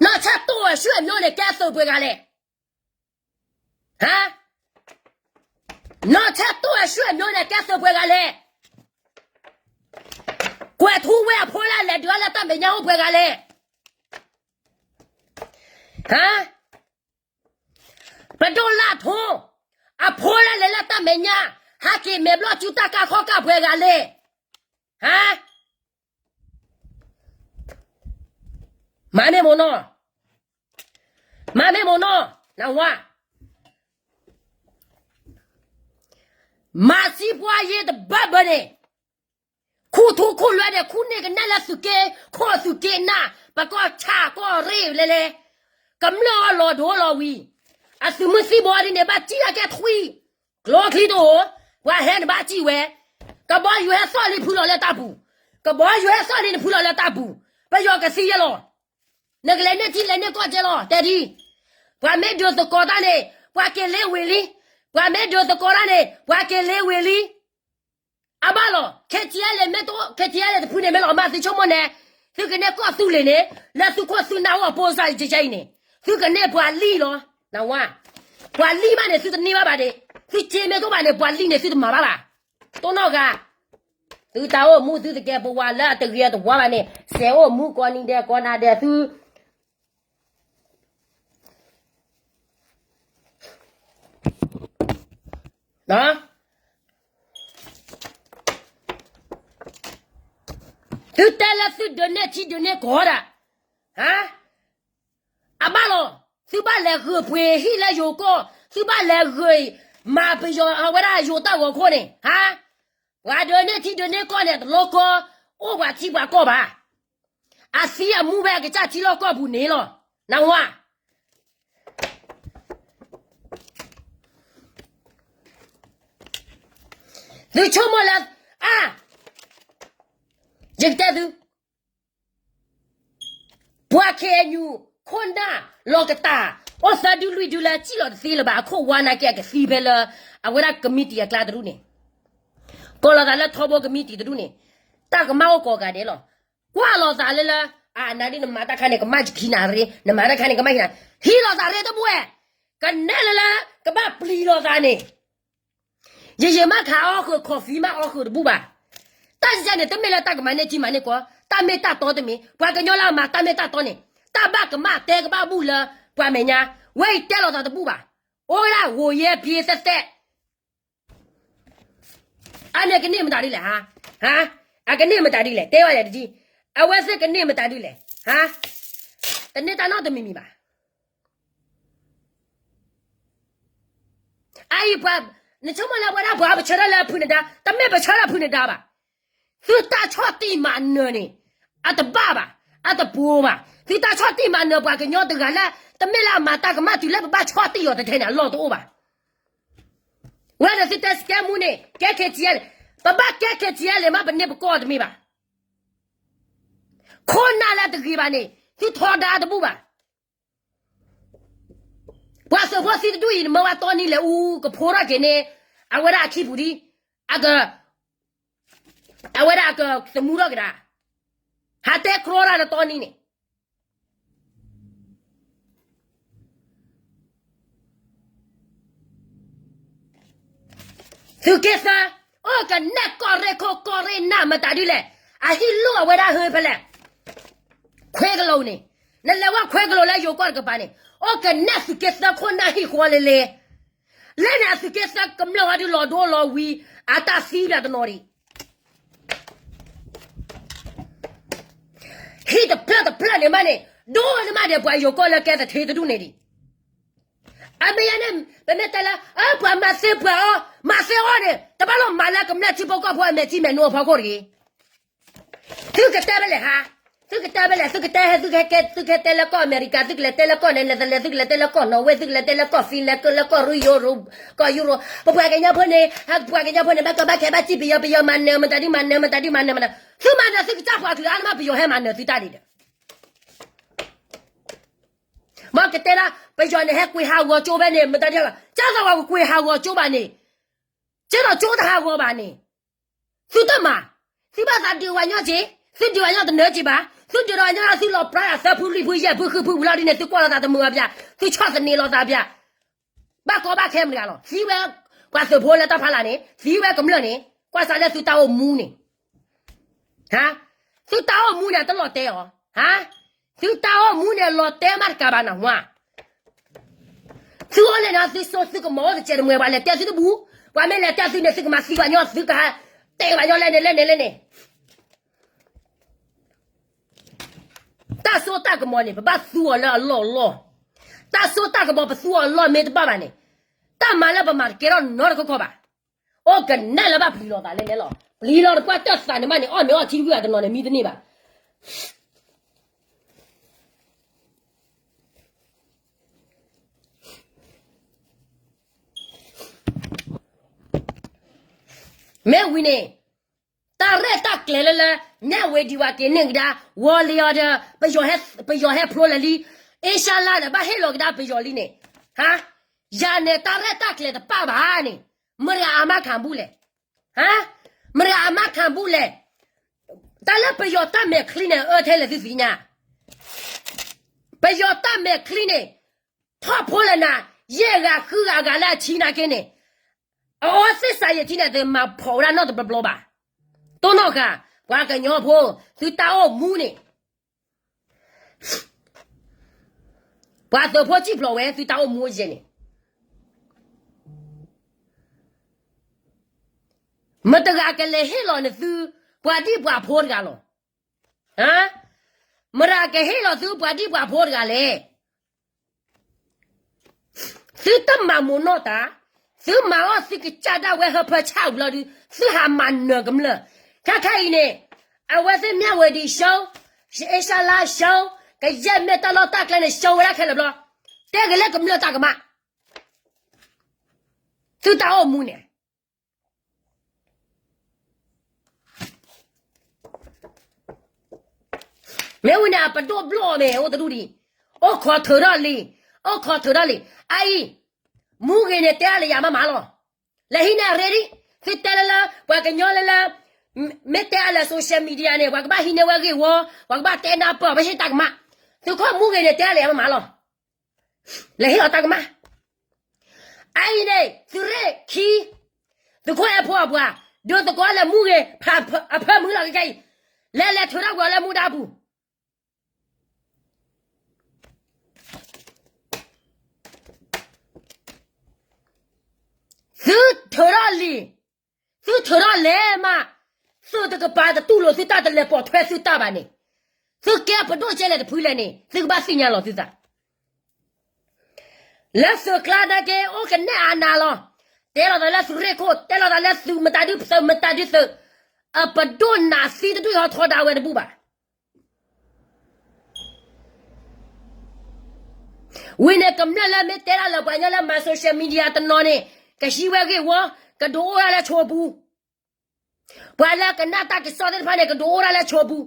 နီၢ်ဆၢတိၢ်ဝဲၡွဲၣ်မျိန့ၣ် ကဲသုးပှဲၤဂၤလဲၣ်. ဟါ, နီၢ်ဆၢတိၢ်ဝဲၡွဲၣ်မျိန့ၣ် ကဲသုးပှဲၤဂၤလဲၣ်. ကွဲးထူဝ့ၢ်အဖိလၢလဲၤဒုးအီၤလၢတၢ်မဲာ်ညါအိၣ်ပှဲၤဂၤလဲၣ်. ဟါ, ပဒိၣ်လၢ်ထိ, အဖိလၢလဲၤလၢတၢ်မဲာ်ညါ, ဟဲက့ၤမဲာ်ဘျီၣ်စုတၢ်ကၢ်ခီၣ်ကၢ်ပှဲၤဂၤလဲၣ်. ဟါ, မၤမ့ၢ်မိၢ်နီၢ်, မၤမ့ၢ်မိၢ်နီၢ်, နၢ်ဟူဧါ. မၤစံးပှၤယ့တဘၢဘၢန့ၣ်, ခူၣ်ထူခူၣ်လွဲန့ၣ် ခူၣ်န့ၢ်ကနဲၣ်လၢသုးက့ခိၣ်သုးက့နၢ်, ပကီၢ်ဆၣ်ကီၢ်ရ့ၣ်လဲၤလဲၤ, ကမျၢၢ်အီၤလီၤဒိလီၤဝံၤ, အသုးမုၢ်သံၣ်ဘိဒ်န့ၣ် ဘၣ်စံၣ်လၢကဲထွံၣ်, ကျိချံတအိၣ်, ပှၤဟဲနဘၣ်စံၣ်ဝဲ, ကဘီယူၤဟဲသီၣ်လံဖုလီၤလၢတၢ်ပူၤ, ကဘီယူၤဟဲသီၣ်လံနဖုလီၤလၢတၢ်ပူၤ, ပယီၤကသံယဲလီၤ. နကလဲၤန့ၢ်ထံလဲၤန့ၢ်ကီၢ်ကဲလီၤ တဲဒ်, ပှၤမ့ၢ်ဒုးသကိးတၢ်န့ၣ် ပှၤက့ၤလ့ဝ့ၤလံ, ပှၤမ့ၢ်ဒုးသကိးတၢ်န့ၣ် ပှၤက့ၤလ့ဝ့ၤလံ. အဘၣ်လီၤ, ခဲကဲလၢ မ့ၢ်တအိၣ် ခဲကဲလၢတဖုန့ၣ် မ့ၢ်လီၤမၢ်သုဆိကမိၣ်န့ၣ်, သုကန့ၢ်ကီၢ်သူလ့ၤန့ၣ်, လၢသုခိၣ်သုနၢ်အိၣ်အပိစါယကဲအံၤန့ၣ်, သုကန့ၢ်ပှၤလံၣ်လီၤ, နၢ်ဟူဧါ. ပှၤလံၣ်မးန့ၣ် သုတန့ၢ်ဘၣ်ဘၣ်ဒ့ၣ်, သုက့မ့ၢ်တအိၣ်ဘၣ်န့ၣ် ပှၤလံၣ်န့ၣ် သုတမၤဘၣ်ဘၣ်. တိၢ်နီၣ်ဂၤ, သုတၢ်အိၣ်မူသုတကဲပဝးလၢအတဂ့ၤအတဝါဘၣ်န့ၣ် စဲးအိၣ်မူကိးနံၤဒဲးကိးနၤဒဲးသု သုတဲလၢသုဒုးနဲၣ်ထံဒုးနဲၣ်ကီၢ်ဒၣ်, ဟါ, အဘၣ်လီၤ, သုဘၣ်လဲၤဂုာ်ပှ့ၤဟံၣ်လၢယိၤကီၢ်, သုဘၣ်လဲၤဂုာ်မၤပယီၤအဝဲဒၣ်ယိၤတၢ်ဂီၤခိၣ်န့ၣ်, ဟါ, ပှၤဒုးနဲၣ်ထံဒုးနဲၣ်ကီၢ်န့ၣ် တလီကီ, အိၣ်ပှၤထံပှၤကီၢ်ဘၣ်. အသံအမူဝဲအကစၢ်ထံလီၢ်ကီၢ်ပူၤန့ၣ်လီၤ, နၢ်ဟူဧါ. သုဆိကမိၣ်လၢ, အါ, ယကတဲသု, ပှၤ ခ့ၣ်အဲၣ်ယူၣ် ခိၣ်နၢ်လီၤကတၢ်, အိၣ်သၢဒုလွံၢ်ဒုလၢစံၣ်လီၤတသ့လၢၤဘၣ် အခိၣ်ဝါနာ်က့ အကသံဖဲလၢ အဝဲဒၣ်ကမံးတံာ်အကျါတဒူၣ်န့ၣ်, ကိးလီၤသးလၢထီဘိကမံးတံာ်တဒူၣ်န့ၣ်, တၢ်ကမၣ်အိၣ်ကိးဂၤဒဲးလီၤ. ကွၢ်လီၤသးလၢလၢ, အနၤဒ်နမၤတၢ်ခါန့ၣ် ကမၣ်ခံနၤရ့, နမၤတၢ်ခါန့ၣ် ကမၣ်ခံနၤ, ဟံးလီၤသးရ့တဘိဝဲ, ကနဲၣ်လၢလၢ ကဘၣ်ပျံၤလီၤသးန့ၣ် ယယမ့ၢ်ခးအီၣ်ဃုာ် coffee မ့ၢ်အီၣ်ဃုာ်တဘူၣ်ဘၣ်. တၢ်စံးန့ၣ် တမ့ၢ်လၢတၢ်ကမၤန့ၢ်ထံမၤန့ၢ်ကီၢ်, တၢ်မ့ၢ်တၢ်တီတမ့ၢ်, ပှၤကညီလၢအမၤတၢ်မ့ၢ်တၢ်တီန့ၣ်, တၢ်ဘၣ်ကမၣ်တဲကဘၣ်ဘူၣ်လၢပှၤမဲာ်ညါ, ဝဲအံၤတဲလီၤသးတဘူၣ်ဘၣ်. အိၣ်ဝဲဒၣ်ဂိၤယဲဖံသဲးသဲး အန့ၣ်ကန့ၢ်မတၤဒ်လဲၣ်, ဟါ, အကန့ၢ်မတၤဒ်လဲၣ်, တဲဝဲလဲၣ်တထံၣ်, အဝဲသ့ၣ်ကန့ၢ်မတၤဒ်လဲၣ်, ဟါ, တန့ၢ်တၢ်နီတမံၤမံၤဘၣ်. အအံၤပှၤ, နဆိကမိၣ်လၢအဝဲဒၣ်ပှၤပဆၢထၢၣ်လၢဖုနဒါ, တမ့ၢ်ပဆၢထၢၣ်ဖုနဒါဘၣ်. သုတၢ်ဆီၣ်တံၢ်မၤနၢၤန့ၣ်, အတဘၣ်ဘၣ်, အတပှိၤဘၣ်. သုတၢ်ဆီၣ်တံၢ်မၤနၢၤပှၤကညီတဂၤလၢ တမ့ၢ်လၢအမၤတၢ်ကမၣ်တုၤလၢပဘၣ်ဆီၣ်တံၢ်အီၤတထဲန့ၣ် အလီၢ်တအိၣ်ဘၣ်. ဝဲဒီးသုတဲစကဲမူန့ၣ် ကဲ ခ့ၣ်ထံးအလဲၣ်, ပဘၣ်ကဲ ခ့ၣ်ထံးအလဲၣ်မး ပန့ၢ်ပကီၢ်တမ့ၢ်ဘၣ်. ခိၣ်နၢ်လၢတဂ့ၤဘၣ်န့ၣ် သုထီဒါတဘူၣ်ဘၣ်. ပှၤသုးဖိသံတဒူၣ်အံၤ နမၢဝဲတီနံၤလဲၣ်အူ ကဖိထီၣ်က့ၤန့ၣ်, အဝဲဒၣ်အခံပူၤဒ်, အက, အဝဲဒၣ်အကသမူထီၣ်ကဒါ, ဟးတဲကြီတၢ်လၢတီနံၤန့ၣ် နၢ်ဟူဧါ. သုးက့သၢ, အိၣ်ကနဲၣ်ကီၢ်ရ့ၣ်ခိၣ်ကီၢ်ရ့ၣ်နၢ်မတၤဒ်လဲၣ်, အဟံၣ်လိၣ်အဝဲဒၣ်ဟၢဖဲလဲၣ်, ခွဲကလိာ်န့ၣ်, နလဲၤဝဲခွဲကလိာ်လၢယိၤကီၢ်တကပၤန့ၣ်, အိၣ်ကနဲၣ်သုးက့သၢခိၣ်နၢ်ဟံၣ်ဃီလဲလဲ, လၢန့ၣ်အသုးက့သၢကမျၢၢ်ဝဲဒုးလီၤဒိလီၤဝံၤ, အတၢ်သံဘၣ်တနီၤဒံး ဟံၣ်တဖျၢၣ်တဖျၢၣ်န့ၣ်မးန့ၣ်, ဒိန့ၣ်မးဒီးပှၤယိၤကီၢ်လၢကဲသထ့တဒူၣ်န့ၣ်ဒံး, အမ့ၢ်ယဲန့ၣ်, ပမ့ၢ်တဲလၢ, အၢ ပှၤမၤသ့ပှၤအီၤ, မၤသ့အီၤန့ၣ် တဘၣ်လီၤမၤလၢကမျၢၢ်ထံဖိကီၢ်ဖိအမဲာ်ထံမဲာ်နိအဖီခိၣ်တဂ့ၤ. သုကတဲဖဲလဲၣ်ဟါ, သုကတဲဖဲလဲၣ်, သုကတဲဟဲ သုကဟဲကဲ, သုကဟဲတဲလၢကီၢ်အမဲရကၤ, သုကလဲၤတဲလၢကီၢ်နဲၣ်သလဲး, သုကလဲၤတဲလၢကီၢ်နီၣ်ဝ့ၣ်, သုကလဲၤတဲလၢကီၢ်ဖံလဲး, လၢကီၢ်ယူရိ, ကီၢ်ယူရိ, ပပှၤကညီဖိန့ၣ်, ဟဲပပှၤကညီဖိန့ၣ် ဘၣ်ကီဘၣ်ခဲဘၣ်စံၣ်ပယီၤ, ပယီၤမၤနၢၤမတၤဒုမၤနၢၤ, မတၤဒုမၤနၢၤမတၤ, သုမၤနၢၤ သုကစၢ်ပှၤကလုာ်အါန့ၢ်မး ပယီၤဟဲမၤနၢၤသုတၢ်ဒံးဒီး မ်ကတဲဒၣ် ပယီၤန့ၣ်ဟဲကွံာ်ဟးဂီၤကၠိဖဲန့ၣ် မတၤဒ်လဲၣ်, ကၢ်သးဝးကကွံာ်ဟးဂီၤကၠိဘၣ်န့ၣ်, ကဲဒီးကၠိတဟးဂီၤဘၣ်န့ၣ်, သုတမၤ, သုဘၣ်သးဒုးဝဲညီက့ၤ, သုဒုးဝဲညီတနၢၤက့ၤဘၣ်, သုဒုးဒီးဝဲညီ သုလီၤပြါယၤသၢဖုလွံၢ်ဖုယဲၢ်ဖုဃုဖုဝံၤလီၤဒ်န့ၣ် သုကွၢ်လိာ်သးတမုာ်အပျၢ်, သုဆီၣ်သနံးလိာ်သးအပျၢ် ဘၣ်ကီဘၣ်ခဲမတၤတဂၤလီၤ. သံဝဲပှၤသုးဖိလၢတၢ်ဖးလၢ်န့ၣ်, သံဝဲကမျၢၢ်န့ၣ်, ကွၢ်စးလၢသုတၢ်အိၣ်မူန့ၣ်, သုတၢ်အိၣ်မူန့ၣ် တလီၤတဲာ်အီၤ, သုတၢ်အိၣ်မူန့ၣ် လီၤတဲာ်မးတကးဘၣ်နဟါ, သုအိၣ်လဲၣ်န့ၣ် သုစိသုကမီၤအိၣ်တစဲးတမှဲၤ ပှၤလဲၤတဲသုတဘူး, ပှၤမ့ၢ်လဲၤတဲသုန့ၣ် သုကမၤသံပှၤညီ သုကဟးတဲပှၤညီလဲၣ်န့ၣ် လဲၣ်န့ၣ် လဲၣ်န့ၣ် တၢ်စိတၢ်ကမီၤန့ၣ် ပဘၣ်သူအီၤလၢအလီၢ်အလီၢ်, တၢ်စိတၢ်ကမီၤပသူအီၤအလီၢ်မ့ၢ်တဘၣ်ဘၣ်န့ၣ်, တၢ်မၤလၢပမၤတကဲထီၣ်နီတခီခီဘၣ်. အိၣ်ကနၣ်လၢဘၣ်ပျံၤလိာ်သးလဲၣ်န့ၣ်လီၤ. ပျံၤလီၤတပှၢ်တၢၢ်သးန့ၣ်မးန့ၣ် အီၣ်မ့ၤအီထံဝံၤဘၣ်တနီၤန့ၣ် မံတန့ၢ်ဘၣ်. မ့ၢ်ဝံၤန့ၣ်, တၢ်ရဲၣ်တၢ်ကျဲၤလၢလၢ မၠၣ်ဝ့ၤဒံးဝၤက့ၤန့ၢ်ကဒါ ဝီၤလံၤအီၤဒီး ပယီၤဟဲဖျိလၢာ်လံ, အ့ရှါလါဒီး ဘၣ်ဟ့ၣ်လီၤကဒါပယီၤလံန့ၣ်, ဟါ, ယၤန့ၣ် တၢ်ရဲၣ်တၢ်ကျဲၤတပၣ်ဘၣ်န့ၣ်, မတၤအမါခးဘူၣ်လဲၣ်, ဟါ, မတၤအမါခးဘူၣ်လဲၣ်. တၢ်လၢပယီၤတၢ်မဲာ်ချံန့ၣ် အၢထဲလဲၣ်သုသ့ၣ်ညါ, ပယီၤတၢ်မဲာ်ချံန့ၣ် ထီၣ်ဖိလၢနၤ, ယဲၢ်ဂၤဃုဂၤအဂၤလၢအဆံနာ်က့န့ၣ်, အအီသ့ၣ်စးယဲၢ်ထံန့ၣ် တမၤဖီၣ်ဝဲဒၣ်နီတဘျီဘျီဘၣ်. တိၢ်နီၣ်ဃာ် ပှၤကညီဖိ, သုတၢ်အိၣ်မူန့ၣ် ပှၤသုးဖိစံၣ်ဖျိးဝဲ သုတၢ်အိၣ်မူယဲၢ်န့ၣ်, မတၤတဂၤကလဲၤဟ့ၣ်လီၤနသု ပှၤဒံၣ်ပှၤဖိတဂၤလီၤ. မတၤတဂၤကဟ့ၣ်လီၤသုပှၤဒံၣ်ပှၤဖိတဂၤလဲၣ်. သုတမၤမူးနီၢ်တၢ်, သုမၤအီၣ်သုကစၢ်ဒၣ်ဝဲဟၢဖၢဆၣ်အဘျီဒုး သုဟးမၤနၢၤကမျၢၢ်, ခဲခဲအံၤန့ၣ်, အဝဲသ့ၣ်မၠၣ်ဝ့ၤဒံး show, အ့ရှါလါ show, ကယဲၢ်မ့ၢ်တၢ်လီၢ်တၢ်ကျဲန့ၣ် show ဝဲဒၣ်ခဲလၢာ်ဘျီ, တဲဂ့ၤလၢကမျၢၢ်တၢ်ကမၣ်, သုတၢ်အိၣ်မူန့ၣ် မ့ၢ်ဝံၤန့ၣ် အပဒိၣ်ဘျီၣ်မ့ၢ်အိၣ်တဒူၣ်ဒံး, အိၣ်ခိးထုးထီၣ်လံ, အိၣ်ခိးထုးထီၣ်လံ, အအံၤ, မူဂ့ၤန့ၣ်တဲအါလၢယၤမးမးလီၤ, လဲၤဟံးန့ၢ်အရ့ဒံး, သုတဲလၢလၢ ပှၤကညီလၢလၢ, မ့ၢ်တဲအါလၢ social media န့ၣ် ပှၤကဘၣ်ဟံးန့ၢ်ဝဲဂ့ၢ်ဝီ, ပှၤကဘၣ်တဲနၢ်ပၢၢ် ပဟ့ၣ်တၢ်ကမၣ်, သုးခိၣ်မူဂ့ၤန့ၣ်တဲအါလၢယၤမးမးလီၤ, လဲၤဟ့ၣ်အီၤတၢ်ကမၣ် အအံၤန့ၣ် သုးရ့ၣ်ခံ, သုးခိၣ်အဲၣ်ဖိအပှၤ, ဒုးသကိးလၢမူဂ့ၤ, အဖၢမုၢ်လီၤကကဲအံၤ, လဲၤလဲၤထုးထီၣ်ကွံာ်အီၤလၢမူဒါပူၤ, သုထုးထီၣ်လံ, သုထုးထီၣ်လဲၤမး, သုးတကပၤတတူၢ်လိာ်သုတၢ်တလဲၤပိာ်ထွဲသုတၢ်ဘၣ်န့ၣ်, သုကဲပဒိၣ်ကဲလဲၣ်တဖုလဲၣ်န့ၣ် သုကဘၣ်သ့ၣ်ညါလီၤသုသး လၢသုးကျါနာ်က့ အိၣ်ကနဲၣ်အါနၤလီၤ, တဲလီၤသးလၢသုးရ့ၣ်ခိၣ်, တဲလီၤသးလၢသုးမတၤဒုသုးမတၤဒုသုး, အပဒိၣ်နးသံတဒူၣ်ဟီထီဒါဝဲတဘူၣ်ဘၣ်. ဝံၤန့ၣ်ကမျၢၢ်လၢမ့ၢ်တဲဒၣ်လၢပှၤကညီလၢမၤ social media တနီၤန့ၣ်, ကဟံးဝဲဂ့ၢ်ဝီ, ကဒုးအိၣ်ဒၣ်လၢဆိပူၤ ပှၤလၢကနၣ်တၢ်ကစီၣ်သ့ၣ်တဖၣ်န့ၣ် ကဒုးအိၣ်ဒၣ်လၢဆိပူၤ,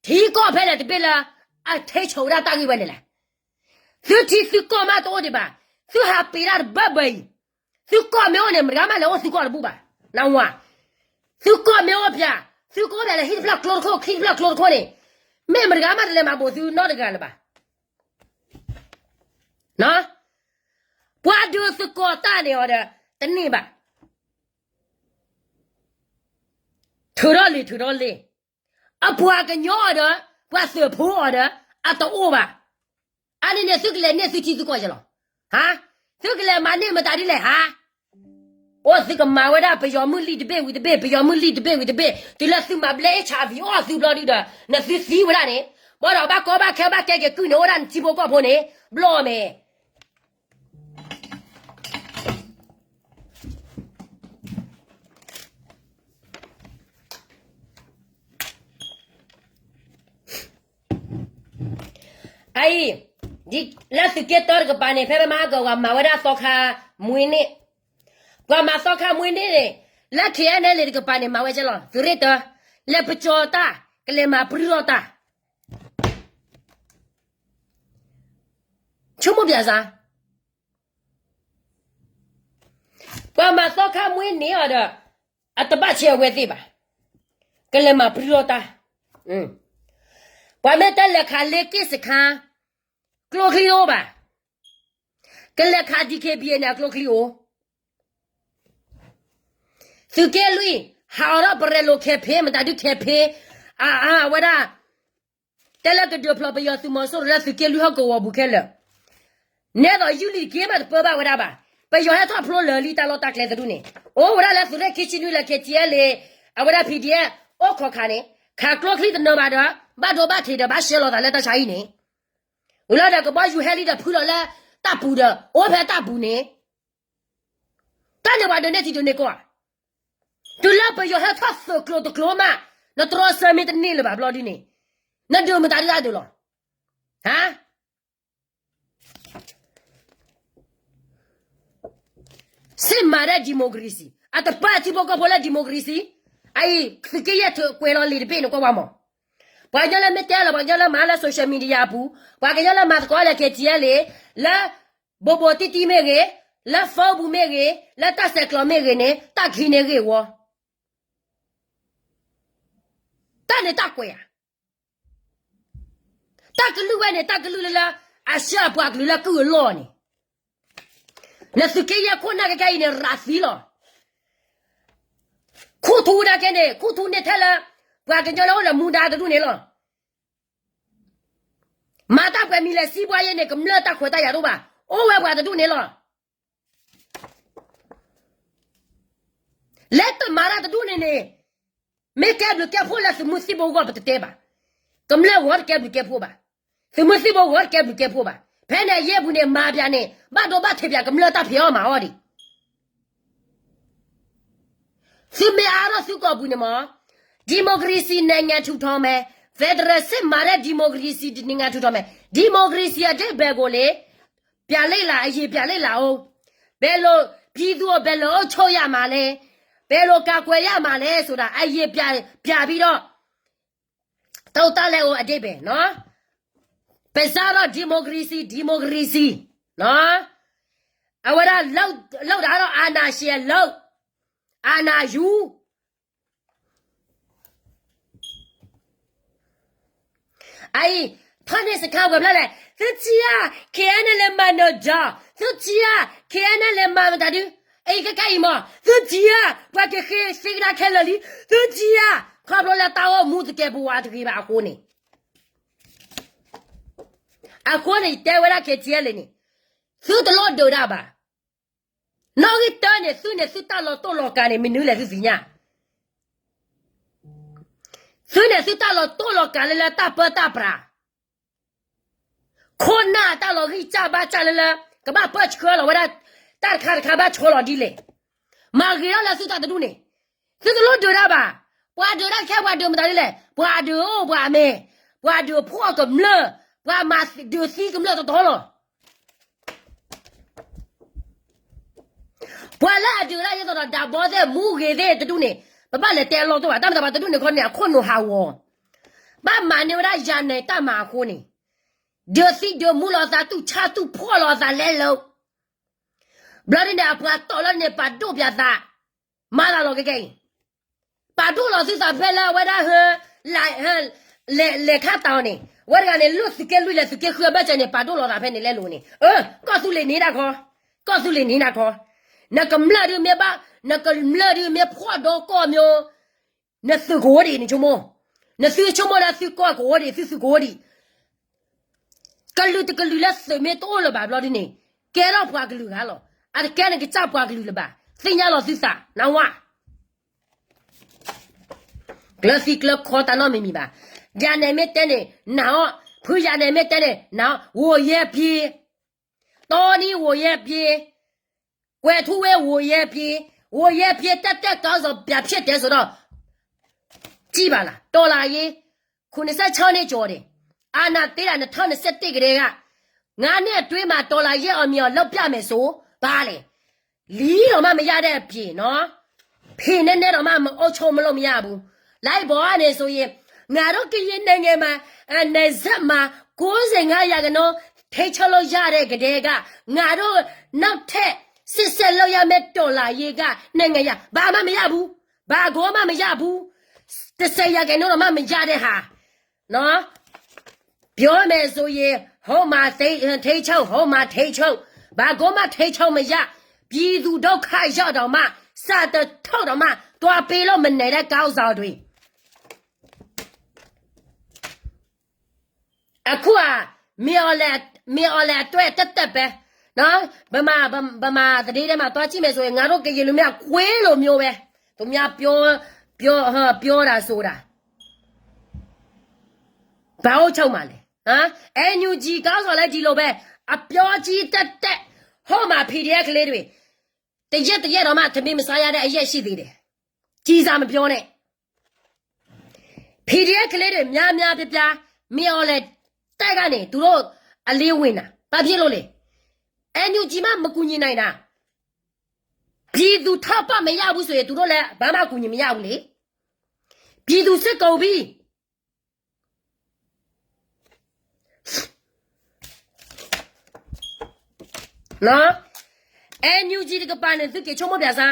ထံကီၢ်ဖဲလဲၣ်တဘ့ၣ်လၢ အထ့ဆိးဝဲဒၣ်တၢ်ဂ့ၢ်ဝဲန့ၣ်လဲၣ်. သုထံသုကီၢ်မးတအိၣ်ဒံးဘၣ်, သုဟးပ့ၤဒၣ်တဘၢဘၢအံၤ, သုကီၢ်မ့ၢ်အိၣ်န့ၣ် မတဂၤမးလဲၤအိၣ်သုကီၢ်တဘူၣ်ဘၣ်, နဝၤ, သုကီၢ်မ့ၢ်အိၣ်ပၠး, သုကအိၣ်ပၠးလၢဟံၣ်တဖျၢၣ်ကျိတခိၣ် ခံတဖျၢၣ်ကျိတခိၣ်န့ၣ်, မ့ၢ်မတဂၤမးတလဲၤမၤဘူးသုနီတဂၤလၢၤဘၣ် ပှၤဒုးသုးကီၢ်တၢ်န့ၣ်အီၤဒီး တန့ၢ်ဘၣ်. ထုးထီၣ်လံာ်ထုးထီၣ်လ့ၢ်, အပှၤကညီအီၤဒီး ပှၤသုးဖိအီၤဒီး အတအိၣ်ဘၣ်. အါန့ၣ်န့ၣ် သုကလဲၤန့ၢ်သုထံသုကီၢ်ယဲလီၤ. ဟါ, သုကလဲၤမၤန့ၢ်မတၤဒ်လဲၣ်ဟါ. အိၣ်သုကမၤဝဲဒၣ်ပယီၤမုၢ်လံၢ်တဘ့ၣ်ဝံၤတဘ့ၣ်, ပယီၤမုၢ်လံၢ်တဘ့ၣ်ဝံၤတဘ့ၣ်, တုၤလၢသုမၤဘျဲ HIV အီၣ်သုဘျီဒုဒီး နသုသံဝဲဒၣ်န့ၣ်, ဘၣ်ဒီးဘၣ်ကီဘၣ်ခဲဘၣ်ကဲက့ၤကုၢ်န့ၣ် အိၣ်ဒၣ်နထံဖိကီၢ်ဖိန့ၣ် ဘျီၣ်မဲာ် အအံၤ, လၢသုးက့တၢတကပၤန့ၣ် ဖဲဖဲမဟါကပၤ မၤဝဲဒၣ်သီခါမှံန့ၣ်, ပှၤမၤသီခါမှံန့ၣ်န့ၣ်, လၢ KNLA တကပၤန့ၣ် မၤဝဲကဲလီၤ သုးရ့ၣ်တၢ, လဲၤပကၠီၤတၢ်, ကလဲၤမၤပြံထီၣ်တၢ် ဆိကမိၣ်ပၠးစၢ်, ပှၤမၤသီခါမှံန့ၣ်အီၤဒီး အတဘၣ်ဆဲးအဝဲသ့ၣ်ဘၣ်, ကလဲၤမၤပြံထီၣ်တၢ်, ပှၤမ့ၢ်တၢ်လဲၤခးလ့က့ၣ်စခါ, ကျိချံတအိၣ်ဘၣ်, ကလဲၤခး DKBA န့ၣ် အကျိချံအိၣ် သုးက့လွံၢ်, ဟးအီၤထီၣ်ပရဲလိာ်ခဲဖ့ မတၤဒုခဲဖ့, အဝဲဒၣ်, တဲလၢကဒုးဖျိးပယီၤသုးမီၤစိရိၤလၢသုးက့လွံၢ်ဟီၣ်ကဝီၤပူၤခဲလၢာ်, နဲသိးယုၢ်လံၤတက့ၢ်မးတပၢဘၣ်ဝဲဒၣ်ဘၣ်, ပယီၤဟဲထီၣ်ဖျိလၢာ်လံတၢ်လီၢ်တၢ်ကျဲတဒူၣ်န့ၣ်, အိၣ်ဝဲဒၣ်လၢသုးရ့ၣ်ခံဆံနွံလၢ KTLA, အဝဲဒၣ် PDF, အိၣ်ခိးခးန့ၣ်, ခးကျိချံတနၢၤဘၣ်ဒီး, ဘၣ်ဒိဘၣ်ထံးဒီးဘၣ်ရှဲလိာ်သးလၢတၢ်ဆါဟံၣ်န့ၣ်, ဝံၤလီၤဒီးကဘီယူၤဟဲလံဒီးဖုလီၤလၢတၢ်ပူၤဒီး အိၣ်ဖဲတၢ်ပူၤန့ၣ် တၢ်န့ၣ်ပှၤဒုးနဲၣ်ထံဒုးနဲၣ်ကီၢ်ဧါ, တုၤလၢပယီၤဟဲထီၣ်သုးကျိၤတကျိၤမး, နတြီဆၢမ့ၢ်တန့ၢ်လၢၤဘၣ်ဘျီဒ်န့ၣ်, နဒုးမတၤဒုးတၢ်ဒုးလီၤ, ဟါ စစ်မှန်တဲ့ democracy, အတပာ်ထံဖိကီၢ်ဖိလၢ democracy, အအံၤ သုးက့ယဲၢ်ကွဲးလီၤလံာ်တဘ့ၣ်န့ၣ်ကွၢ်ဝဲမး, ပှၤကညီလၢမ့ၢ်တဲလီၤ ပှၤကညီလၢမၤလၢ social media အပူၤ, ပှၤကညီလၢမၤသကိးလၢ KTLA, လၢ ဘိးဘိးတံၢ်တံၢ်မ့ၢ်ဂ့ၤ, လၢ Facebook မ့ၢ်ဂ့ၤ, လၢတၢ်ဆဲးကျိးမ့ၢ်ဂ့ၤန့ၣ် တၢ်ခံန့ၣ်ဂ့ၢ်ဝီ, တၢ်န့ၣ်တၢ်ကွဲးဧါ, တၢ်ကလုၢ်ဝဲန့ၣ် တၢ်ကလုၢ်လၢလၢ အဆှၢအပှၤကလုာ်လၢကုၢ်အလီၢ်န့ၣ်, နသုးက့ယဲၢ်ခိၣ်နၢ်ကကဲအံၤန့ၣ် ရၤသံလီၤ, ခူၣ်ထူဒၣ်ကဲန့ၣ် ခူၣ်ထူန့ၢ်ထဲလၢ ပှၤကညီလၢအိၣ်ဒီးမူဒါတဒူၣ်န့ၣ်လီၤ, မၤတၢ်ပှဲၤမံၤလဲၤစံးပှၤယဲန့ၣ် ကမျၢၢ်တၢ်ခွဲးတၢ်ယာ်တအိၣ်ဘၣ်, အိၣ်ဝဲပှၤတဒူၣ်န့ၣ်လီၤ. လၢတမၤတၢ်တဒူၣ်န့ၣ်န့ၣ်, မ့ၢ်ကဲဘျုးကဲဖှိၣ်လၢသုးမုၢ်သံၣ်ဘိအဂီၢ်ပတတဲဘၣ်, ကမျၢၢ်ဂီၢ်တကဲဘျုးကဲဖှိၣ်ဘၣ်, သုးမုၢ်သံၣ်ဘိဂီၢ်တကဲဘျုးကဲဖှိၣ်ဘၣ်, ဖဲန့ၣ်အယဲၢ်ပူၤန့ၣ် မၤပၠးန့ၣ် ဘၣ်ဒိဘၣ်ထံးပၠးကမျၢၢ်တၢ်ဖံးအီၣ်မၤအီၣ်ဒံး သုမ့ၢ်အါထီၣ်သုကီၢ်ပူၤန့ၣ်မး, democracy နိုင်ငံထူထောင်မယ်, federal စစ်မှန်တဲ့ democracy နိုင်ငံထူထောင်မယ်, democracy အဓိပ္ပာယ်ကိုလေ, ပြန်လေ့လာ, အရင်ပြန်လေ့လာဦး, ဘယ်လို, ပြည်သူကိုဘယ်လိုအုပ်ချုပ်ရမှာလဲ, ဘယ်လိုကာကွယ်ရမှာလဲဆိုတာ အရင်ပြန်, ပြန်ပြီးတော့ သုံးသပ်လိုက်ဦး အဓိပ္ပာယ်နော်, ပစးထီၣ် democracy, democracy နော်, အဝဲဒၣ် လုပ်တာတော့ အာဏာရှင်လုပ်, အာဏာယူ အံၤ, ထီၣ်န့ၢ်စခါဝဲၤဖျါလဲၣ်, သုထံဧါ, KNLA မၤနၢၤဒီး, သုထံဧါ, KNLA မၤမတၤဒု, အံၤကကဲအံၤမး, သုထံဧါ, ပှၤကဃ့သ့ကဒါခဲလၢာ်လံ, သုထံဧါ, ခီဖျိလၢတၢ်အိၣ်မူတကဲပဝးတဂ့ၤဘၣ်အဃိန့ၣ်, အဃိန့ၣ် ယတဲဝဲဒၣ် KTLA န့ၣ်, သုတလိၣ်ဒုးတၢ်ဘၣ် နီၣ်ဂံၢ်တၢန့ၣ် သုန့ၣ်သုတၢ်လီၤတိၢ်လီၤကၤန့ၣ် မနုၤလဲၣ်သုသ့ၣ်ညါ, သုန့ၣ်သုတၢ်လီၤတိၢ်လီၤကၤလၢလၢတၢ်ပၢတၢ်ပြး, ခိၣ်နၢ်တၢ်လီၤဂံၢ်စၢ်ဘါစၢ်လၢလၢ ကဘၣ်ပၢဆှၢလီၤဝဲဒၣ် တၢ်တခါတခါဘၣ်ဆီလီၤဒ်လဲၣ်, မၤဂ့ၤထီၣ်လၢသုတၢ်တဒူၣ်န့ၣ်, သုတလိၣ်ဒုးတၢ်ဘၣ်, ပှၤဒုးတၢ်ခဲပှၤဒုးမတၤဒ်လဲၣ်, ပှၤဒုးအိၣ်ပှၤအမဲာ်, ပှၤဒုးဖှီၣ်ကမျၢၢ်, ပှၤမၤဒုးသံကမျၢၢ်တတီလီၤ ပှၤလၢအဒုးတၢ်ဒ်သိးဒီး ဓာတ်ပေါက်သ့ၣ် မူဂ့ၤသ့ၣ်တဒူၣ်န့ၣ် ပဘၣ်လဲၤတဲအလီၢ်တအိၣ်ဘၣ်, တၢ်မတၤပှၤတဒူၣ်န့ၣ်ခီန့ၣ် အခိၣ်နူာ်ဟးဂီၤ, ဘၣ်မၤန့ၢ်ဝဲဒၣ်ယၤနဲၤတၢ်မၤအဃိန့ၣ်, ဒုးသံဒုးမူလီၤအသး တူၢ်ဆါတူၢ်ဖှီၣ်လီၤအသးလဲၤလၢ ဘျီဒ်န့ၣ် အပှၤတီၢ်လၢန့ၣ် ပာ်ဒိၣ်ပၠးသး, မၤသးလီၤကဲကဲအံၤ, ပာ်ဒိၣ်လီၤသုသးဖဲလၢအဝဲဒၣ်ဟဲ, လဲၤခါတၢ်အီၤန့ၣ်, အဝဲတဂၤန့ၣ် လၢသုးက့လွံၢ်လဲၤသုးက့ဃုအဘၢၣ်စၢၤန့ၣ် ပာ်ဒိၣ်လီၤသးဖဲန့ၣ်လဲၤလိၤန့ၣ်, အၢ, ကီၢ်သူလ့ၤန့ၣ်တၢ်ခီ, ကီၢ်သူလ့ၤန့ၣ်တၢ်ခီ, နကမျၢၢ်ဒုးမ့ၢ်ဘၣ်, နကမျၢၢ်ဒုးမ့ၢ်ဖှီၣ်ဒီကီၢ်မၠိ နသုးကအိၣ်ဒံး နဆိကမိၣ်, နသုဆိကမိၣ်လၢသုကီၢ်ကအိၣ်ဒံး သုသုးကအိၣ်ဒံး, ကလုာ်တကလုာ်လၢသုးမ့ၢ်တအိၣ်လၢၤဘၣ်ဘျီဒ်န့ၣ် ကဲထီၣ်ပှၤကလုာ်ဂၤလီၤ. အတကဲနကစၢ်ပှၤကလုာ်လၢၤဘၣ်. သ့ၣ်ညါလီၤသုသး နဝဲ ကျၢၤသံကျၢၤခီတၢ်နီတမံၤမံၤဘၣ်. ယၤနဲမ့ၢ်တဲန့ၣ် နာ်အီၤ, ဖုယၤနဲမ့ၢ်တဲန့ၣ် နာ်အီၤ, ဝိုယဲပျ့, တီနံဝိုယဲပျ့, ကွဲးထူဝဲဝိုယဲပျ့, ဝိုယဲပျ့ တၢ်တဲကီၢ်စီၤ ပျးဖျဲးတဲစိဒီး စံးဘၣ်လၢ တော်လှန်ရေး ခုနှစ်ဆယ့်ခြောက်နှစ်ကျော်တယ်. အာဏာသိမ်းတာ နှစ်ထောင့်နှစ်ဆယ့်တစ်ကတည်းက ငါးနှစ်အတွင်းမှာ တော်လှန်ရေးအောင်မြင်အောင် လုပ်ပြမယ်ဆို ဘာလဲ. လီတော့မှမရတဲ့အပြင်နော်, ဖင်နဲ့နဲ့တော့မှ မအုပ်ချုပ်မလို့မရဘူး. လိုက်ပေါ်ကနေဆိုရင် ငါတို့ကရင်နိုင်ငံမှာ အနယ်စပ်မှာ ကိုးဆယ့်ငါးရာခိုင်နှုန်း ထိန်းချုပ်လို့ရတဲ့ကတည်းက ငါတို့နောက်ထပ်စစ်ဆင်လို့ရမယ့် တော်လှန်ရေးက နိုင်ငံရ ဘာမှမရဘူး. ဘာကိုမှမရဘူး. တစ်ဆယ်ရာခိုင်နှုန်းတော့မှမရတဲ့ဟာနော်. ပြောမယ်ဆိုရင် ဟိုမှာထိန်းချုပ်, ဟိုမှာထိန်းချုပ်, ဘာကိုမှထိန်းချုပ်မရ, ပြည်သူဒုက္ခရောက်တောင်မှ စာတစ်ထုပ်တောင်မှ သွားပေးလို့မနိုင်တဲ့ခေါင်းဆောင်တွေ. အခုဟာ မင်းအောင်လှိုင်, မင်းအောင်လှိုင်အတွက်သက်သက်ပဲနော်. ဗမာ, ဗမာသတင်းထဲမှာသွားကြည့်မယ်ဆိုရင် ငါတို့ကရင်လူမျိုးက ကွဲလိုမျိုးပဲ. သူများပြော, ပြော, ဟော, ပြောတာဆိုတာ ဘာအုပ်ချုပ်မှာလဲ. ဟမ်, NUG ခေါင်းဆောင်လည်းဒီလိုပဲ, အပြောကြီးတက်တက်, ဟိုမှာ PDF ကလေးတွေ, တစ်ရက်တစ်ရက်တောင်မှ ထမင်းမစားရတဲ့အရက်ရှိသေးတယ်. ကြီးစားမပြောနဲ့. PDF ကလေးတွေ များများပြားပြား မင်းအောင်လှိုင် တပ်ကနေ သူတို့အလင်းဝင်တာ ဘာဖြစ်လို့လဲ. NUG မှမကူညီနိုင်တာ. ပြည်သူထောက်ပံ့မရဘူးဆိုရင် သူတို့လည်း ဘာမှကူညီမရဘူးလေ. ပြည်သူစစ်ကုန်ပြီ. နော်, NUG တကပၤန့ၣ် သုက့ၤဆိကမိၣ်ပၠးစါ,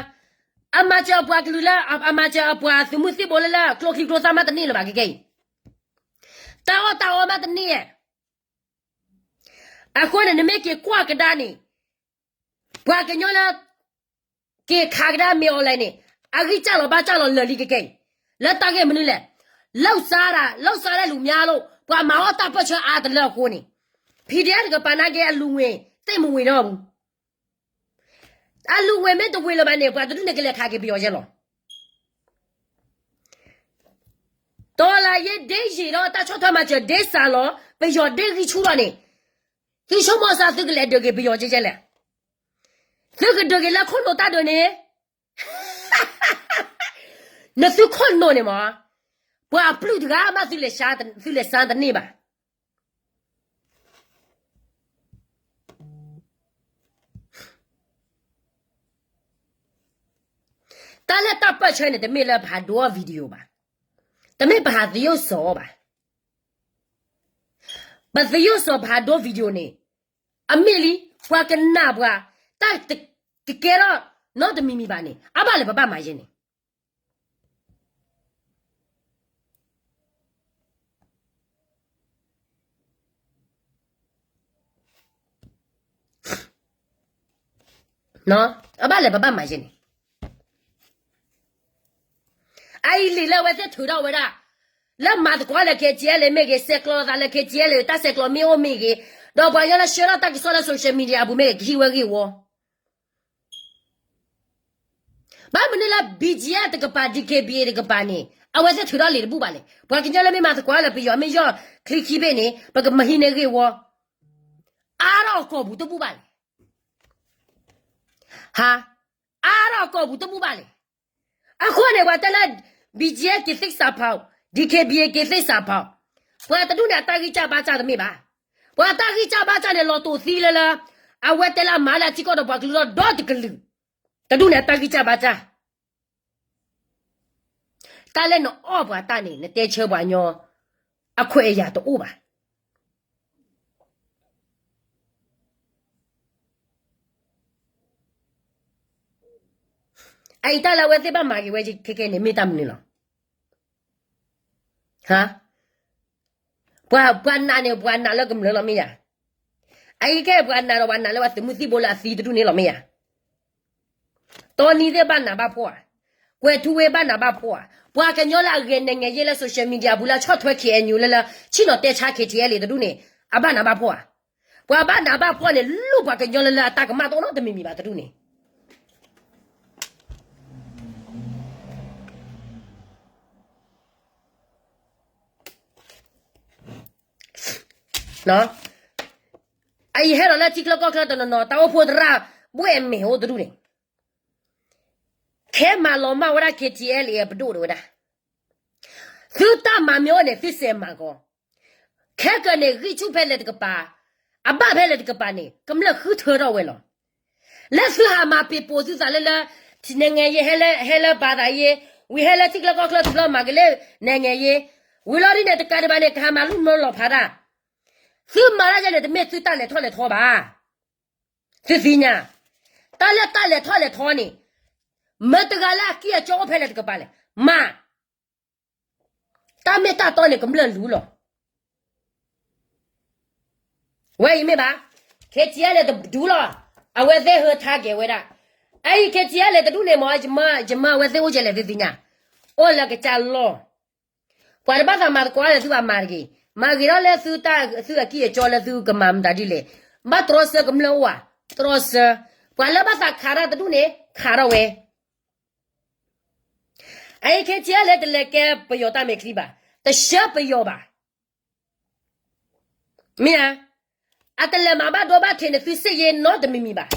အမၤစၢၤအပှၤကလုာ်လၢ, အမၤစၢၤအပှၤသုးမုၢ်သံၣ်ဘိလၢ လၢကျိချံကျိသၣ်မးတန့ၢ်လၢၤဘၣ် ခဲကနံၣ်အံၤ, တၢ်အီၣ်တၢ်အီမးတန့ၢ်ဧါ. အဃိန့ၣ် နမ့ၢ်က့ၤကွၢ်ကဒါန့ၣ် ပှၤကညီလၢ က့ၤခးကဒါမ့ၢ်အီၤလဲၣ်န့ၣ် အဂံၢ်စၢ်လီၤဘါစၢ်လီၤလၢာ်လံ ခဲကနံၣ်အံၤ, လၢတၢ်ဂ့ၢ်မနုၤလဲၣ်. လုပ်စားတာ, လုပ်စားတဲ့လူများလို့ ပှၤမၤအီၣ်တၢ်ပၢၢ်ဆၢအါတလၢအဃိန့ၣ်, PDF တကပၤနာ်က့ အလူၤငွေ သိပ်မဝင်တော့ဘူး. အလူၤငွေမ့ၢ်တဝင်လၢၤဘၣ်န့ၣ် ပှၤတဒူၣ်န့ၣ်ကလဲၤခးက့ၤပယီၤယဲလီၤ. တော်လှန်ရေးဒ်ရေဒီ တၢ်ဆီၣ်ထွဲမၤစၢၤဒ်စှၤလီၤ, ပယီၤဒ်ဂံၢ်ဆူၣ်ထီၣ်န့ၣ်, သုဆိကမိၣ်စါ သုကလဲၤဒုးက့ၤပယီၤကဲကဲလဲၣ်. သုကဒုးက့ၤလၢခိၣ်နူာ်တၢ်ဒုးန့ၣ်, နသုခိၣ်နူာ်န့ၣ်မး, ပှၤအပျုၢ်တဂၤမး သုလဲၤစါတန့ၢ်ဘၣ်. တၢ်လၢတၢ်ပၢၢ်ဆၢန့ၣ် တမ့ၢ်လၢပဟးဒိအီၣ် video ဘၣ်, တမ့ၢ်ပဟးသရုပ်ဆောင်ဘၣ်. ပသရုပ်ဆောင် ပဟးဒိ video န့ၣ် အမ့ၢ်လံ ပှၤကနၣ်ပှၤ တၢ်ကကဲထီၣ်နီတမံၤမံၤဘၣ်န့ၣ် အဘၣ်လၢပဘၣ်မၤယဲန့ၣ် အဘၣ်လၢပဘၣ်မၤယဲန့ၣ်. အအံၤလံာ်လၢအဝဲသ့ၣ်ထုးထီၣ်ဝဲဒၣ် လၢမၤသကိးလၢ KTLA မ့ၢ်ဂ့ၤ, ဆဲးကျိးသးလၢ KTLA တၢ်ဆဲးကျိးမ့ၢ်အိၣ်မ့ၢ်ဂ့ၤ, ဒီးပှၤကညီလၢဆှၢထီၣ်တၢ်ကစီၣ်လၢ social media အပူၤမ့ၢ်ဂ့ၤ ကဟံးဝဲဂ့ၢ်ဝီ. ဘၣ်မနုၤလၢ BGF တကပၤ DKBA တကပၤန့ၣ် အဝဲသ့ၣ်ထုးထီၣ်လံာ်တဘူၣ်ဘၣ်လဲၣ်. ပှၤကညီလၢမ့ၢ်မၤသကိးလၢပယီၤမ့ၢ်ယီၢ်ချံခံဘ့ၣ်န့ၣ် ပကမၤဟံးန့ၢ်ဂ့ၢ်ဝီ အါထီၣ်အကိာ်ပူၤတဘူၣ်ဘၣ်လဲၣ်. ဟါ, အါထီၣ်အကိာ်ပူၤတဘူၣ်ဘၣ်လဲၣ်. အဃိန့ၣ် ပှၤတဲလၢ BGF ကသ့ၣ်စးဖီ, DKBA ကသ့ၣ်စးဖီ, ပှၤတဒူၣ်န့ၣ်အတၢ်ဂံၢ်စၢ်ဘါစၢ်တမ့ၢ်ဘၣ်. ပှၤတၢ်ဂံၢ်စၢ်ဘါစၢ်န့ၣ် လီၤတိာ်သံလၢလၢ အဝဲတဲလၢအမၤလၢအထံကီၢ်ဒီးပှၤကလုာ်ဒီးဒီတကလုာ်, တဒူၣ်န့ၣ်အတၢ်ဂံၢ်စၢ်ဘါစၢ် တၢ်လၢနအီၣ်ပှၤတၢ်န့ၣ် နတဲဆၢပှၤကညီ အခွဲးအယာ်တအိၣ်ဘၣ်. အအံၤတၢ်လၢအဝဲသ့ၣ်ဘၣ်မၤက့ၤဝဲခဲကဲန့ၣ် မ့ၢ်တၢ်မနုၤလီၤ. ဟါ, ပှၤ, ပှၤနာ်န့ၣ် ပှၤနာ်လၢကမျၢၢ်လီၤမ့ၢ်ယၤ. အအံၤကဲပှၤနာ်ဒီးပှၤနာ်လၢပှၤသုးမုၢ်သံၣ်ဘိလၢအသံတဒူၣ်န့ၣ်လီၤမ့ၢ်ယၤ. တီနံသ့ၣ်ဘၣ်နးဘၣ်ဖှီၣ်ဧါ. ကွဲၤထူဝ့ဘၣ်နးဘၣ်ဖှီၣ်ဧါ, ပှၤကညီလၢအဂဲၤနံၤငဲၤယ့လၢ social media အပူၤလၢဆီၣ်ထွဲ K N U လၢလၢ ဆ့ၣ်နီၤတဲဆါ K T L တဒူၣ်န့ၣ် အဘၣ်နးဘၣ်ဖှီၣ်ဧါ. ပှၤဘၣ်နးဘၣ်ဖှီၣ်န့ၣ် လူၢ်ပှၤကညီလၢလၢအတၢ်ကမၣ်တအိၣ်နီတမံၤမံၤဘၣ်တဒူၣ်န့ၣ် အအံၤဟဲဒီးလၢထံချၢကီၢ်ချၢတနီၤနီၤ တၢ်အိၣ်ဖှိၣ်သရၣ် ဘှဲၣ်မဲာ်အိၣ်တဒူၣ်န့ၣ် ခဲမၤလီၤမၢ်ဝဲဒၣ် K T L A ပဒိၣ်ဒီးဝဲဒၣ် သုတၢ်မၤမ့ၢ်အိၣ်န့ၣ် သုစဲးမၤကီး, ခဲကနံၣ်န့ၣ် ဂံၢ်ဆူၣ်ဖဲလဲၣ်တကပၤ, အဘၣ်ဖဲလဲၣ်တကပၤန့ၣ် ကမျၢၢ်ဃုထၢထီၣ်ဝဲလီၤ. လၢသုဟးမၤပ့ၤပိာ်သုသးလၢလၢ နဲၣ်ငဲၤယ့ ဟဲလၢ ဟဲလၢဘၣ်သးယ့, ဝံၤဟဲလၢထံချၢကီၢ်ချၢတဘျီမၤက့ၤလၢ နဲၣ်ငဲၤယ့, ဝံၤလီၤဒ်န့ၣ် တကးဒံးဘၣ်န့ၣ် ကဟးမၤလူၢ်မၢလီၤဖးတၢ်, သုမၤတၢ်ယဲန့ၣ် တမ့ၢ်သုတၢ်လဲၤထီၣ်လဲၤထီဘၣ်. သုသ့ၣ်ညါ, တၢ်လၢတၢ်လဲၤထီၣ်လဲၤထီန့ၣ်, မ့ၢ်တဂၤလၢအကံၢ်အကီအိၣ်ဖဲလဲၣ်တကပၤလဲၣ်, မၤ, တၢ်မ့ၢ်တၢ်တီန့ၣ် ကမျၢၢ်လူလီၤ. ဝဲအံၤမ့ၢ်ဘၣ်, K T L A တဒူၣ်လီၤ, အဝဲသ့ၣ်ဟၢထါကဲၤဝဲဒၣ်, အအံၤ K T L A တဒူၣ်န့ၣ်မ့ၢ် ယမၤ ယမၤအဝဲသ့ၣ်အိၣ်ကဲလဲၣ်သုသ့ၣ်ညါ, အိၣ်လၢကစၢ်လီၢ် ပှၤတဘၣ်သးမၤသကိးလၢသုဘၣ်မၤတဂ့ၤ, မၤဂ့ၤထီၣ်လၢသုတၢ် သုအကံၢ်အကီလၢသုကမၤမတၤဒ်လဲၣ်, ဘၣ်တြီဆၢကမျၢၢ်အိၣ်ဧါ, တြီဆၢ, ပှၤလၢဘၣ်သးခးတၢ်တဒူၣ်န့ၣ် ခးထီၣ်ဝဲ, အအံၤ K T L A တလဲၤကဲပယီၤတၢ်မဲာ်ချံဘၣ်, တဆှၢပယီၤဘၣ် မ့ၢ်ဧါ, အတလဲၤမၤဘၣ်ဒိဘၣ်ထံးန့ၣ် သုစ့ၣ်ယ့နီတမံၤမံၤဘၣ်.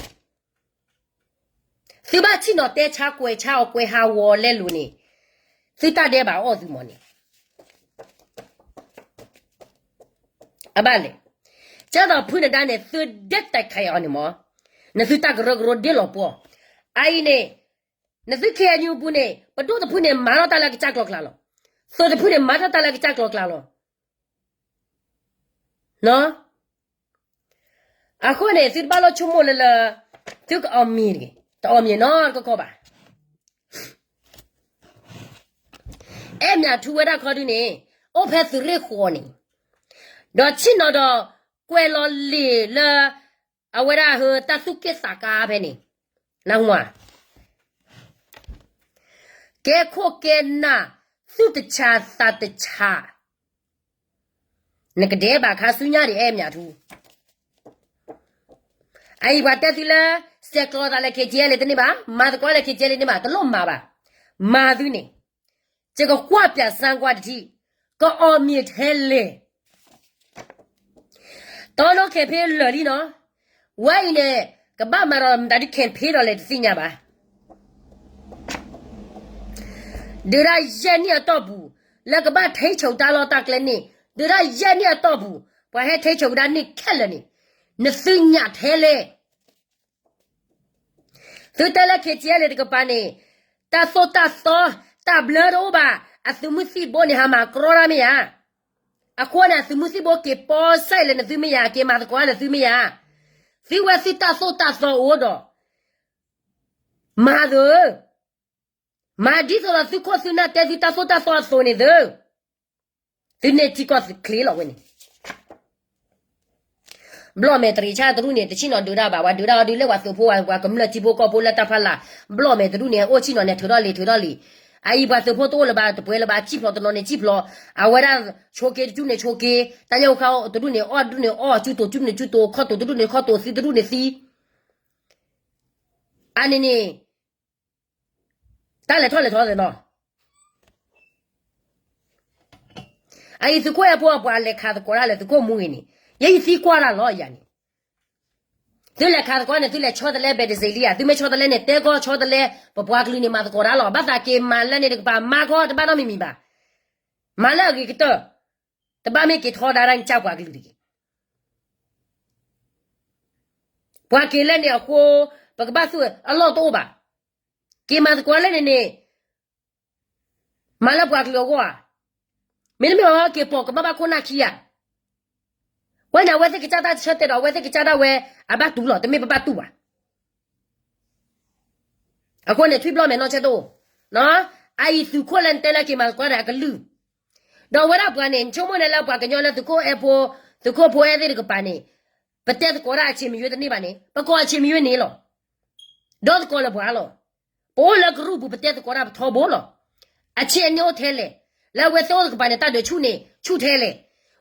သုဘၣ်ဆ့ၣ်နီၤတဲဆါကွဲးဆါအီၤကွဲးဟးဂီၤလဲလိာ်န့ၣ်, သုတၢ်ဒဲးဘးအီၣ်သုမီၤန့ၣ်, အဘၣ်လဲၣ်, ကၢ်သိးဖုနဒါန့ၣ် သုဒဲးတဲာ်ခးအီၤန့ၣ်မီၤ, နသုတၢ်ကရၢကရိဒ်လီၤပှီၢ်, အအံၤန့ၣ် နသု K N U ပူၤန့ၣ် ပဒိၣ်တဖုန့ၣ် မၤထီၣ်တၢ်လၢကစၢ်ကျီၤကျါလီၤ, သုးတဖုန့ၣ် မၤထီၣ်တၢ်လၢကစၢ်ကျီၤကျါလီၤ. အဃိန့ၣ် သုတဘၣ်လိၣ်ဆိကမိၣ်လၢလၢ သုကအီၣ်မ့ၤတဂ့ၤ, တအီၣ်မ့ၤနီတကီၢ်ဘၣ်. အဲၣ်မၠးထူဝဲဒၣ်ခီဒုန့ၣ် အိၣ်ဖဲသုးရ့ၣ်ဃီၤန့ၣ်, ဒီးဆ့ၣ်နီၤဒီး ကွဲးလီၤလံာ်လၢ အဝဲဒၣ်ဟၢတၢ်သူၣ်က့ၣ်သးကါဖဲန့ၣ်, နၢ်ဟူဧါ, ကဲခိၣ်ကဲနၢ် သူၣ်တဆးသးတဆး နကဒဲးဘးခါဆူညါဒံး အဲၣ်မၠးထူ, အအံၤပှၤတဲသုလၢ ဆဲးကျိးသးလၢ K T L A တန့ၢ်ဘၣ်, မၤသကိးလၢ K T L A န့ၢ်ဘၣ်, တလိၣ်မၤဘၣ်, မၤသုန့ၣ်, ယကကွၢ်ပၠးစၢ်ကွၢ်တထံၣ်, ကအီၣ်မ့ၤထဲလဲၣ် တီနီၣ် campaign လၢာ်လံနီၤ, ဝဲအံၤန့ၣ် ကဘၣ်မၤဒီးမတၤဒ် campaign ဒီးလဲၣ်တသ့ၣ်ညါဘၣ်. ဒုးဒၣ်ယဲၢ်နံၣ်အတီၢ်ပူၤ လၢကဘၣ်ထိန်းချုပ်တၢ်လီၢ်တၢ်ကျဲန့ၣ်, ဒုးဒၣ်ယဲၢ်နံၣ်အတီၢ်ပူၤ ပှၤဟဲထိန်းချုပ်ကဒါန့ၣ်ခဲလၢာ်န့ၣ်, နသုညၣ်ထဲလဲၣ် သုတဲလၢ K T L A တကပၤန့ၣ်, တၢ်သိၣ်တၢ်သီ, တၢ်ဘျၢတအိၣ်ဘၣ်, အသုးမုၢ်သံၣ်ဘိန့ၣ် ဟးမၤကြီတၢ်မ့ၢ်ဧါ. အဃိန့ၣ် အသုးမုၢ်သံၣ်ဘိက့ၤပီစဲးလၢနသုမ့ၢ်ဧါ, က့ၤမၤသကိးလၢသုမ့ၢ်ဧါ. သုဝဲသုတၢ်သိၣ်တၢ်သီအိၣ်ဒီး မၤသု, မၤဒ်သိးဒီးသုခိၣ်သုနၢ်တဲသုတၢ်သိၣ်တၢ်သီအသိးန့ၣ်သု, သုန့ၢ်ထံကီၢ်သုချ့လီၤဝဲန့ၣ် ဘျီၣ်မဲာ်တရံးဆၣ်တရူၣ်န့ၣ် တဆ့ၣ်နီၤဒုးတၢ်ဘၣ်, ပှၤဒုးတၢ်အီၤဒုးလၢပှၤသုးဖိ, ပှၤကမျၢၢ်ထံဖိကီၢ်ဖိလၢတၢ်ဖီလာ်, ဘျီၣ်မဲာ်တရူၣ်န့ၣ် အိၣ်ဆ့ၣ်နီၤန့ၣ် ထုးထီၣ်လံာ်ထုးထီၣ်လံာ်, အအံၤပှၤသုးဖိတအိၣ်လၢၤဘၣ်, တပှဲၤလၢၤဘၣ်, စံၣ်ဖျိးတနီၤန့ၣ်စံၣ်ဖျိး, အဝဲဒၣ်ဆိးက့တဒူၣ်န့ၣ်ဆိးက့, တၢ်ညၣ်အူခါတဒူၣ်န့၁ၣ်, တဒူၣ်န့ၣ်အီၣ်, ကၠူတိၤတဒူၣ်န့ၣ်ကၠူတိၤ, ခီၣ်တိၤတဒူၣ်န့ၣ်ခီၣ်တိၤ, သံတဒူၣ်န့ၣ်သံ, အန့ၣ်န့ၣ် တၢ်လဲၤထီၣ်လဲၤထီသ့ၣ်နီၤ, အအံၤသုးခိၣ်အဲၣ်ဖိအပှၤလဲၤခးသကိးတၢ်လၢသုးခိၣ်မူဂ့ၤန့ၣ်, ယဲယသံကွၢ်တၢ်လီၤယၤန့ၣ်, သုလဲၤခးသကိးန့ၣ် သုလဲၤဆီတလဲဘဲးတစ့းလံဧါ, သုမ့ၢ်ဆီတလဲန့ၣ် တဲကီၢ်ဆီတလဲ, ပပှၤကလုာ်န့ၣ်မၤသကိးတၢ်လီၤ, ဘၣ်သးက့ၤမၤလၢန့ၣ်တကပၤ မၤကီၢ်တဘၣ်နီတမံၤမံၤဘၣ်, မၤလၢအဂ့ၤကတၢၢ်, တဘၣ်မ့ၢ်က့ၤထီဒါဒၣ်န့ၣ် ကၢ်ပှၤကလုာ်တဂ့ၤ ပှၤက့ၤလၢန့ၣ်အဃိ, ပကဘၣ်သူၣ်အလီၢ်တအိၣ်ဘၣ်. က့ၤမၤသကိးလၢန့ၣ်န့ၣ်, မၤလၢပှၤကလုာ်အဂီၢ်ဧါ. မ့တမ့ၢ်ဘၣ်က့ၤပိာ်ကမၣ်ဘၣ်ခိၣ်နၢ်ခံဂၤ, ဝဲန့ၣ် အဝဲသ့ၣ်ကစၢ်တၢ်ဆၢတဲာ်ဒီး အဝဲသ့ၣ်ကစၢ်ဒၣ်ဝဲ, အဘၣ်တူၢ်လီၤ, တမ့ၢ်ပဘၣ်တူၢ်ဘၣ်. အဃိန့ၣ် ထွံၣ်ဘျီၣ်မဲာ်နီၢ်ဆၢတအိၣ်, အအံၤသုးခိၣ်လၢနတဲလၢက့ၤမၤသကိးန့ၣ် အကလုၢ်, ဒီးဝဲဒၣ်ပှၤန့ၣ် နဆိကမိၣ်န့ၣ်လၢပှၤကညီလၢသုးခိၣ်အဲၣ်ဖိ, သုးခိၣ်ဖိအဲၣ်သ့ၣ်တကပၤန့ၣ်, ပတဲသကိးဒၣ်အဆ့မယွ့တန့ၢ်ဘၣ်န့ၣ် ပကိးအဆ့မယွ့န့ၣ်လီၤ. ဒီသကိးလၢပှၤလီၤ. ပအိၣ်လၢကရူၢ်ပူၤ ပတဲသကိးတၢ်ပထီဘိလီၤ. အဆ့အန့ၣ်အိၣ်ထဲလဲၣ်. လၢအဝဲသ့ၣ်အိၣ်တကပၤန့ၣ် တၢ်ဒုးဆူၣ်န့ၣ် ဆူၣ်ထဲလဲၣ်.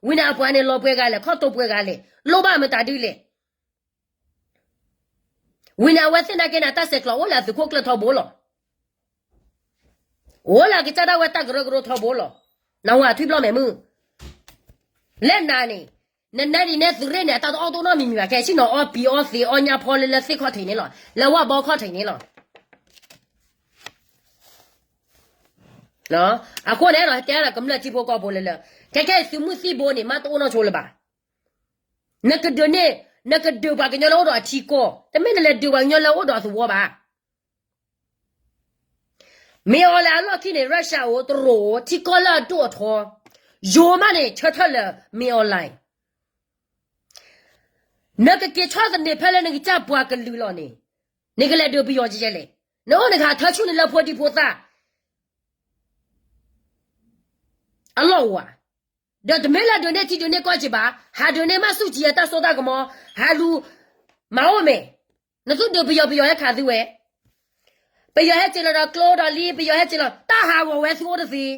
ဝံၤန့ၣ်အပှၤန့ၣ်လီၤပှဲၤဂၤလဲၣ်, ခီၣ်တိပှဲၤဂၤလဲၣ်, လိၣ်ဘၣ်မတၤဒုလဲၣ်. ဝံၤန့ၣ်အဝဲသ့ၣ်နာ်က့န့ၣ် တၢ်ဆဲးကျိးအိၣ်လၢအသုးခိၣ်ကျၢၢ်ထီဘိလီၤ. အိၣ်လၢအကစၢ်ဒၣ်ဝဲတၢ်ကရၢကရိထီဘိလီၤ. နဝၤထွံၣ်ဘျီၣ်မဲာ်မုၢ် လဲၣ်နၤန့ၣ်, နနဲဒ်နဲသုးရ့ၣ်န့ၣ် အတၢ်တအီၣ်တအိၣ်နီတမံၤမံၤဘၣ်, ခဲဆ့ၣ်နီၤအီပံၤအီသံးအီညါဖီလၢလၢသ့ၣ်ခီၣ်ထံးန့ၣ်လီၤ, လၢဝၣ်ဘီခီၣ်ထံးန့ၣ်လီၤ. အဃိန့ၣ်ဒီးတဲဒီးကမျၢၢ်ထံဖိကီၢ်ဖိလၢလၢ, ခဲခဲအံၤသုးမုၢ်သံၣ်ဘိန့ၣ် မ့ၢ်တအိၣ်နီၢ်ဆိလၢၤဘၣ်. နကဒုးန့ၢ်, နကဒုးပှၤကညီလၢအိၣ်ဒီးအထံကီၢ်, တမ့ၢ်နလဲၤဒုးပှၤကညီလၢအိၣ်ဒီးအသဝီဘၣ်. မ့ၢ်အီၤလဲၣ်အလီၢ်ခံန့ၣ် Russia အိၣ်, တရူးအိၣ်, ထံကီၢ်လၢအဒိၣ်အထီ, ယိၤမးန့ၣ် ဆၢထၢၣ်လၢမ့ၢ်အီၤလဲၣ်. နကက့ၤဆီၣ်သနံးဖဲလၢနကစၢ်ပှၤကလုာ်လီၤန့ၣ်, နကလဲၤဒုးပယီၤကယဲလဲၣ်. နအိၣ်နကဟးထၢဆူၣ်န့ၣ်လၢဖိဒံဖိသၣ် အလီၢ်အိၣ်ဧါ. ဒီးတမ့ၢ်လၢဒုးန့ၢ်ထံဒုးန့ၢ်ကီၢ်က့ၤဘၣ်, ဟးဒုးန့ၢ်မၤဆူၣ်ကံအတၢ်စိတၢ်ကမီၤ, ဟးလူၤမၤအိၣ်မဲာ်, နသုဒုးပယီၤ ပယီၤဟဲခးသုဝဲ, ပယီၤဟဲက့ၤလီၤဒီးကျိဒီးလံ, ပယီၤဟဲက့ၤလီၤ, တၢ်ဟးဂီၤဝဲသုအိၣ်တသ့.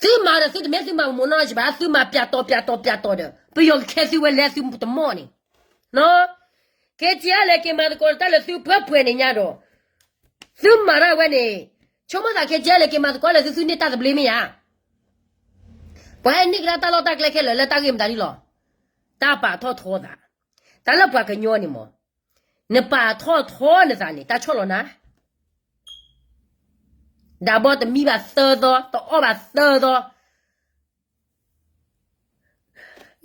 သုမၤဒီးသုတမ့ၢ်သုမၤမိၢ်နီၢ်က့ၤဘၣ်, သုမၤပျးတီၤပျးတီၤပျးတီၤဒီး ပယီၤကခဲသုဝဲလဲၤသုတမီၢ်န့ၣ် ခဲကဲလဲၤက့ၤမၤသကိးတၢ်လၢသုပှဲၤပှဲၤန့ၣ်ညါဒီး, သုမၤတၢ်ဝဲန့ၣ်, ဆိကမိၣ်သးခဲကဲလဲၤက့ၤမၤသကိးလၢသုသုန့ၢ်တၢ်သဘျ့မ့ၢ်ဧါ. ပှၤဟဲန့ၢ်ကဒါတၢ်လီၢ်တၢ်ကျဲခဲလၢာ်လၢတၢ်ဂ့ၢ်မတၤဒ်လီၤ. တၢ်ပာ်ထီၣ်ထီသး, တၢ်လၢပှၤကညီန့ၣ်မး, နပာ်ထီၣ်ထီနသးန့ၣ် တၢ်ဆီၣ်လီၤနၤ ဒၣ်ဘီတမံဘၣ်သၢသီ, တအီၣ်ဘၣ်သၢသီ,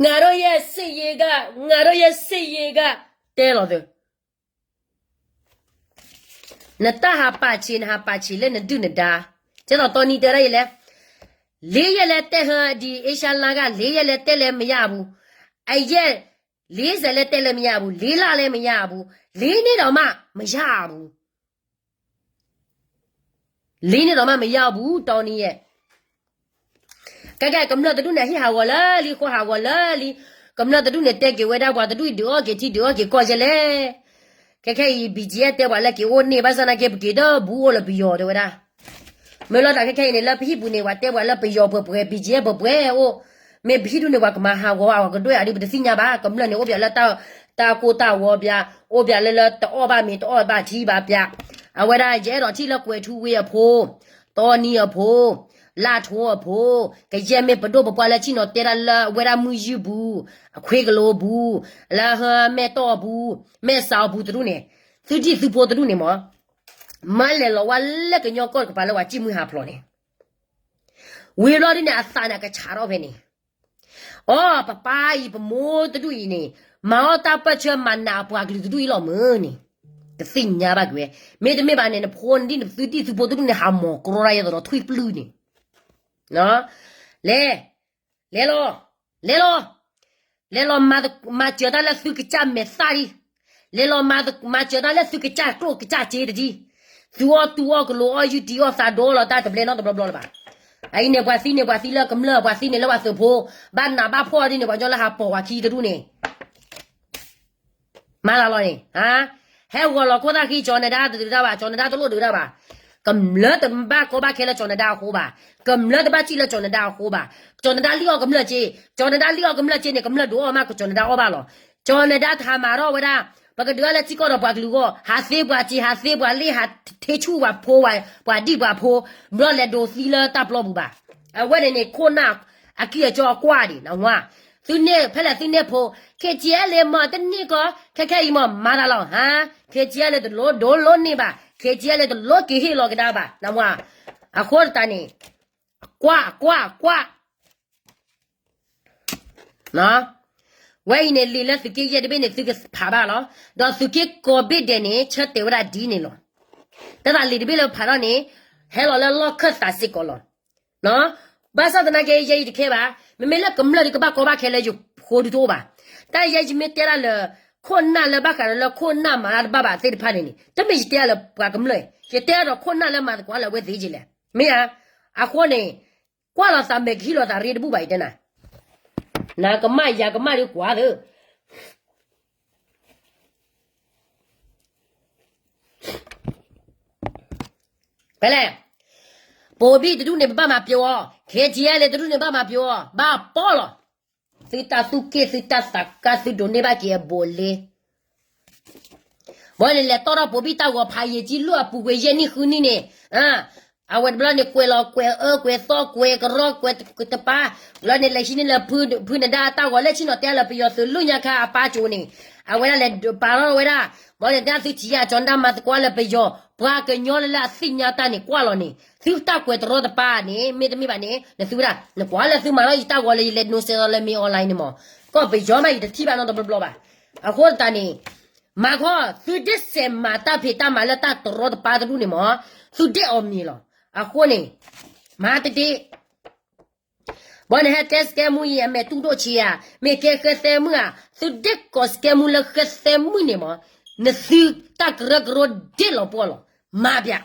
ငါတို့ရဲ့စစ်ရေးက, ငါတို့ရဲ့စစ်ရေးက, တဲလီၤသၢ, နတၢ်ဟးပာ်ဆံး နဟးပာ်ဆံးလၢနဒုၣ်နဒါ, ကဲသိးတီနံတဲဒၣ်ယဲလဲၣ်, လေးရက်လည်းတက်ဟိုဒီ Asia Line က လေးရက်လည်းတက်လည်းမရဘူး, အရက် လေးဆယ်လည်းတက်လည်းမရဘူး, လေးလလည်းမရဘူး, လေးနှစ်တောင်မှမရဘူး. လေးနှစ်တောင်မှမရဘူး, တီနံယဲ, ကဲကဲ ကမျၢၢ်တဒူၣ်န့ၣ် ဟံၣ်ဟးဂီၤလၢလံ ဃီဟးဂီၤလၢလံ, ကမျၢၢ်တဒူၣ်န့ၣ် တဲက့ၤဝဲဒၣ်ပှၤတဒူၣ်အံၤ ဒုးအီၣ်က့ၤထံ ဒုးအီၣ်က့ၤကီၢ်ယဲလဲၣ်. ခဲခဲအံၤ BGF တဲပှၤလၢက့ၤအိၣ်န့ၢ် ဘၣ်ဆၣ်သနာ်က့ ပက့ၤဒီးဘူးအိၣ်လၢပယီၤတဲဝဲဒၣ်. မ့ၢ်လီၤတၢ်ခဲခဲအံၤန့ၣ် လၢပဟံၣ်ပူၤန့ၣ် ပှၤတဲပှၤလၢပယီၤပှဲၤပှဲၤ BGF ပှဲၤပှဲၤအိၣ်, မ့ၢ်ပဟံၣ်ဒူၣ်န့ၣ် ပှၤကမၤဟးဂီၤအီၤ ကဒွဲၣ်အီၤဒုး ပတသ့ၣ်ညါဘၣ်. ကမျၢၢ်န့ၣ် အိၣ်ပၠးလၢတၢ်ကိၢ်တၢ်ဂီၤပၠး, အိၣ်ပၠးလၢလၢတအီၣ်ဘၣ်မ့ၤ တအီၣ်ဘၣ်ထံဘၣ်ပၠး. အဝဲဒၣ်ယအဲၣ်ဒိးထံၣ်လၢကွဲၤထူဝ့အဖိ, တီနံအဖိ, လၢထိအဖိ, ကယဲၢ်မ့ၢ်ပဒိၣ်ပပှၢ်လၢဆ့ၣ်နီၤတဲဒၣ်လၢအဝဲဒၣ်မုၢ်ယုၢ်ပူၤ, အခွ့ကလိပူၤ, လၢဟၢမဲၢ်တီၢ်ပူၤ, မဲၢ်စးအပူၤတဒူၣ်န့ၣ်, သုဒံၣ်သုဖိတဒူၣ်န့ၣ်မး, မၤလဲၤလီၤဝဲလၢကညီကီၢ်တကပၤလၢပှၤစံၣ်မုၢ်ဟးဖျိးန့ၣ်, ဝံၤဘျီဒ်န့ၣ် အသးန့ၣ်အကဆးထီၣ်ဖဲန့ၣ် အိ ပပၢ်အံၤ ပမိၢ်တဒူၣ်အံၤန့ၣ် မၤအီၣ်တၢ်ပၢၢ်ဆၢမၤနးအပှၤကလုာ်တဒူၣ်အံၤလီၤမ့ၢ်န့ၣ်, တသ့ၣ်ညါဘၣ်က့ၤဝဲ. မ့တမ့ၢ်ဘၣ်န့ၣ် နဖိနဒံၣ်နသုဒံၣ်သုဖိတဒူၣ်န့ၣ် ဟးမီၤကြီဒၣ်ယဲသိးဒီးထွံၣ်ပျုၢ်န့ၣ် လဲၤ, လဲၤလီၤ, လဲၤလီၤ, လဲၤလီၤမၤစၢၤတၢ်လၢသုကစၢ်မဲာ်သၣ်ဒံး, လဲၤလီၤမၤစၢၤတၢ်လၢသုကစၢ်ကျိၣ်ကစၢ်စ့တဒံး, သုအီၣ်တူၢ်အီၣ်ကလိအီၣ်ယုၢ်တံၢ်အီၣ်သးဒီလီၤတၢ်တဘျဲနီတဘျီဘျီလၢၤဘၣ်. အအံၤန့ၣ် ပှၤသံန့ၣ် ပှၤသံလၢကမျၢၢ် ပှၤသံန့ၣ်လၢပှၤသုးဖိ, ဘၣ်နးဘၣ်ဖှီၣ်ဒ်န့ၣ် ပှၤကညီလၢဟးပိာ်ပှၤခံတဒူၣ်န့ၣ် မၤသးလီၤန့ၣ်, ဟဲဂီၤလီၤခိၣ်သၣ်ဃံ ကၠီၤနဒါတဒုးတၢ်ဘၣ်, ကၠီၤနဒါတလိၣ်ဒုးတၢ်ဘၣ်. ကမျၢၢ်တဘၣ်ကီဘၣ်ခဲလၢကၠီၤနဒါအဃိဘၣ်, ကမျၢၢ်တဘၣ်စံၣ်လၢကၠီၤနဒါအဃိဘၣ်. ကၠီၤနဒါလံၣ်အီၣ်ကမျၢၢ်စ့, ကၠီၤနဒါလံၣ်အီၣ်ကမျၢၢ်စ့န့ၣ် ကမျၢၢ်ဒုးအီၣ်မး ကၠီၤနဒါအီၣ်ဘၣ်လီၤ. ကၠီၤနဒါတဟးမၤထီၣ်ဝဲဒၣ်, ပကဒုးအီၣ်လၢထံကီၢ်ဒီးပှၤကလုာ်အဂီၢ်, ဟးသ့ပှၤစ့ ဟးသ့ပှၤလ့ၣ် ဟးထ့ဆူၣ်ပှၤဖိ, ပှၤဒံၣ်ပှၤဖိ, ဘျီလဲၤဒိးသံလၢတၢ်ပျီပူၤဘၣ်. အဝဲန့ၣ်န့ၣ် ခိၣ်နၢ်အကံၢ်အကီအကွၢ်ဒံး နဝါ, သုန့ၢ်ဖဲလဲၣ်သုန့ၢ်ဖိ, ခ့ကၠီလ့မၤတန့ၢ်ကီး ခဲခဲအံၤမၤမၤသးလီၤဟါ, ခ့ကၠီလ့တလိၣ်ဒိးလိၣ်န့ၢ်ဘၣ်, ခ့ကၠီလ့တလိၣ်က့ၤဟ့ၣ်လီၤကဒါဘၣ် နဝါ. အဃိသတးန့ၣ် ကွၢ်ကွၢ်ကွၢ် ဝဲအံၤန့ၣ် လံာ်လၢသုးက့ယဲၢ်တဘ့ၣ်န့ၣ် သုကဖးဘၣ်လီၤ. ဒီးသုးက့ကိးဘ့ၣ်ဒဲးန့ၣ် ဆၢတဲာ်ဝဲဒၣ်ဒ်န့ၣ်လီၤ. တၢ်သးလံာ်တဘ့ၣ်လၢဖးထီၣ်န့ၣ် ဟဲလီၤလၢလီၢ်ခၢၣ်သးစ့ၢ်ကီးလီၤ. ဘၣ်ဆၣ်သနာ်က့ ယဲအံၤတခဲဘၣ်, မ့မ့ၢ်လၢကမျၢၢ်ဒုးကဘၣ်ကီဘၣ်ခဲလၢယဃိဒုးတအိၣ်ဘၣ်. တၢ်ယဲယမ့ၢ်တဲဒၣ်လၢ ခိၣ်နၢ်လၢဘၣ်ဃးဒီးလၢခိၣ်နၢ်မၤတၢ်တဘၣ်ဘၣ်သ့ၣ်တဖၣ်န့ၣ်န့ၣ် တမ့ၢ်ယတဲဒၣ်လၢပှၤကမျၢၢ်, ယတဲဒၣ်ဒီးခိၣ်နၢ်လၢမၤသကိးလၢအဝဲသ့ၣ်ကလဲၣ်. မ့ၢ်ဧါ, အဃိန့ၣ် ကွၢ်လီၤသးမဲာ်ကဟံၣ်လီၤသးရ့တဘူၣ်ဘၣ်အံၤတဲနၤ, နကမၣ်ယၤကမၣ်ဒ်ကွၢ်သၢ ဖဲလဲၣ်, ပိာ်ဘံၣ်တဒူၣ်န့ၣ် ပဘၣ်မၤပျိအီၤ, ခ့ထံအဲလဲၣ်တဒူၣ်န့ၣ် ဘၣ်မၤပျိအီၤ, ဘၣ်ပီလီၤ. သုတၢ်သူၣ်က့ၣ်သုတၢ်သးကါ သုဒိးန့ၢ်ဘၣ်က့ၤအဘူးအလ့ ဘၣ်န့ၣ် လဲၤတီၣ်ထီၣ်ပိာ်ဘံၣ်တၢ်ဂီၤဖးယံာ်ကံ လၢအပူၤကွံာ်ယဲၢ်နံၣ်ဃုနံၣ်န့ၣ်, အဝဲတဘျီန့ၣ် ကွဲးလီၤကွဲးအၢကွဲးသီကွဲးကရီကွဲးတပၤ, တဘျီန့ၣ် လဲၤဟံးန့ၢ်လၢဖုနဒါအတၢ်ဂီၤ လၢဆ့ၣ်နီၤတဲလၢပယီၤသုးလၢညါခါအပၢ်ကၠိန့ၣ်, အဝဲဒၣ်လဲၤပာ်ထီၣ်ဝဲဒၣ်, ဘၣ်န့ၣ် တၢ်သုထံၣ်ယၤကၠီနဒါမၤသကိးလၢပယီၤ, ပှၤကညီလၢလၢအသ့ၣ်ညါတၢ်န့ၣ် ကွၢ်လီၤန့ၣ် သုတၢ်ကွဲးတရီတပါန့ၣ် မ့တမ့ၢ်ဘၣ်န့ၣ် နသုဝဲဒၣ် နကွၢ်လၢသုမၤထီၣ်ယတၢ်ဂီၤလၢယလဲၤနိစဲးလီၤလၢမ့ၢ် online န့ၣ်မး, ကီၢ်ပယီၤမး ယတထံၣ်ဘၣ်နီတဘျီဘျီဘၣ်. အဃိသတးန့ၣ် မၤခီ သုဒ်စဲးမၤတၢ်ဖံးတၢ်မၤလၢတၢ်တရီတပါတဒူၣ်န့ၣ်မး, သုဒ်အီၤမံၤလီၤ. အဃိန့ၣ် မၤတဒ့, ဘၣ်န့ၣ်ဟဲတဲစကဲမူအံၤ အမဲာ်တူၢ်ဒိၣ်ဆံးဧါ, မ့ၢ်ကဲဃဲသဲမုၣ်ဧါ, သုဒ့ကိးစကဲမူလၢဃဲသဲမုၣ်န့ၣ်မး, နသုတၢ်ကရၢကရိဒ့လီၤပှီၢ်လီၤ, မၤပျး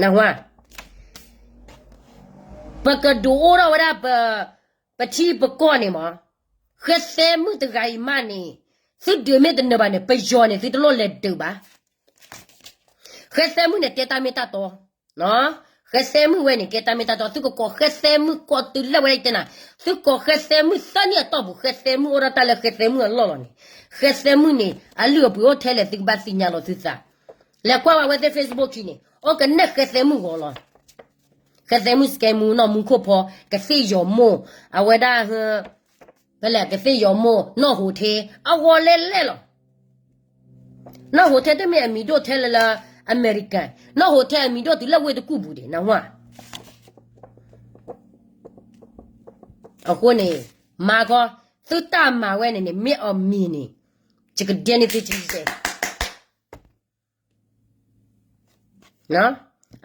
နၢ်ဟူဧါ, ပကဒုးအိၣ်ထီၣ်ဝဲဒၣ် ပထံပကီၢ်န့ၣ်မး, ဃဲသဲမုၣ်တဂၤအံၤမးန့ၣ်, သုဒုးမ့ၢ်တနၢၤဘၣ်န့ၣ် ပယီၤန့ၣ် သုတလိၣ်လဲၤဒုးဘၣ်. ဃဲသဲမုၣ်န့ၣ် ကဲတၢ်မ့ၢ်တၢ်တီ, ဃဲသဲမုၣ်ဝဲန့ၣ် ကဲတၢ်မ့ၢ်တၢ်တီ, သုကကိးဃဲသဲမုၣ်ကိးတုၤလၢဝဲဒၣ်တဲနၤ, သုကိးဃဲသဲမုၣ်သၢနံၣ်အတီၢ်ပူၤ ဃဲသဲမုၣ်အိၣ်ဒၣ်တၢ်လၢဃဲသဲမုၣ်အလီၢ်လီၤန့ၣ်, ဃဲသဲမုၣ်န့ၣ် အလုၢ်အပှ့ၤအိၣ်ထဲလဲၣ် သုကဘၣ်သ့ၣ်ညါလီၤသုသး လဲၤကွၢ်ဝဲသ့ၣ် Facebook ခံန့ၣ် အိၣ်ကနဲၣ်ဃဲသဲမုၣ်ဂီၤလီၤ. ဃဲသဲမုၣ်စကဲမူနီၢ်မူခိၣ်ဖီ ကသ့ၣ်ယီၤမိၢ်, အဝဲဒၣ်, ဖဲလဲၣ် ကသ့ၣ်ယီၤမိၢ် နီၢ်ဟိးထဲ အဂီၤလဲၣ်လဲၣ်လီၤ. နီၢ်ဟိးထဲတမ့ၢ်အမံၤဒိၣ်ထဲလၢလၢ American, နီၢ်ဟိးထဲအမံၤဒိၣ်တုၤလၢဝ့ၢ်တကူၣ်ပူၤဒံး နၢ်ဟူဧါ. အဃိန့ၣ် မၤခီ, သုတၢ်မၤဝဲန့ၣ်န့ၣ် မ့ၢ်အီၤမံၤန့ၣ် ယကဒဲန့ၢ်သုကံကဲ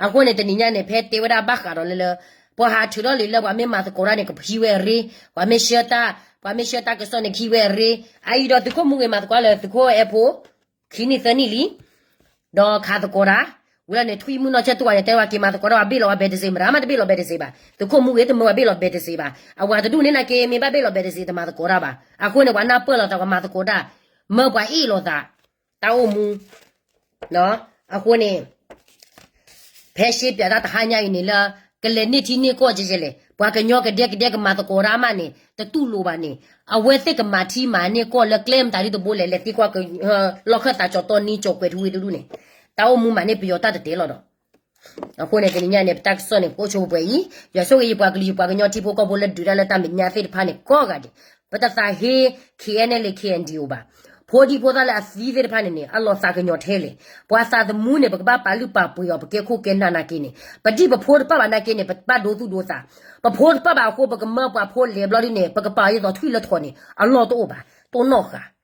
အဃိန့ၣ် တနံၤညါန့ၣ် ဖဲတဲဝဲဒၣ်ဘၣ်ဃးဒီးလၢလၢ ပှၤဟးထုးထီၣ်လံာ်လၢပှၤမ့ၢ်မၤသကိးတၢ်န့ၣ် ကဟံးဝဲအရ့, ပှၤမ့ၢ်ဆှၢတၢ်, ပှၤမ့ၢ်ဆှၢတၢ်ကစီၣ်န့ၣ် ကဟံးဝဲအရ့, အအံၤဒီးသုးခိၣ်မူဂ့ၤမၤသကိးလၢသုးခိၣ်အဲၣ်ဖိ ခံနံၣ်သၢနံၣ်လံ ဒီးခးသကိးတၢ်, ဝံၤလီၤန့ၣ် ထွံၣ်မုၢ်နီၢ်ဆၢၣ်တူၢ်ဝဲန့ၣ် တဲဝဲက့ၤမၤသကိးတၢ် ဘၣ်ဘ့ၣ်လီၤဝဲ ဘဲတစ့း မတၤမးတဘ့ၣ်လီၤ ဘဲတစ့း ဘၣ်, သုးခိၣ်မူဂ့ၤတမၢဝဲဘ့ၣ်လီၤ ဘဲတစ့း ဘၣ်, အဝၤတဒူၣ်န့ၣ်နာ်က့ မ့ၢ်ဘၣ်ဘ့ၣ်လီၤ ဘဲတစ့း တမၤသကိးတၢ်ဘၣ်, အဃိန့ၣ် ပှၤနၢ်ပၢၢ်လိာ်သး ပှၤမၤသကိးတၢ်, မၢပှၤအ့ၣ်လိာ်သး, တၢ်အိၣ်မူ အဃိန့ၣ် ဖဲရှဲပၠးတၢ်တဟါညါအံၤန့ၣ်လၢ ကလဲၤန့ၢ်ထံန့ၢ်ကီၢ်ကဲကဲလဲၣ် ပှၤကညီကဒဲကဒဲကမၤသကိးတၢ်မးန့ၣ် တတူၢ်လိာ်ဘၣ်န့ၣ် အဝဲသ့ၣ်ကမၤထံမၤန့ၢ်ကီၢ်လၢကျဲမတၤဒ်တဘိလဲၣ် လဲၤသံကွၢ် လီၢ်ခၢၣ်သးကၠီၤတီနံကၠီၤကွဲးထူဝ့တဒူၣ်န့ၣ် တၢ်အိၣ်မူမၤန့ၢ်ပယီၤတၢ်တတဲလီၤဒီး အဃိန့ၣ် တနံၤညါန့ၣ် ပတၢ်ကစီၣ်န့ၣ် ပအိၣ်ဆိပှဲၤအံၤ ယွၤဆိၣ်ဂ့ၤယပှၤကလုာ်ယပှၤကညီထံဖိကီၢ်ဖိလၢဒုးတၢ်လၢတၢ်မဲာ်ညါသ့ၣ်တဖၣ်န့ၣ် ကိးဂၤဒဲး, ပတသးဟ့ KNLA KNDO ဘၣ်, ဖိဒံဖိသၣ်လၢအသံသ့ၣ်တဖၣ်န့ၣ်န့ၣ် အလီၤသးကညီၤထဲလဲၣ်, ပှၤသးသမူန့ၣ် ပကဘၣ်ပာ်လုၢ်ပာ်ပှ့ၤအီၤ ပကဲခိၣ်ကဲနၢ်နာ်က့န့ၣ် ပဒံၣ်ပဖိတပၣ်ဘၣ်နာ်က့န့ၣ် ပဘၣ်ဒိသူၣ်ဒိသး, ပဖိတပၣ်ဘၣ်အဃိ ပကမၢပှၤဖိလဲၤဘျီဒ်န့ၣ် ပကပာ်အီၤဒ်သိးထွံၣ်လၢထိးန့ၣ် အလီၢ်တအိၣ်ဘၣ်, တိၢ်နီၣ်ဃာ်